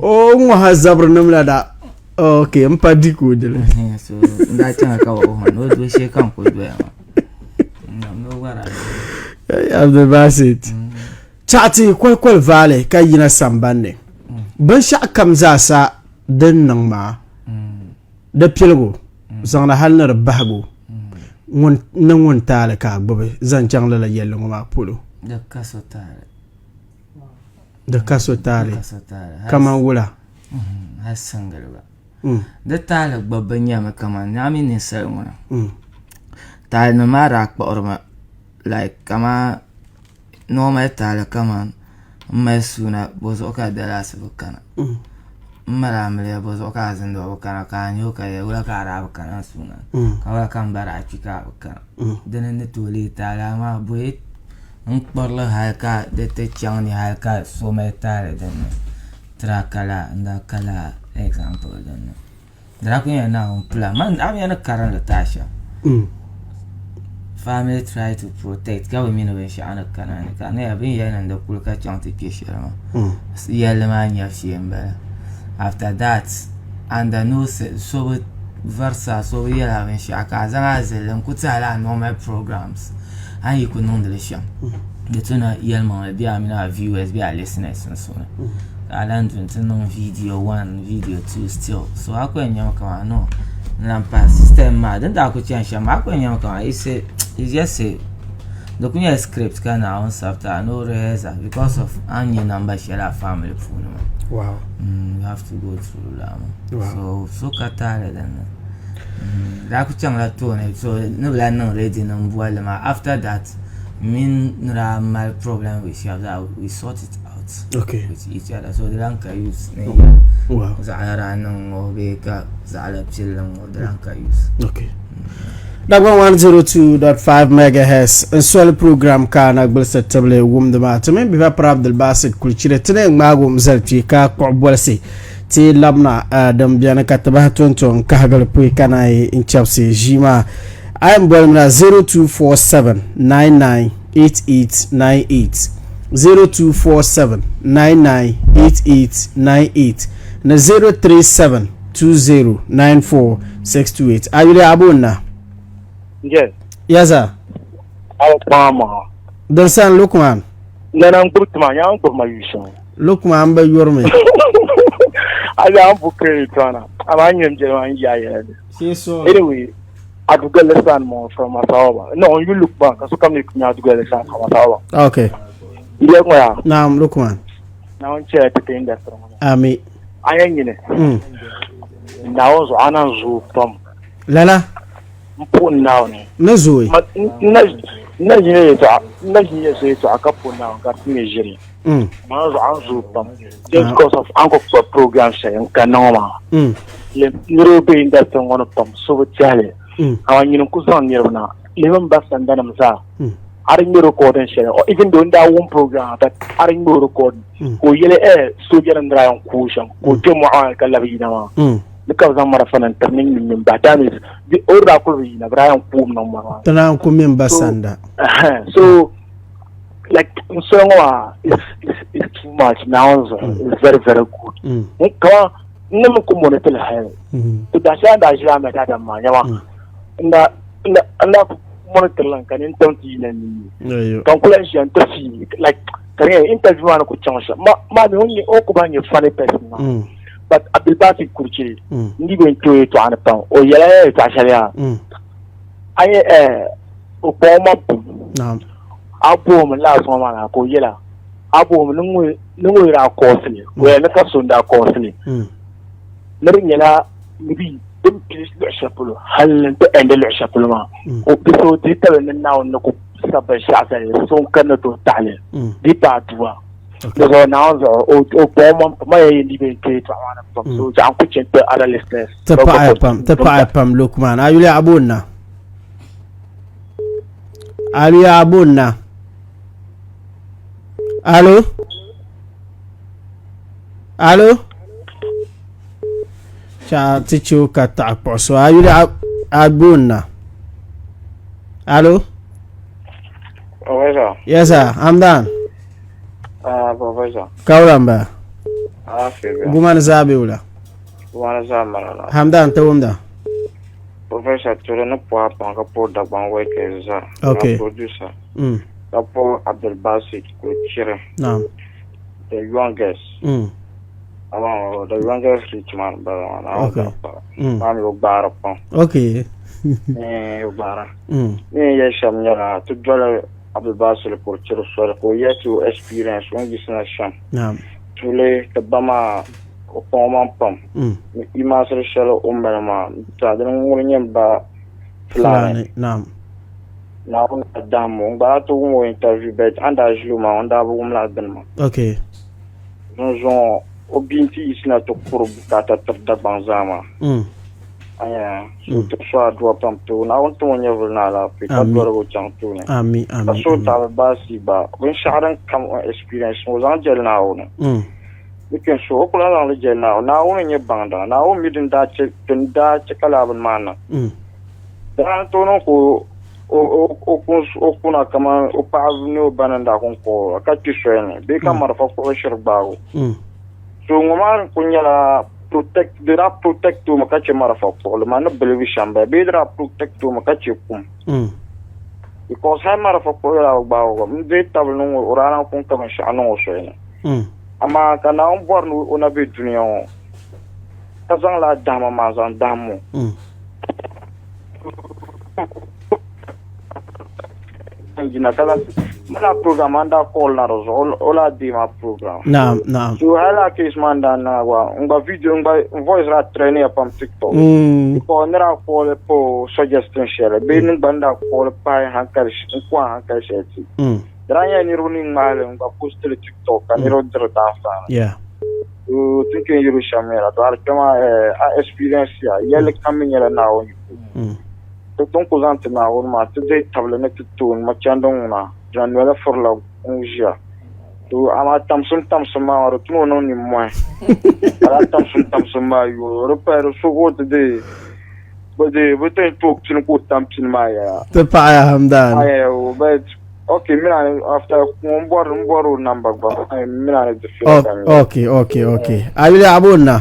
O ŋmahi zabiri nim la daa ok n pa di ka o dili. So n daa chaŋ ka bi wuhi ma ni o dooshee ka n kuli doya maa. Abdulbasit chaɣati kolikoli vaali ka yina sambanni binshaɣu kam zaasa din niŋ maa di piligu zaŋdi hali ni di bahigu ni ŋun taali ka a gbubi zaŋ chaŋ lala yɛlli ŋɔ maa polo. Di ka so taali. Di ka so taali kaman wula? Hali singili gba. Di taali gbubbu nyɛmi kaman naa mini ninsal ŋuna. Taalinima maa daa kpuɣirimi like kaman normal taali kaman m mali suuna bɔzuɣu ka dalaasi bi kana m mali amiliya bɔzuɣu ka azindoo bi kana ka a nya o ka yɛli wula ka a daa bi kana n suuna ka wula ka m ba daa kpi ka a bi kana dini n-ni tooi leei taali amaa bɔyi N kpuɣili hali ka di ti chaŋ ni hali ka so mali taali din ni ti daa kala n daa kala example din ni di daa kuli nyɛla Naawuni pula man a mi ni karinli taai shɛm family try to protect ka bi mi ni binshaɣu ni kana ni ka di nyɛla bɛ ni yɛli ni di kuli ka chaŋ ti kpɛ shɛli maa yɛlli maa nyabu shee n bala after that under no so bi varisa so bi yɛla binshaɣu ka a zaŋ a zilli n ku tɛhila a normal programs A ni yi kuli niŋdi li shɛm di tu ni yɛlimaŋli bee a mini a viewers bee a listeners sunsuuni ka a lahi du nti niŋ video one video two still so a ku yɛn nyami kaman no n lahi pahi system maa din daa kuli chani shɛm maa a ku yɛn nyami kaman it's a it's just a di kuli nyɛla script ka Naawuni sabiti a ni o rehearse because of a ni nyɛ number shɛli a family puuni maa wow you have to go through that maa so so ka taali dinni. Daa ku chaŋla tooni so ni bi lahi niŋ ready ni n bolli maa after that mini ni daa mali problem with shɛba zaa we sort it out okay. with each other so di lahi ka use ni wow. zaɣila daa niŋ ŋɔ bee ka zaɣila pilli ŋɔ di lahi ka use okay. Dagbaŋ 102.5 megahertz n soli program ka na gbilisi tibili wumdi maa ti mini Biba Pra Abdulbasit Kulichire ti ni ŋmaagi o zali kpee ka kpuɣi bolisi Ti labina din beni ka ti bahi tonto n-kahigili pɔi ka naan yi n-chɛbisi ʒii maa. A yɛn bolimi la 0247998898, 0247998898 ni 0372094628. A yuli a booni na? Yes. Yaza. Awo kpaŋa maŋa. Din sani Lukman. Nana n gbubi tima nya n gbubi ma yuui shɛŋa. Lukman n bi yuri mi. A yaa n bu credit maa na amaa n nyɛ n biɛli maa n yaa yɛla ni. Anyway, Adugalli San mo from Asawaba. No, n yu Lukman ka sokam ni nyɛ Adugalli San from Asawaba. Okay. N biɛli ŋɔ yaa. Naam Lukman. Naawuni chɛya ti ti industry ŋɔ ni. Ami. A yɛn nyini. Naawuni zuɣu a naan zooi pam. Lala. M puhi Naawuni. Ni zooi. N na N na ʒini yɛltɔɣa n na ʒini yɛli so yɛltɔɣa ka po Naawuni ka di ti nyɛ ʒiri. Maa zuɣu a ni zooi pam just because of a ni kuli kpuɣi program shɛli n kanna ŋɔ maa. Niriba be industry ŋɔ ni pam so bi tɛhi li amaa nyini n-kuli zaŋ niriba na lihi bɛ ni ba sandanima zaa a di ŋme recording shɛli or even though n daa wum program maa but a di ŋme o recording ka o yɛli eh soojanima ni daa yɛn ku o shɛm ka o kpe mɔɣu maa ni ka labi yina maa ni ka bɛ zaŋ marafa na n-tiri ni ŋme ŋme m-bahi that means o daa kuli bi yina bɛ daa yɛn ku o mi niŋ mɔri maa ni. Ti naan ku mi m-ba sanda. So like n soli ŋɔ maa is is is too much Naawuni zuɣu is very very good. Kaman n ni mi ku monitor li hali ti daa shɛli a ni daa ʒila a mɛta adam maa nyama n daa n daa ku monitor li ka nintam ti yina ninni ka n ku lahi ʒiya n ti feel like ka di nyɛla interview maa ni ku chaŋ shɛm maa mi o ku bahi nyɛ funny person maa but Abdulbasi Kurichiri n di bɛ n kpe o yɛltɔɣa ni pam o yɛla yɛltɔɣa shɛli yaa a nyɛ o kpaŋ o maŋ pam a bohimi last ŋɔ maa na ka o yɛla a bohimi ni ŋɔ daa kɔɔsili o yɛli ni ka so n-daa kɔɔsili ni di nyɛla ni bi din pili luɣ shɛli polo hali nti ɛndi luɣ shɛli polo maa o bi so dihi tabili ni Naawuni ni ku sabi binshɛɣu zali so n-kani ni tooi taɣi li di yi paai aduwa di zuɣu Naawuni zuɣu o kpaŋ o maŋ pam maa yɛn yi bɛ n-kpe yɛltɔɣa maa ni pam so zaɣ n-ku chɛ n-ti other listeners. Ti paɣiya pam, ti paɣiya pam Lukman. A yuli a booni na? A yuli a booni na? Alo? Alo? Cha ti chɛ o ka taɣi kpuɣi so. A yuli a booni na? Alo? Professor. Yes sir, Hamdan. Ah, Professor. Kawula n bala. Ah, Fibia. Gumani zaa be wula? Gumani zaa mala la. Hamdan ti wumda. Professor tuli ni pɔha pam ka pɔhi Dagbaŋ workers zaa. Okay. Ka producer. Ka pɔhi Abdulbasit Kuchiri. Naam. The youngest. Amaa the youngest rich man bala maa. Okay. Maa mi o gbaari pam. Okay. Eh, o gbaara. Ni yɛn yɛli shɛm nyɛla ti doli Abdulbasit Kuchiri soli ka o yɛli ti o experience o ni yiɣisina shɛm. Naam. Tuuli ti ba maa o kpaŋ o maŋ pam ni imaasiri shɛli o ni mali maa n-ti dini ŋuni nyɛ m ba Fulani. Naam. Naawuni daa dahim o. N gba daa ti wum o interview but a ni daa ʒili o maa o ni daa bi wum lala dini maa. Okay. Dinzuɣu o bia nti yiɣisina ti kuri bukaata tiri Dagbaŋ zaa maa. Anya, so ti so adua pam ti o. Naawuni tim o nyɛvuli ni alaafee ka doligi o chaŋ tooni. Ami, ami, Ka so tabi baasi gba binshɛɣu din kam o experience o zaŋ jɛli Naawuni. Ni kpɛn so o ku lahi zaŋ li jɛli Naawuni. Naawuni n-nyɛ baŋda. Naawuni mi din daa chɛ din daa chɛ ka lala bini maa niŋ. Daa ni tooi niŋ ka o kuna kaman o paɣa ni o ba ni daa kuli kpuɣi o ka kpe soya ni bee ka marafa kpuɣibu shiri gbaagi o. So ŋɔ maa kuli nyɛla protect di daa protect o mi ka chɛ marafa kpuɣili maa ni bilibi shɛm bala bee di daa protect o mi ka chɛ kum. Because hali marafa kpuɣili daa bi gbaagi o gba n dihi tabili ni ŋɔ o daa lahi kuni ka binshɛɣu niŋ o soya ni. Amaa ka Naawuni bɔri ni o na be dunia ŋɔ ka zaŋ lala dahima maa zaŋ dahim o. Jina ka mana program an daa call na di zuɣu o lahi deei ma program. Naam, naam. So hali laa case maa n daa naai gba n gba video n gba voice daa trend ya pam TikTok. Because n ni daa call pa o suggestion shɛli bee ni gba n daa call pahi hankali n ku a hankali shɛli ti. Di daa nyɛla niriba ni ŋmahi li n gba post li TikTok ka niriba diri daanfaani. Yeah. So ti ni kpɛ yiri shɛm nyɛla to a di kpɛma a experience ya yɛlli kam mi nyɛla Naawuni yiko. Ti ti ni ku zaŋ ti Naawuni maa ti dihi tabili ni ti tooni machandi ŋuna dina noli furila n-ʒiya. To amaa tamsim tamsim maa di tu ni o niŋ nimmɔhi ka lala tamsim tamsim maa yooi o di paya di so ka o ti deei bɛ deei bɛ ti tooi pini ka o tam pini maa yɛla. Ti paɣiya Hamdan. Ayi but Okay, mina ni after n bɔri n bɔri o number gba mina ni di feel ka nyɛ. Okay, okay, okay. A yuli a booni na?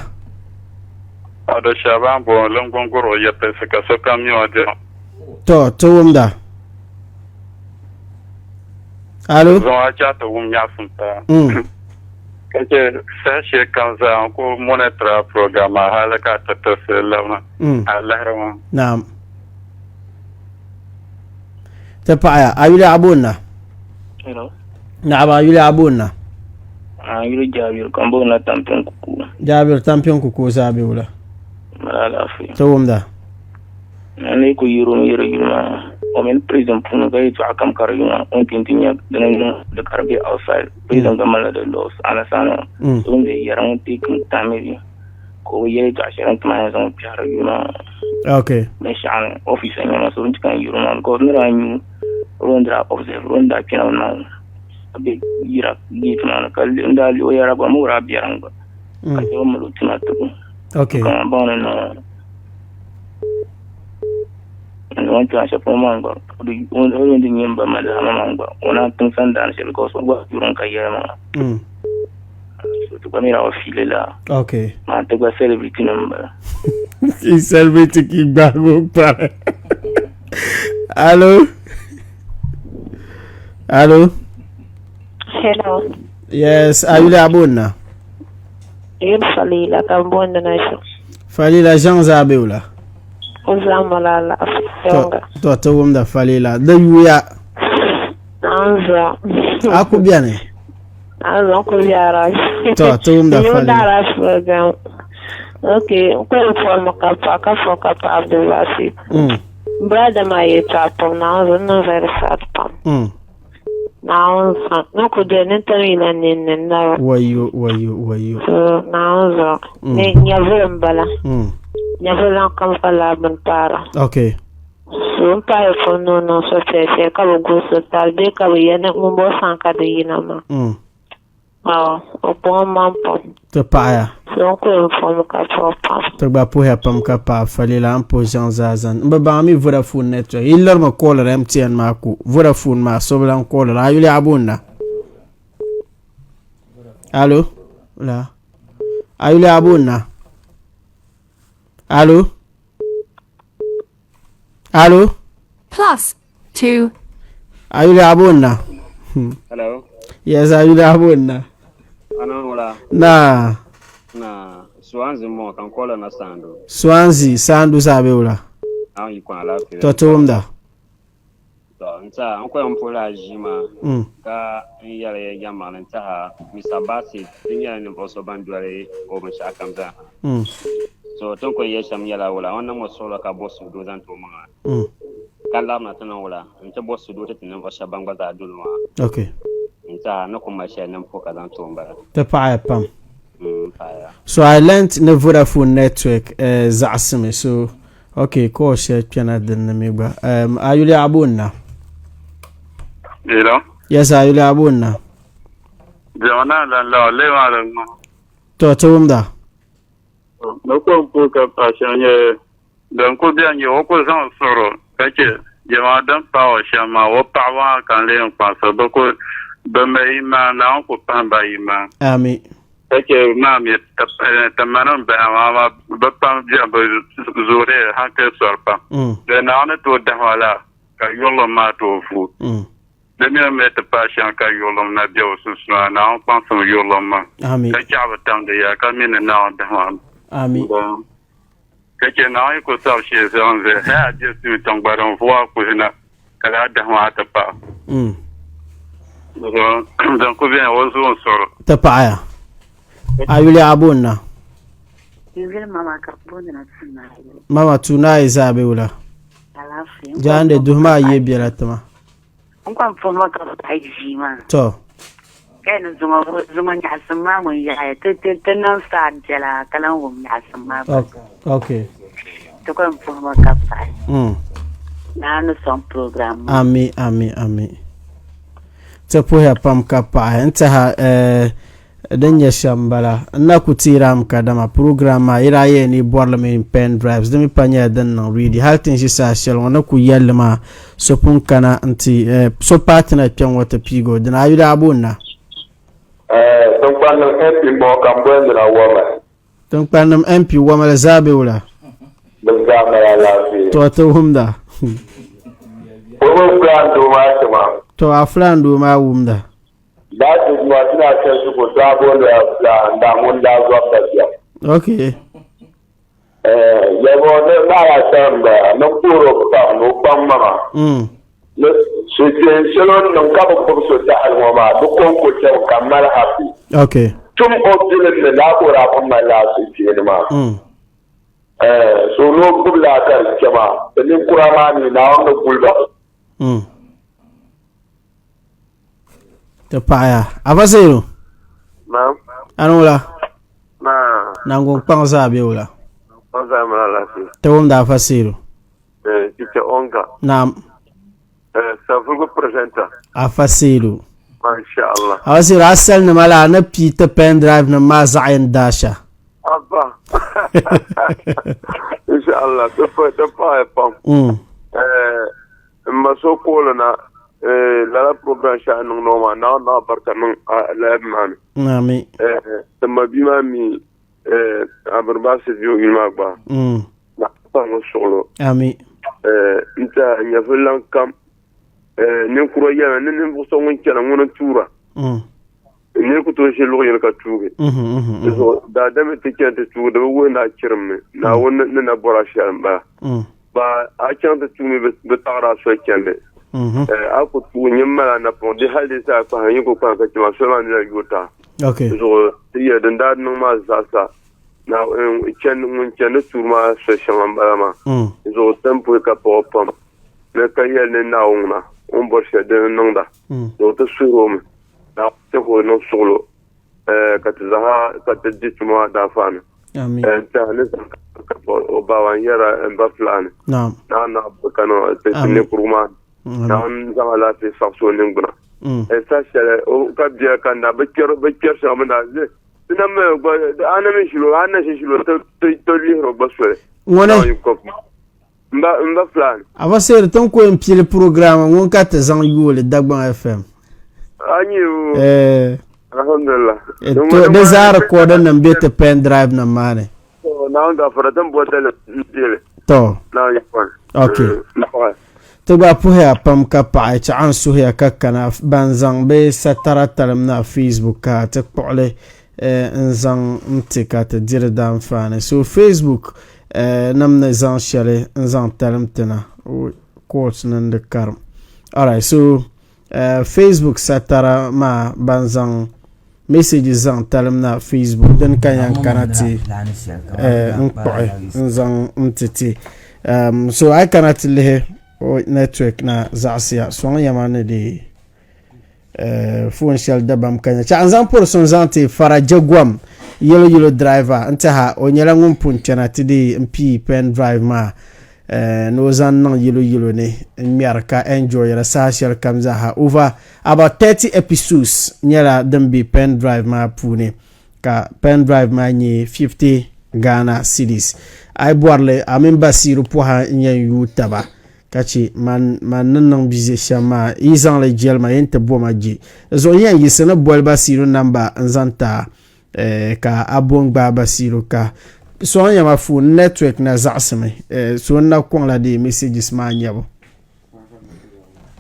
Ado Shaban booni Lingunguru yɛpilisi ka sokam mi o dira. To, ti wumda. Alo? Zuŋɔ a chaɣ ti wum nyaɣisim paa. Ka chɛ saha shɛli kam zaa n ku monitor a program maa hali ka a ti tirisi labina a lahiri maa. Naam. Ti paɣaya a yuli a booni na? Hello. Naɣaba a yuli a booni na? A yuli Jaabir ka n booni na Tampiŋ Kukuu. Jaabir Tampiŋ Kukuu zaa be wula? Mali alaafee. Ti wumda. Na ni ku yuri n yiri yuli maa. O mini prison puuni ka yɛltɔɣa kam ka di yuŋa o ni kpi nti nya dini yuŋ di ka di be outside prison gba malila di laws anasana so ŋun be yɛra ŋun taking time maybe ka o bi yɛli yɛltɔɣa shɛli n-ti ma yɛn zaŋ kpɛhiri yuma binshɛɣu ni office n-nyɛ ma so n ti ka n yuri maa because ni daa nyu o ni daa observe o ni daa kpɛna maa ka be yira gate maa ni ka n daa lihi o yɛra gba mi o daa biɛrim gba ka chɛ o mali o tuma tibu ka man baŋ ni niŋ n kpɛna shɛli polo maa gba o ni di nyɛ n ba ma zahama maa gba o naan tiŋ sandaani shɛli because o gba yuri ka yɛli maa so ti gba mi daa fiili la okay maa ti gba celebrity nim bala ki celebrity ki gbago kpara hello hello Hello. Yes, ayuli abonna. Yuli Falila ka n booni na ʒiŋ. Falila ʒiŋ zaa be wula? O zaa mali alaafee yɔŋga. To ti wumda Falila di yuya. Anza. A ku beni? Anza n ku be arashi. To ti wumda Falila. N arashi program. Ok, n ku yɛn fɔrimi ka paɣa ka fɔ ka paɣa Abdulbasit. Brother maa yɛltɔɣa pam Naawuni zuɣu n niŋ very sad pam. Naawuni zuɣu ni ku doli nintam yila ninni naba. Wayo, wayo, wayo. So Naawuni zuɣu ni nyɛvuli m-bala. Nyɛvuli lan kam ka laa bini paara. Okay. So m pahi pun ni o niŋ so piɛli ka bi guui so tali bee ka bi yɛli ni ŋun bɔ sani ka di yina maa. Aw, o kpaŋ maŋ pam. Ti paɣiya. So n kuli pam ka paɣi pam. Ti gba puhiya pam ka paɣi Falila n puhi ʒiŋ zaa zani. M bi baŋ mi Vodafone network. Yi lirimi calliri MTN maa ku Vodafone maa so bi lan calliri a yuli a booni na. Alo? La. A yuli a booni na. Alo? Alo? Plus 2. A yuli a booni na. Hello. Yes, a yuli a booni na. Ana wula. Na. Na Swansea mo kan kola na Sandu. Swansea Sandu saa be wula. An yi kwan alaafee. To ti wumda. To n ta n ko n pula ʒii maa ka n yɛli ya jama ni n taha Mr. Bassett ti nyɛla ninvuɣu so ban doli o binshɛɣu kam zaa. So tin ko yɛ shɛm nyɛla wula o ni niŋ o suɣulo ka bo suhudoo zaŋ ti o maŋa ka labina ti niŋ wula n ti bo suhudoo ti ti ninvuɣu shɛba ban gba zaa doli o maa. Okay. N taha ni ku mali shɛli ni n puhi ka zaŋ ti o m-bala. Ti paɣiya pam. N paɣiya. So I learnt ni Vodafone network zaɣisimi so Ok, call shɛli kpɛna din ni mi gba. Um, a yuli a booni na? Hello. Yes, a yuli a booni na? Diɛma naa lan la lee maa din ŋɔ. To, ti wumda. Ni ko n puhi ka paɣa shɛm nyɛ din ku bɛni nyɛ o ku zaŋ suɣuro ka chɛ diɛma din paai o shɛm maa o paɣaba maa ka n lee n kpaŋsiri bi ku bi mali yimaŋ Naawuni ku pahim ba yimaŋ. Ami. Ka chɛ maa mi ti manim bahi maa maa bɛ pam bɛni bɛ zoori hankali sɔri pam. Di Naawuni ni tooi dahima la ka yurilim maa tooi vuui. Di mi ni ti paai shɛm ka yurilim na be o sunsuuni Naawuni kpaŋsim yurilim maa ka chɛɣu bi tamdi ya ka mi ni Naawuni dahima. Ka chɛ Naawuni yi ku sabi shee zaŋ zali hal a je suui tiŋgba din vuui a kuhi na, ka lala dahima a ti paai. Din ku beni o zuɣu n-suɣiri. Ti paɣiya. A yuli a booni na? N yuli Mama ka booni na Tuunaayi. Mama Tuunaayi zaa be wula? Alaafee. Jaande duhi maa yee biɛla tima. N kɔŋ puhi ma ka bi pahi ʒii maa. Tɔ. Ka ni zuŋɔ zuŋɔ nyaɣisim maa ŋun yaɣiya ti ti ti niŋ sad biɛla ka lan wum nyaɣisim maa gba. Okay. Ti kɔŋ puhi ma ka pahi. Naa ni sɔŋ program maa. Ami ami ami. Ti puhiya pam ka pahi n tɛha eh, Din nyɛ shɛm m-bala, n na ku teeri a mi kadama program maa yi daa yɛli ni yi bɔri li mi pen drives, di mi pa nyɛla din niŋ ready. Hali ti ni ʒi saha shɛli ŋɔ ni ku yɛli li maa so pun kana nti so paai ti na kpe ŋɔ ti piigi o dini. A yuli a booni na? Tiŋkpannim MP m-bɔŋɔ ka m bolindi na Wamali. Tiŋkpannim MP Wamali zaa be wula? Bɛ zaa mali alaafee. Tɔ ti wumda. O mi fulaan doo maa tima. Tɔ a fulaan doo maa wumda. Daa ti duma ti na chɛ zuɣu daa booni la fulaa n daa ŋun daa zɔri dabiɛm. Okay. Eh, yɛliŋɔ ni naara shɛli n bala ni puhiri o pam ni o kpaŋ maŋa. Ni sukpeen shɛli o ni niŋ ka bi gbubi so tahali ŋɔ maa di kɔŋko chɛmi ka mali happy. Okay. Tum o bilim ni laa ka o daa pun mali laa sukpeeni maa. Eh, so ni o gbubi laa ka di chɛ maa, ti ninkura maa mi Naawuni ni guli ba. Ti paɣaya. Aba Seedu. Naam. Ani wula? Naa. Nangun kpaŋ zaa be wula? Kpaŋ zaa mali alaafee. Ti wumdi Afa Seedu. Eh, Teacher Onga. Naam. Eh, Savelugu presenter. Afa Seedu. Masha Allah. Afa Seedu, a salinima la a ni pii ti pen drive nim maa zaɣ yini daasha. Abba. Insha Allah, ti paɣaya pam. Eh, M ma so kooli na lala program shɛli a niŋdi ŋɔ maa Naawuni niŋ a barika niŋ a life maa ni. Ami. Ti ma bia maa mi Abiribaasi bɛ o yuli maa gba. Naawuni paɣ o suɣulo. Ami. N tiɛha nyɛvili lan kam ninkura yɛlimi ni ninvuɣ so ŋun chana ŋuni n-tuura. Nir ku tooi ʒi luɣ yini ka tuugi. Di zuɣu daadam yi ti chani ti tuugi, di bi wuhi ni a chirimmi. Naawuni ni na bɔr a shɛli m-bala. Ba a chaŋ ti tuumi bi taɣir a soli chandi. A ku tuui nyin mali a napɔŋ di hal di zaa kpahim, yi ku kpahim ka chɛ ma, soli maa ni lan yooi ti a. Di zuɣu ti yɛli din daa niŋ maa zaasa, ŋun chandi tuuri maa soli shɛŋa m-bala maa. Di zuɣu ti ni puhi ka paɣ o pam ni ka yɛli ni Naawuni ŋuna o ni bɔri shɛli dini niŋda. Di zuɣu ti suhir o mi. Naawuni ti o niŋ suɣulo ka ti zaa ka ti di tuma maa daanfaani. N tɛha ni zaŋ ka o baaba n yɛra n ba Fulani. Naawuni niŋ barika niŋ ti ninkurigu maa ni. Naawuni zaŋ alaafee saɣisi o niŋgbuna. Saha shɛli ka bia kanna bɛ kpɛri shɛŋa bɛ na ti na mi gba a na mi ʒili o a na ʒi ʒili o ti lihiri o gba soli. Ŋuni? M ba Fulani. Aba Seeri ti ni ku yɛn pili program ŋun ka ti zaŋ yooli Dagbaŋ FM. A nyɛ o. Eh. Alhamdulillah. Eh, to di zaa recording nim be ti pen drive nim maa ni. To Naawuni gafara din bo dali n deli. To. Naawuni yi kɔni. Okay. Ti gba puhiya pam ka paɣi chaɣa n suhiya ka kana ban zaŋ bɛ satara talim na Facebook ka ti kpuɣili n zaŋ n ti ka ti diri daanfaani. So Facebook nim ni zaŋ shɛli n zaŋ talim ti na court ni n di karim. Alright, so Facebook satara maa ban zaŋ messages zaŋ talim na Facebook din ka yan kana ti n kpuɣi n zaŋ n ti ti. So a yi kana ti lihi network na zaɣisiya sɔŋ yama ni di Foon shɛli dabam ka nya chɛ n zaŋ puri so n zaŋ ti Fara Jegwam yelo yelo driver n tiɛha o nyɛla ŋun pun kpɛna ti dii n pii pen drive maa ni o zaŋ niŋ yelo yelo ni n ŋmɛri ka enjoyira saha shɛli kam zaaha over about 30 episodes nyɛla din be pen drive maa puuni ka pen drive maa nyɛ 50 Ghana cedis a yi bɔrili a mini Basiru pɔha n yɛn yuui taba Ka chɛ man man ni niŋ bizi shɛm maa, yi zaŋ li jɛli ma, yi ni ti bo ma je. Di zuɣu n yɛn yiɣisi ni boli Basiiru namba n-zaŋ ti a, ka a bo n-gbaai Basiiru ka sɔŋ ya ma phone network na zaɣisimi, so n na kɔŋla dee messages maa nyabu.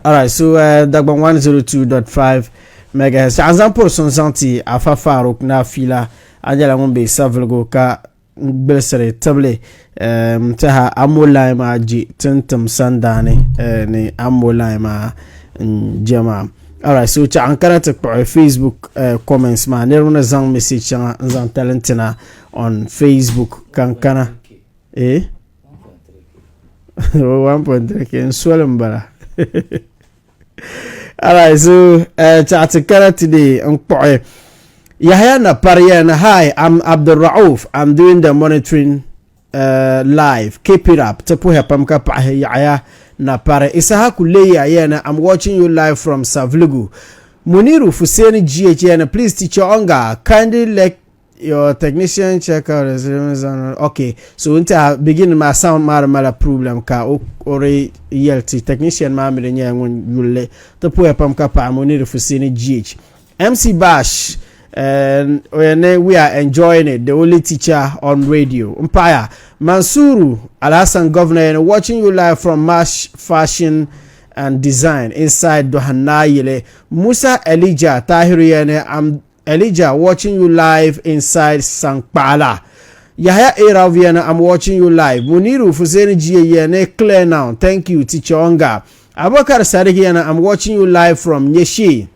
Alright, so Dagbaŋ 102.5 megahertz. Chaɣ n zaŋ puri so n-zaŋ ti Afa Faruk ni Afila, a nyɛla ŋun be Savelugu ka gbulisiri tibili n tiɛha amo line maa je ti ni tim sandaani ni amo line maa n je maa alright so chaɣ n kana ti kpuɣi facebook comments maa niriba ni zaŋ message shɛŋa n zaŋ talintina on facebook ka n kana eh 1.3k n soli n bala Alright, so uh, ti kana today n kpuɣi Yahya Napariyan. Hi, I'm Abdul Rauf. I'm doing the monitoring live. Keep it up. Ti puhiya pam ka paɣihi Yahya Napari. Isahaku Leya yana, I'm watching you live from Savlugu. Muniru Fuseni GH yana, please teacher Onga, kindly let your technician check out the okay so n tiɛha beginning maa sound maa di mala problem ka o di yɛli ti technician maa mi di nyɛla ŋun yulli ti puhiya pam ka paɣa Muniru Fuseni GH MC Bash and we are enjoying it the only teacher on radio n paɣaya Mansuru Alhassan governor and watching you live from Mash Fashion and Design inside Dohanayile Musa Elijah Tahiru yani I'm Elijah watching you live inside Sankpala. Yahya A. Raviana, I'm watching you live. Muniru Fuseni G. Clear now. Thank you, Teacher Onga. Abubakar Sadiq yana, I'm watching you live from Nyeshi.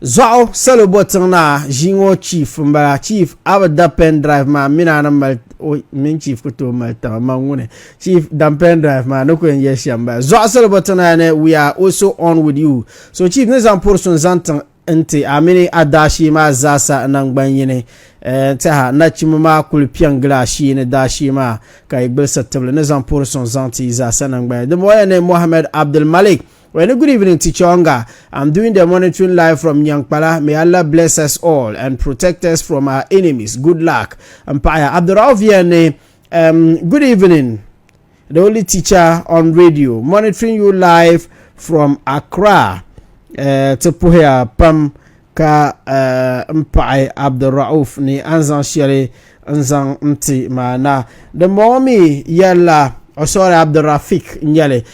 Zuɣu salo bo tiŋ naa ʒii ŋɔ chief n bala chief a bi da pen drive maa mini a ni mali o mini chief ku tooi mali taba man ŋuni chief dan pen drive maa ni ku yɛn yɛ shɛm bala zuɣusili bi tiŋa ni we are also on with you so chief ni zaŋ puri sun zaŋ tiŋ nti a mini a daashee maa zaasa naŋgban yini n tiɛha nachimba maa kuli piɛ n gili a shee ni daashee maa ka yi gbilisi tibili ni zaŋ puri suŋ zaŋ ti yi zaasa naŋgban yini dimbɔŋɔ ni Mohammed Abdul Malik Well, good evening, Teacher Onga. I'm doing the monitoring live from Nyankpala. May Allah bless us all and protect us from our enemies. Good luck. Mpaya Abdurrauf Yene, good evening. The only teacher on radio monitoring you live from Accra. Ti puhiya pam ka n paɣi Abdurrauf ni an zaŋ shɛli n zaŋ n ti maa na. Dimbɔŋɔ mi yɛlila, oh sorry, Abdurrafik n nyɛli.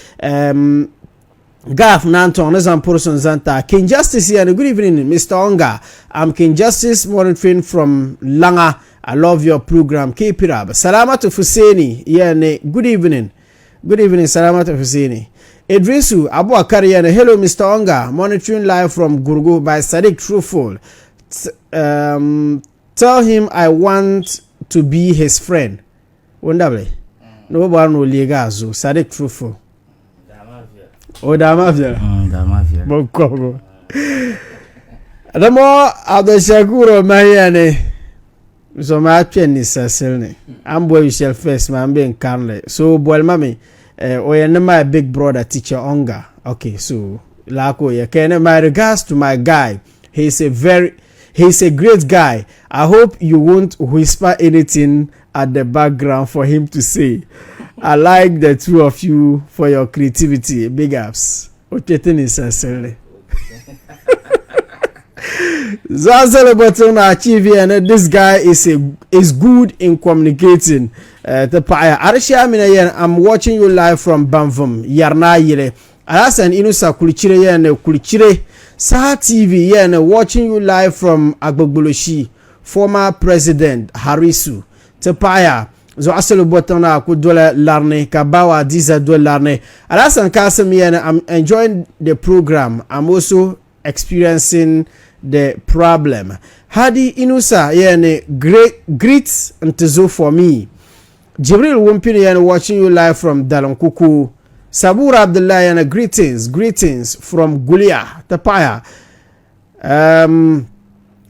Gaaf Nantong ni zaŋ puri sun zaŋ ta. King Justice yɛli, good evening Mr. Onga. I'm King Justice monitoring from Langa. I love your program. Keep it up. Salamatu Fuseni yɛli, good evening. Good evening, Salamatu Fuseni. Idrisu Abubakar yɛli, hello Mr. Onga. Monitoring live from Gurgu by Sadiq Truthful. Tell him I want to be his friend. Wondabli. Ni o bɔri ni o leegi a zo. Sadiq Truthful. O daa maa viɛla. Daa maa viɛla. Binkɔbigu. Dama Abdulshakur Mahiya ni zo maa kpɛ ni sasili ni. A ni boli shɛli first maa n bɛ n karinli. So boli ma mi o yɛn ni my big brother teacher Onga. Okay, so laa ka o yɛ. Ka yɛn my regards to my guy. He's a very he's a great guy. I hope you won't whisper anything at the background for him to say. I like the two of you for your creativity. Big ups. Okpetini sincerely. Zazele Botong achieve and this guy is a is good in communicating. The paya Arisha Amina yen I'm watching you live from Banvum Yarna Yele. Alhassan Inusa Kulichire yen Kulichire Saha TV yen watching you live from Agbogboloshi. Former President Harisu ti paɣiya zuɣusili bɔtiŋ na ku dola larini ka Bawa Adiza do larini. Alhassan Kasim yɛni, I'm enjoying the program. I'm also experiencing the problem. Hadi Inusa yɛni, great, greet Ntizo for me. Jibril Wumpini yɛni, watching you live from Dalinkuku. Sabur Abdullah yɛni, greetings, greetings from Gulia ti paɣiya.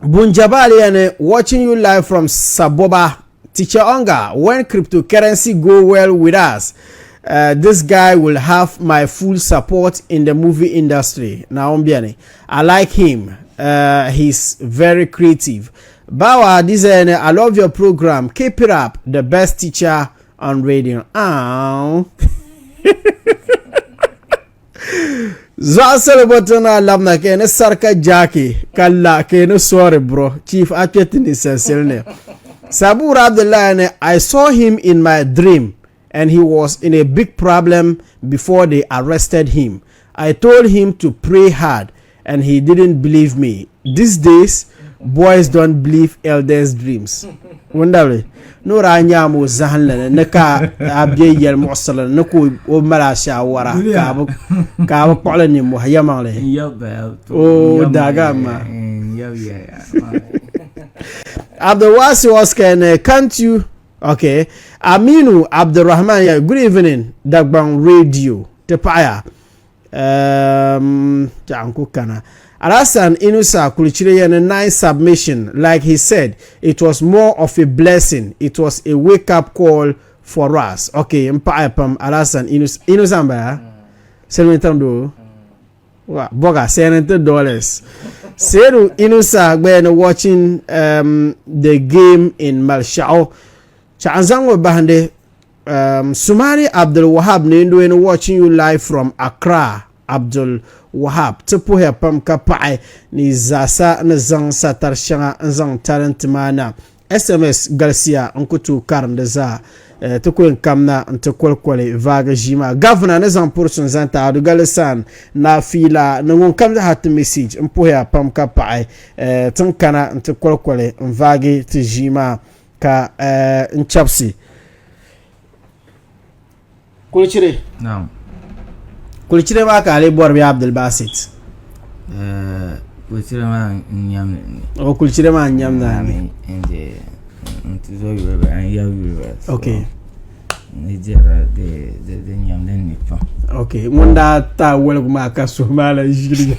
Bunjabal yɛni, watching you live from Saboba. Teacher Onga, when cryptocurrency go well with us, this guy will have my full support in the movie industry. Now, I like him. He's very creative. Bawa Dizen, I love your program. Keep it up. The best teacher on radio. Ow. Zaɣasili bɔ ti na labina ka ni sarika jaaki ka la ka ni sɔri bro chief a kpɛ ti ninsalisili ni Sabur Abdullahi ni I saw him in my dream and he was in a big problem before they arrested him. I told him to pray hard and he didn't believe me. These days, boys don't believe elders' dreams. Wundabli, ni o daa nyaam o zahinli ni ni ka a be yɛli muɣisirili ni ka o mali a shaawara ka a bi ka a bi kpuɣili nimmohi yɛmaŋli. O daaga ma. Abdulwasi Oscar ni can't you okay Aminu Abdulrahman ya good evening Dagbaŋ radio ti paɣaya. Um, kana. Alasan Inusa Kulichire nice submission. Like he said, it was more of a blessing. It was a wake-up call for us. Okay, mpaɣaya pam Alasan Inusa Inusa n-bala? Silimiin do. Wa boga $70. Seru Inusa gba ni watching the game in Malshao. Chaɣan zaŋ o bahindi Sumani Abdul Wahab ni n watching you live from Accra. Abdul Wahab ti puhiya pam ka paɣi ni zaasa ni zaŋ satari shɛŋa n zaŋ talenti maa na. SMS galisiya n ku tooi karim di zaa. Ti ku yɛn kamna n ti kolikoli vaagi ʒii maa. Governor ni zaŋ puri sun zaŋ ti Adugali San na fiila ni ŋun kam zaa ti message n puhiya pam ka paɣi tin kana n ti kolikoli n vaagi ti ʒii maa ka n chabisi. Kulichire. Naam. Kulichire maa ka a lee bɔri bee Abdulbasit? Kulichire maa n nyam ni. O kulichire maa n nyam na ni. N je n tuzo yuli bala n yab yuli bala. Okay. Ni dihira di nyam din ni pam. Okay, ŋun daa ta waligu maa ka suhu maa la ʒiri.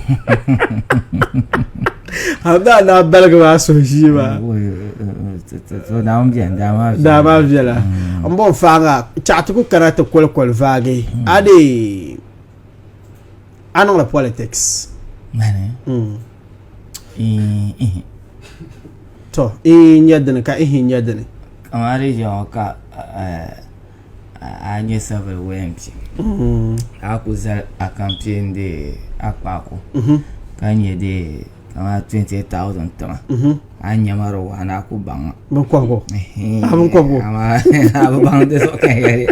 A daa daa baligi maa suhu ʒii maa. So daa bɛni daa maa viɛla. Daa maa viɛla. Mm. N bo faaŋa chaɣa ti ku kana ti koli koli vaagi. Mm. A di a niŋla politics. Mani. Mm. To ihi nyɛ dini ka ihi nyɛ dini. Kamani di ʒiya ŋɔ ka a nyɛ civil war MP ka a ku zali a campaign de akpaaku ka nyɛ de kamani 20,000 tiŋa a ni nya ma di waɣa ni a ku baŋ ma. Binkɔbigu a binkɔbigu amaa a bi baŋ di zuɣu ka n yɛli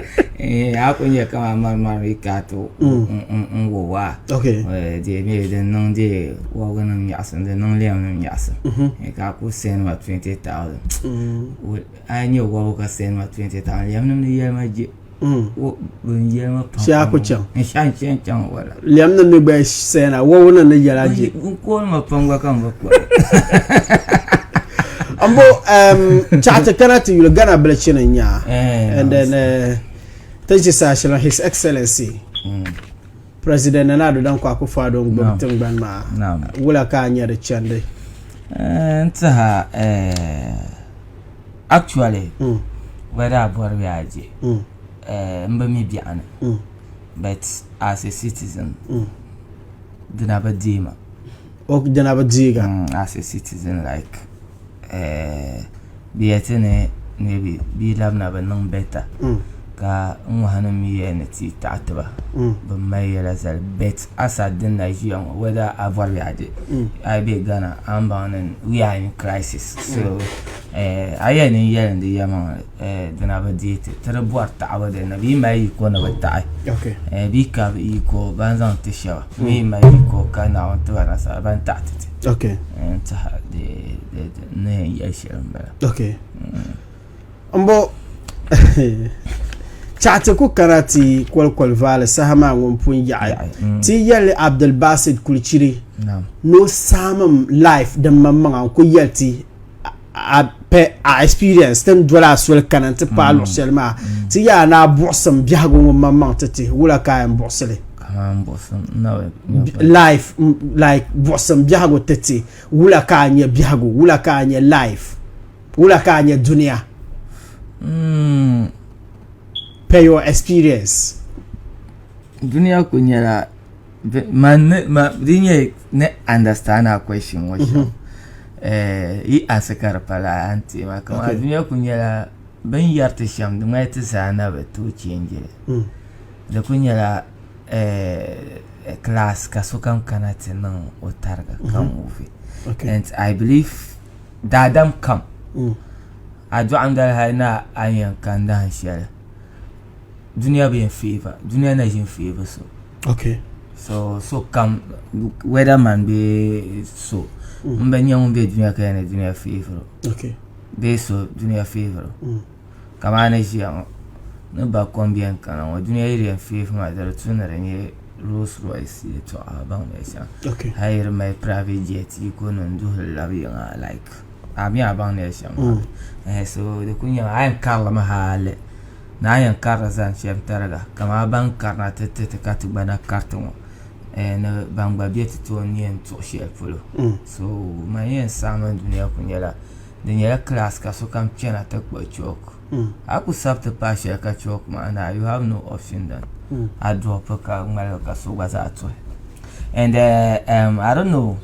a ku nyɛ kamani marimari yi ka ti n wo waa di mi din niŋ di wɔbigu nim nyaɣasim din niŋ lɛm nim nyaɣasim ka a ku send ma 20,000 a yi nyɛ wɔbigu ka send ma 20,000 lɛm nim ni yɛli ma je Shee a ku chaŋ. N shee n chaŋ wala. Lɛm nim mi gba sɛna wɔbigu nim ni yɛla je. N kooni ma pam gba ka n bi kpuɣi. N bo chaɣ ti kana ti yuli Ghana bilichini n nya and then ti ʒi saha shɛli His Excellency President Nana Addo Dankwa Akufo-Addo n gbubi tingbani maa wula ka a nya di chandi? N tiɛha actually whether a bɔri bee a je n bi mi biɛɣu ni but as a citizen dina bi deei ma. Dina bi deei a? As a citizen like bɛ yɛli ti ni maybe bɛ yi labina bɛ niŋ better ka n ŋɔhi nim mi yɛli ni ti yi taɣi ti ba bɛ mali yɛla zali but as at din na ʒiya ŋɔ whether a bɔri bee a je a yi be Ghana a ni baŋ ni we are in crisis so a yɛli ni n yɛli ni di yɛlimaŋli dina bi deei ti ti di bɔri taɣibu din ni bɛ yi mali yiko ni bɛ taɣi bɛ yi ka yiko ban zaŋ ti shɛba bɛ yi mali yiko ka Naawuni ti ba nasara ban taɣi ti ti n tiɛha n ni yɛn yɛli shɛli m-bala. M bo chaɣ ti ku kana ti kolikoli vaali saha maa ŋun pun yaɣi ti yɛli Abdulbasit Kulichiri ni o saamim life din maŋmaŋa n-ku yɛli ti a pɛ a experience ti ni doli a soli kana nti paai luɣ shɛli maa ti yaa ni a buɣisim biɛhigu ŋun maŋmaŋ ti ti wula ka a yɛn buɣisi li life like buɣisim biɛhigu ti ti wula ka a nya biɛhigu wula ka a nya life wula ka a nya dunia per your experience Dunia ku nyɛla Man ni ma di nyɛ ni understand a question ŋɔ shɛm yi ask ka di pala a ni teei maa kamani dunia ku nyɛla bɛ ni yɛri ti shɛm di ŋmani ti zaa na bi tooi change li di ku nyɛla class ka sokam kana ti niŋ o tariga ka move and I believe daadam kam a dɔɣim dali hali ni a yɛn kani dahin shɛli Dunia bi yɛn feeva dunia na ʒi n-feevi so. Okay. So so kam whether man bee so m bi nya ŋun be dunia ka yɛli ni dunia feeviri o. Okay. Bee so dunia feeviri o. Kamani a ni ʒiya ŋɔ ni ba kom beni kana ŋɔ dunia yi di yɛn feevi ma di di tu ni di nyɛ Rolls Royce yɛltɔɣa baŋ ya shɛm. Okay. Hali di mali private jet yiko ni n-duhiri labi yiŋa like a mi a baŋ ya shɛm maa. So di kuli nyɛla a yɛn karili mi hali. Ni a yɛn karili zani shɛm tariga kamani ban karina ti ti ti ka ti gba na kariti ŋɔ ni ban gba be ti tooni ni yɛn tuɣi shɛli polo so man yɛn saɣimi dunia ku nyɛla di nyɛla class ka sokam chana ti kpuɣi chalk a ku sabi ti paai shɛli ka chalk maa na you have no option than a drop ka ŋmaligi ka so gba zaa tuhi and I don't know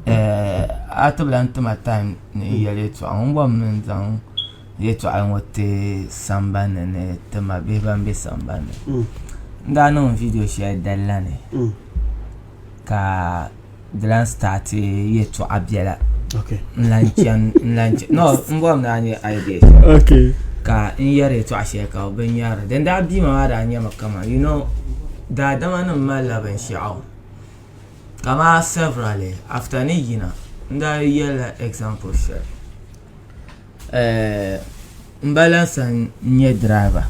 a ti bi lahi tima time ni n yɛli yɛltɔɣa ŋɔ n bɔrimi ni n zaŋ Yɛltɔɣali ŋɔ ti sambanni ni ti ma bihi ban be sambanni n daa niŋ viidiyo shɛli dali la ni ka di lahi sitaati yɛltɔɣa biɛla n lahi chani no n bɔri ni a nya idea shɛli ka n yɛri yɛltɔɣa shɛli ka bɛ nyari li din daa bii ma maa daa nyɛmi kaman you know daadama nima malila binshɛɣu kaman severally after ni yina n daa yɛlila example shɛli. M ba Lansa n-nyɛ diraaba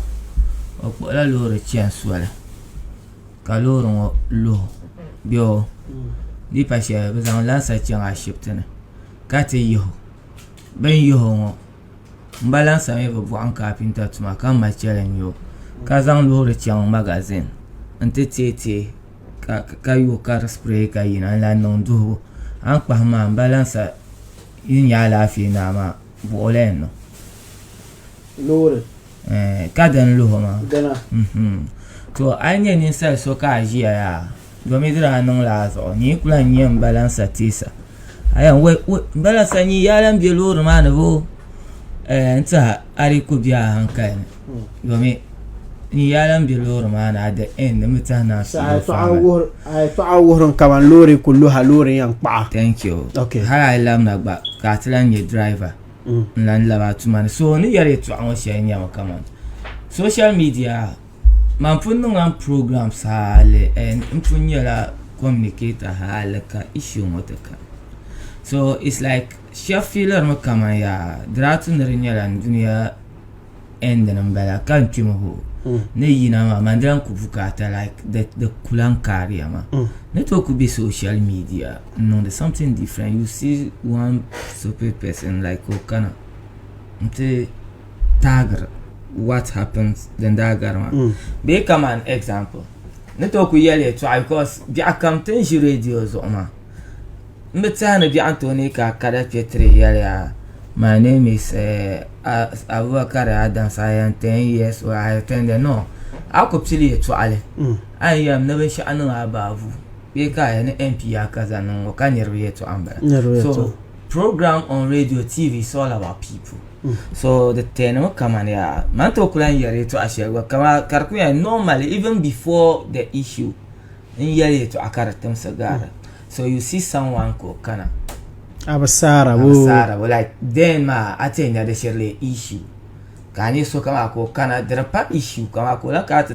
o kpuɣila loori chani soli ka loori ŋɔ lu o bee o di yi pa shɛli bɛ zaŋ Lansa chaŋ ashibiti ni ka ti yihi o bɛ ni yihi o ŋɔ. M ba Lansa mi bi bɔhim kaapinta tuma ka m ma chɛli n-nya o ka zaŋ loori chaŋ magazin nti teei teei ka yo ka di spray ka yina n-lahi niŋ duhibu. A ni kpahim maa m ba Lansa yi nya alaafee ni a maa buɣ o la yɛn niŋ. Loori. Ka dini luhi o maa. Dina. To a yi nya ninsal so ka a ʒiya yaa domi di daa niŋla a zuɣu nyini ku lahi nyɛ m ba Lansa teesa a yɛn wai wai m ba Lansa nyin yaa lahi be loori maa ni boo n tiɛha a di ku be a hankali ni domi nyin yaa lahi be loori maa ni at the end n bi tiɛhi ni a suhu A yɛltɔɣa wuhiri kaman loori ku luha loori yɛn kpaɣa. Thank you. Okay. Hali a yi labina gba ka a ti lahi nyɛ driver. N lahi labi a tuma ni. So n ni yɛri yɛltɔɣa ŋɔ shɛli nyɛmi kaman social media man pun niŋla n programs hali and n pun nyɛla communicator hali ka issue ŋɔ ti kani. So it's like shɛba feelirimi kaman yaa di daa tu ni di nyɛla n dunia end ni m-bala ka n kpimi hoo ni yina maa man di lan ku bukaata like di ku lan kaariya maa ni tooi ku be social media n-niŋdi something different you see one stupid person like o kana nti taagiri what happens din daa gari maa bee kaman example ni tooi ku yɛli yɛltɔɣa because biɛɣu kam ti ni ʒi radio zuɣu maa N bi tɛhi ni biɛɣu n-tooi neei ka a kada kpe tiri yɛli ya, My name is Abubakar Adams, I am 10 years old, I attended. No, a ku pili yɛtɔɣili, a ni yɛlim ni binshɛɣu niŋ a baabu bee ka a yɛli ni MP ya kaza niŋ ŋɔ ka niriba yɛtɔɣa m-bala. So program on radio, TV is all about people. So di tɛnimi kamani yaa man tooi ku lahi yɛri yɛtɔɣa shɛli gba kaman ka di ku nyɛla normally even before the issue n yɛli yɛtɔɣa ka di timsi gaara. So you see someone ka o kana. A bi saara bo. A bi saara bo like then maa a ti yɛn nya di shiri lee issue ka a nya sokam maa ka o kana di di pa issue kaman ka o lahi kana ti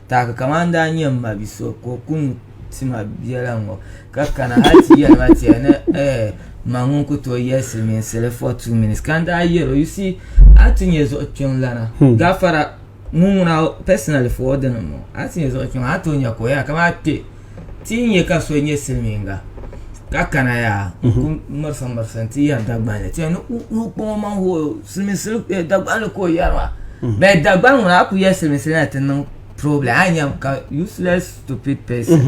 taagi kaman n daa nya m ma bi so ka o kuni tima biɛla ŋ-ŋɔ ka kana hali ti yɛli ma ti yɛli ni eh ma ŋun ku tooi yɛli silimiinsili for 2 minutes ka n daa yɛl o you see a ti nya zuɣukpiŋlana gafara Ŋun ŋuna personally for o dini m-bɔŋɔ a ti nya zuɣu kpɛŋɔ a tooi nya ka o yɛra kamani kpe ti yi nya ka so nyɛ silimiinga ka kana yaa n-ku mirisi mirisi nti yɛri Dagbanli ti yɛli ni o kpaŋ o maŋ hoo silimiinsili Dagbanli ka o yɛri maa but Dagbaŋ ŋuna a ku yɛli silimiinsili na ti niŋ problem a nya ka useless stupid person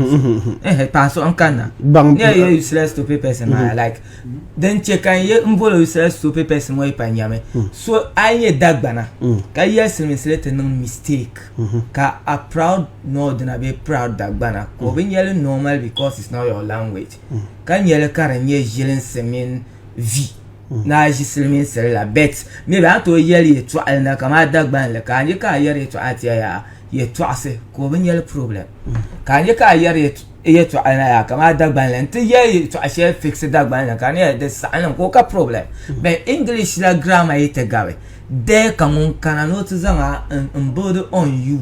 paɣa so n-kanna n yɛli useless stupid person maa like Din chɛ ka n ye m boli o useless stupid person ŋɔ yi pa nyami so a yi nyɛ Dagbana ka yɛli siliminsili ti niŋ mistake ka a proud Northerner bee proud Dagbana ka o bi nyɛli normal because it's not your language ka nyɛli ka di nyɛ ʒilinsi mini vi ni a ʒi siliminsili la but maybe a ni tooi yɛli yɛltɔɣili na kamani Dagbanli ka a nya ka a yɛri yɛltɔɣa ti ya yɛltɔɣisi ka o bi nyɛli problem ka a nya ka a yɛri yɛltɔɣili na yaa kamani Dagbanli nti yɛli yɛltɔɣa shɛli fiksi Dagbanli ka di nyɛla di saɣim ka o ka problem but English la grammar yi ti gabi there ka ŋun kana ni o ti zaŋ a n build on you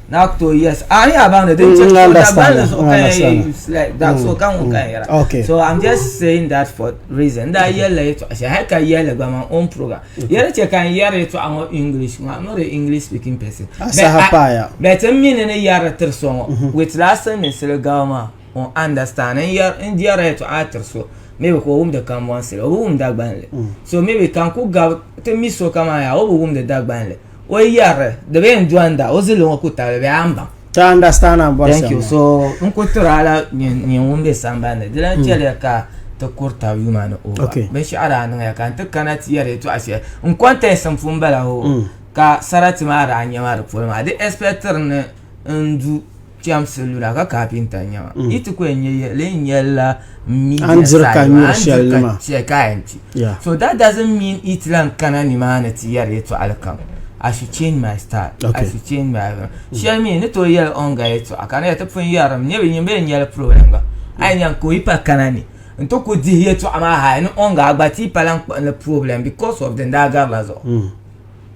ni a ku tooi yes a ni a baŋ ni din chɛ ka Dagbanli zuɣu ka yɛn yɛ use like that so ka ŋun ka yɛra so I'm just saying that for reason n daa yɛlila yɛltɔɣa shɛli hali ka yɛlli gba man own program Yɛli chɛ ka n yɛri yɛtɔɣa ŋɔ English ŋɔ, I'm not a English speaking person. A saha paaya. But n mi ni ni yɛri tiri so ŋɔ, mhm. with last silimiinsili gabi maa, o understand. N yɛri n yɛri yɛtɔɣa tiri so, maybe ka o wumdi Kambɔnsili, o bi wumdi Dagbanli. Mm. So maybe ka n ku gabi ti mi so kaman yaa, o bi wumdi Dagbanli. O yɛri, di bee n dɔnda, o zilli ŋɔ ku tabili bee a ni baŋ. To understand and bɔri Thank you. So n ku tiri a la nyin ŋun be sambani ni di lan hmm. chɛliya ka ti kuri tab yuma ni over. Okay. Binshɛɣu daa niŋya ka n ti kana ti yɛri yɛtɔɣa shɛli n context n pun bala hoo hmm. ka sarati maa daa nyɛ ma di polo maa di expectiri ni n du kpɛmsi luna ka kaapinta n nyɛ ma hmm. yi ti ku yɛn nyɛ li n nyɛla media side maa n diri ka shɛli ka a yɛn kpi. Yeah. So that doesn't mean it lan kana nimaani ti yɛri yɛtɔɣali kam. I should change my style. Okay. I should change my Shɛli mi ni tooi yɛli on ga yɛtɔɣa ka ni ti pun yɛrim nyɛ bi nyin bee nyɛli problem gba. A yi nya ka o yi pa kana ni n ti ku dihi yɛtɔɣa maa hali ni on ga gba ti yi pa lan kpuɣinli problem because of din daa garila zuɣu. Mm.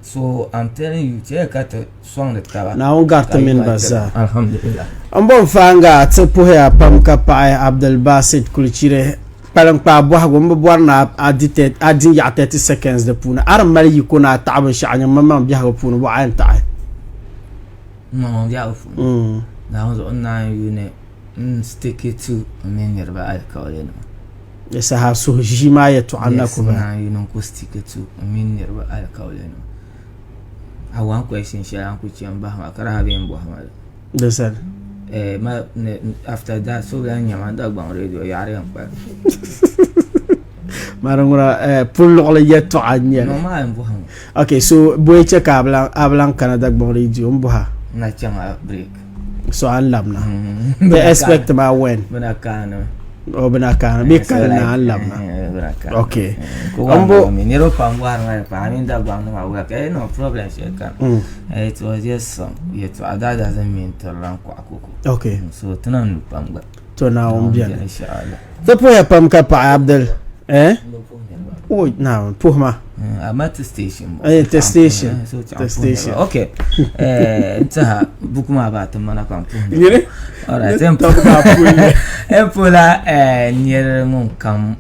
So I'm telling you chɛ ka ti sɔŋdi taba. Naawuni gari ti mini ba zaa. Alhamdulillah. N bo n-faanga ti puhiya pam ka paɣi Abdulbasit Kulichire kpaliŋkpaa bɔhigu m bi bɔri ni a di a di yaɣa 30 seconds di puuni a di mali yiko ni a taɣi binshɛɣu nyin maŋmaŋ biɛhigu puuni bɔ a yɛn taɣi? N maŋmaŋ biɛhigu puuni mm. Naawuni zuɣu n naan yuuni n stick to n mini niriba alikauli nima. Di saha suhu ʒii maa yɛtɔɣa n na ku bahi. Yes, naan yi ku stick to n mini niriba alikauli nima. A one question shɛli a ni ku chɛ m-bahi ma ka di ha bee m-bɔhi ma li. Di sani. Eh, ma, ni, after that, so lan nya ma Dagbaŋ radio yaɣiri yɛn kpalim. Mari ŋuna eh, puluɣili yɛtɔɣa n-nyɛ li. No, maa n-bɔhi ma. Ok, so bɔyi chɛ ka a bi lan kana Dagbaŋ radio m-bɔhi a? N na chaŋ a break. So a ni labina. Ti expect ma when? Bɛ na kaani mi. O bɛ na kaani bɛ kali na a ni labina. Ok. N bo niriba pam bɔhiri ma pa a mini Dagbaŋ nima wula ka no problem shɛli kam. It was just some yɛltɔɣa that doesn't mean ti lan kɔɣa koko. Ok. So ti na lu pam gba. To Naawuni beni. Ti puhiya pam ka paɣi Abdul. Eh? O Naawuni puhi ma. Ama ti station. Eh, ti station. Ti station. Okay. Eh, n tiha buku maa baa ti mana ka n puhi. Nyini? Alright. N puhila eh niri ŋun kam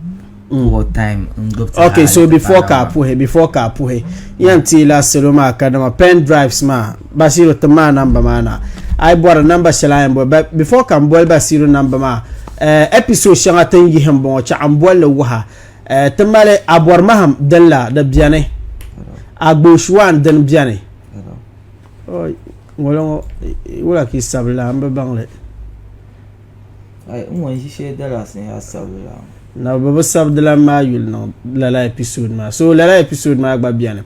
puhi time n gbubi ti Okay, so before ka puhi, before ka puhi. Yan ti la salo maa ka dama pen drives maa Basiru ti maa namba maa na. A yi bɔri namba shɛli a yɛn boli but before ka n boli Basiru namba maa eh, episode shɛŋa ti ni yihi n bɔŋɔ chaɣ n bolli wuha eh, ti mali Abɔrimahim din la di beni Agboshuan din beni Oi, ŋɔlɔ ŋɔ wula ka yi sabili la n bi baŋ li. Ai, n ŋɔ ʒi shɛli Dallas ni yaa sabili la. Na bɛ bi sabi dilan maa yuli niŋ lala episode maa. So lala episode maa gba beni.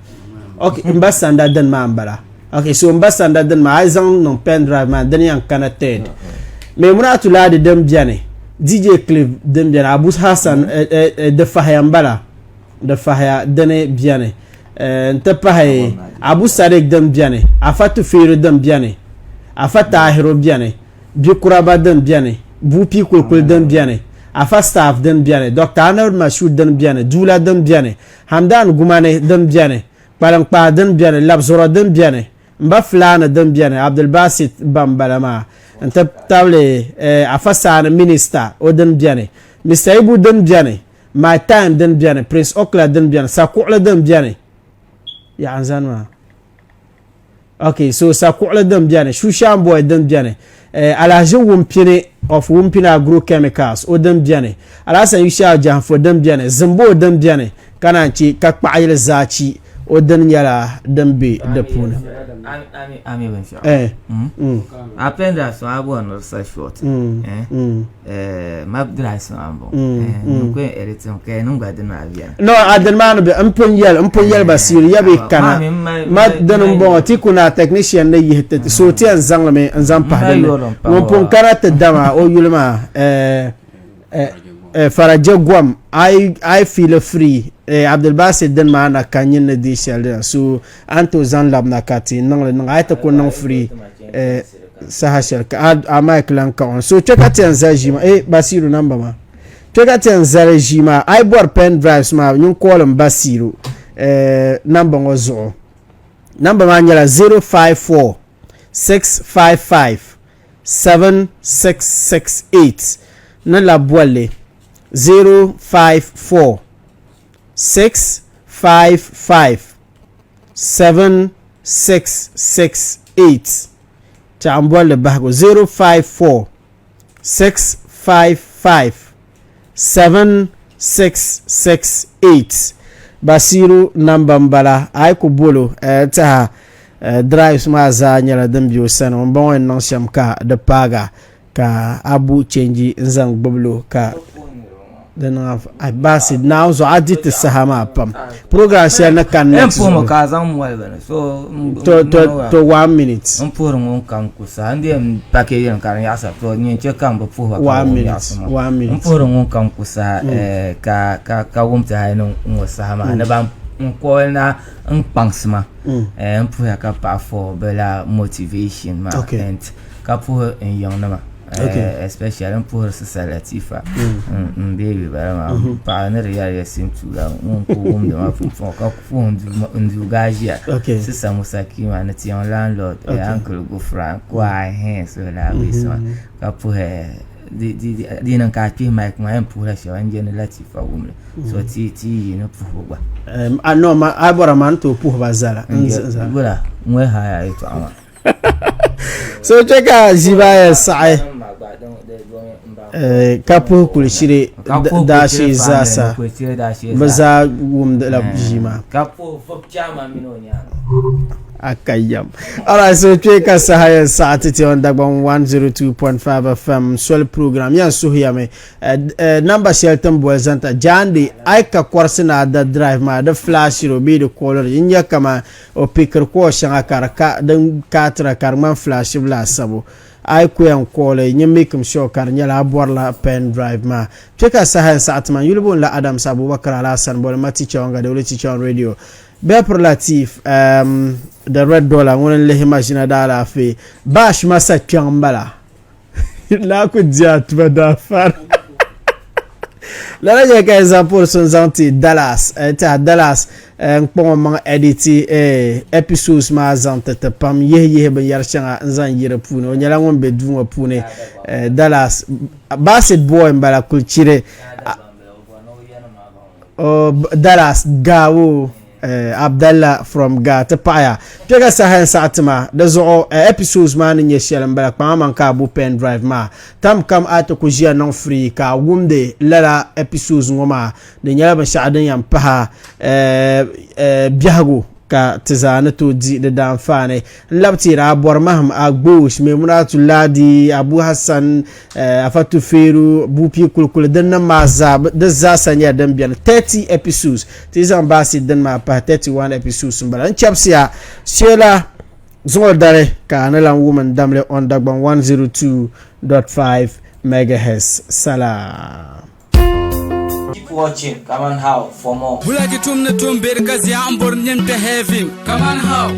Ok, m ba Sanda dini maa m-bala. Ok, so m ba Sanda dini maa a yi zaŋ niŋ pen drive maa dini yɛn kana third. Maimunatu Ladi din beni, DJ Cliff din beni, Abu Hassan eh, eh, eh, di fahiya m-bala. Di fahiya dini beni. Eh, n-ti pahi Abu Sadiq din beni, Afa Tufiru din beni, Afa Tahiru beni. Bikuraba din beni, Bupi Kulikuli din beni, Afa Staff din beni, Doctor Arnold Mashood din beni, Duula din beni, Hamdan Gumani din beni, Kpaliŋkpaa din beni, Labzɔrɔ din beni, Mba Fulani din beni, Abdulbasit ba m-bala maa, n-ti tabili Afa Saani Minister o din beni, Mister Ibu din beni, My Time din beni, Prince Okla din beni, Sakuɣili din beni. Yaɣa n-zani maa. Ok, so sakuɣili din beni, Shushan Boy din beni, eh, Alhaji Wumpini of Wumpini Agrochemicals o din beni, Alhassan Yushau Jahanfo din beni, Zimbo din beni, ka naan che ka Kpaɣayili Zaachi o din nyɛla din be di puuni. Ami binshɛɣu. Eh. Mm. Mm. A pɛndira so a bɔri ni di sa short. Mm. Eh. Mm. Eh, map drive maa n bɔŋɔ. Mm, Eh, mm. n ku yɛn edit mi ka yɛn niŋ gba dini maa biɛni. No, a dini maa ni bɛ n pun yɛli n pun yɛli Basiru ya bɛ kana Ma mi ma- ma dini n bɔŋɔ ti kuna technician ni yihi ti so ti yɛn zaŋli mi n zaŋ pahi M dinni mali yɔri n pahi ŋun pun wa. kana ti dama o yuli maa eh, eh, eh, Faraje Gom I I feel free eh, Abdulbasit dini maa na ka nyin ni di shɛli dina so a ni tooi zaŋ labina ka ti niŋli niŋ a yi ti ku niŋ free eh, saha shɛli ka a mic lan ka on so kpɛ ka ti yɛn zali ʒii maa eh Basiru namba maa kpɛ ka ti yɛn zali ʒii maa a yi bɔri pen drives maa nyin call n Basiru eh, namba ŋɔ zuɣu namba maa nyɛla 054 655 7668 ni la bolli 054 655 7668 Tɛɣu n bolli bahigu 054 655 7668 Basiru namba n bala a yi ku bolo eh, tɛha eh, drives maa zaa nyɛla din be o sani o ni bɔŋɔ yɛn niŋ shɛm ka di paaga ka a bu chenji n zaŋ gbubilo ka di niŋ a baasi naawuni zuɣu a di ti saha maa pam program shɛli ni ka next puhimi ka a zaŋ moli bini so to to to one minute n puhiri ŋun kam ku saha n di yɛn package nim ka di nyaɣasa to nyɛ chɛ ka n bi puhiba ka one minute one minute n puhiri ŋun kam ku saha eh, ka ka ka wum ti hali ni ŋɔ saha maa ni ban n call na n kpaŋsi ma mm. eh, n puhiya ka paɣa for bi la motivation maa and ka puhi n yiŋnima eh, especially n puhiri Sista Latifa mm. n baby bala maa mm-hmm. paɣa ni di yɛri ya sintuula ŋun ku wumdi ma pumpɔŋɔ ka puhi n duu gaaʒiya Sista Musa Kima ni ti yiŋ landlord eh, Uncle Gufran kwa hen so la mm-hmm. ka puhi di niŋ ka a kpihi mic maa yɛn puhila shɛba n je ni Latifa wumli so mm. ti ti yi ni puhibu gba a no ma a bɔra ma n tooi puhiba zala bula ŋɔ haya yɛtɔɣa maa so chɛ ka ʒiba yɛn saɣi Ka puhi Kulichiri daashee zaasa. Bɛ zaa wumdila ʒii maa. Ka puhi Vub Chairman mini o nyaanga. Akayam. Alright, so kpe ka saha yɛn saɣi ti ti on Dagbaŋ 102.5 FM soli program yɛn suhiya mi namba shɛli tin boli zaŋ ta jaande a yi ka kɔrisi ni a da drive maa di flashiri o bee di kooliri n nya kaman o pikiri kool shɛŋa ka di ka din kaatira ka di ŋmani flashibu laasabu a yi ku yɛn kooli nyin making sure ka di nyɛla a bɔrila pen drive maa kpe ka saha yɛn saɣi ti ma n yuli booni la Adams Abubakar Alhassan boli ma teacher on Gadewuli teacher on radio Bɛpiri Latif um, the red dollar ŋuni n lihi maʒina daalaafee Bash Masa kpiɔŋ m bala Naa ku di a tuma daa fara. Lala nyɛla ka example so n zaŋ ti Dallas eh, ti a Dallas eh, n kpaŋ o maŋ edit eh, episodes maa zaŋ ti ti pam yihi yihi binyɛri shɛŋa n zaŋ yi di puuni. O nyɛla ŋun be duu ŋɔ puuni eh, Dallas Basit boy n bala kuli chiri oh, Dallas Gawo. Eh, Abdallah from Ga ti paɣaya kpe ka saha n saɣi tima di zuɣu eh, episodes maa ni nyɛ shɛli n bala kpaŋa maŋ ka a bo pen drive maa tam kam a ti ku ʒiya niŋ free ka a wumdi lala episodes ŋɔ maa di nyɛla binshɛɣu din yɛn pahi eh, eh, biɛhigu ka ti zaa ni tooi di di daanfaani n labi teeri a bɔri mahim a gboosh Maimunatu Ladi Abu Hassan Eh, Afa Tuferu, Bupi Kulikuli, din nim maa zaa, di zaasa nyɛla din beni 30 episodes. Ti zaŋ baasi din maa pahi 31 episodes n bala. N chɛbisiya Sheila zuŋɔ dali ka a ni lan wum n damli on Dagbaŋ 102.5 megahertz. Salaam. Keep watching Kaman How for more. Bulaki tum ni tum beri ka zia n bori nyin kpe heaven. Kaman how.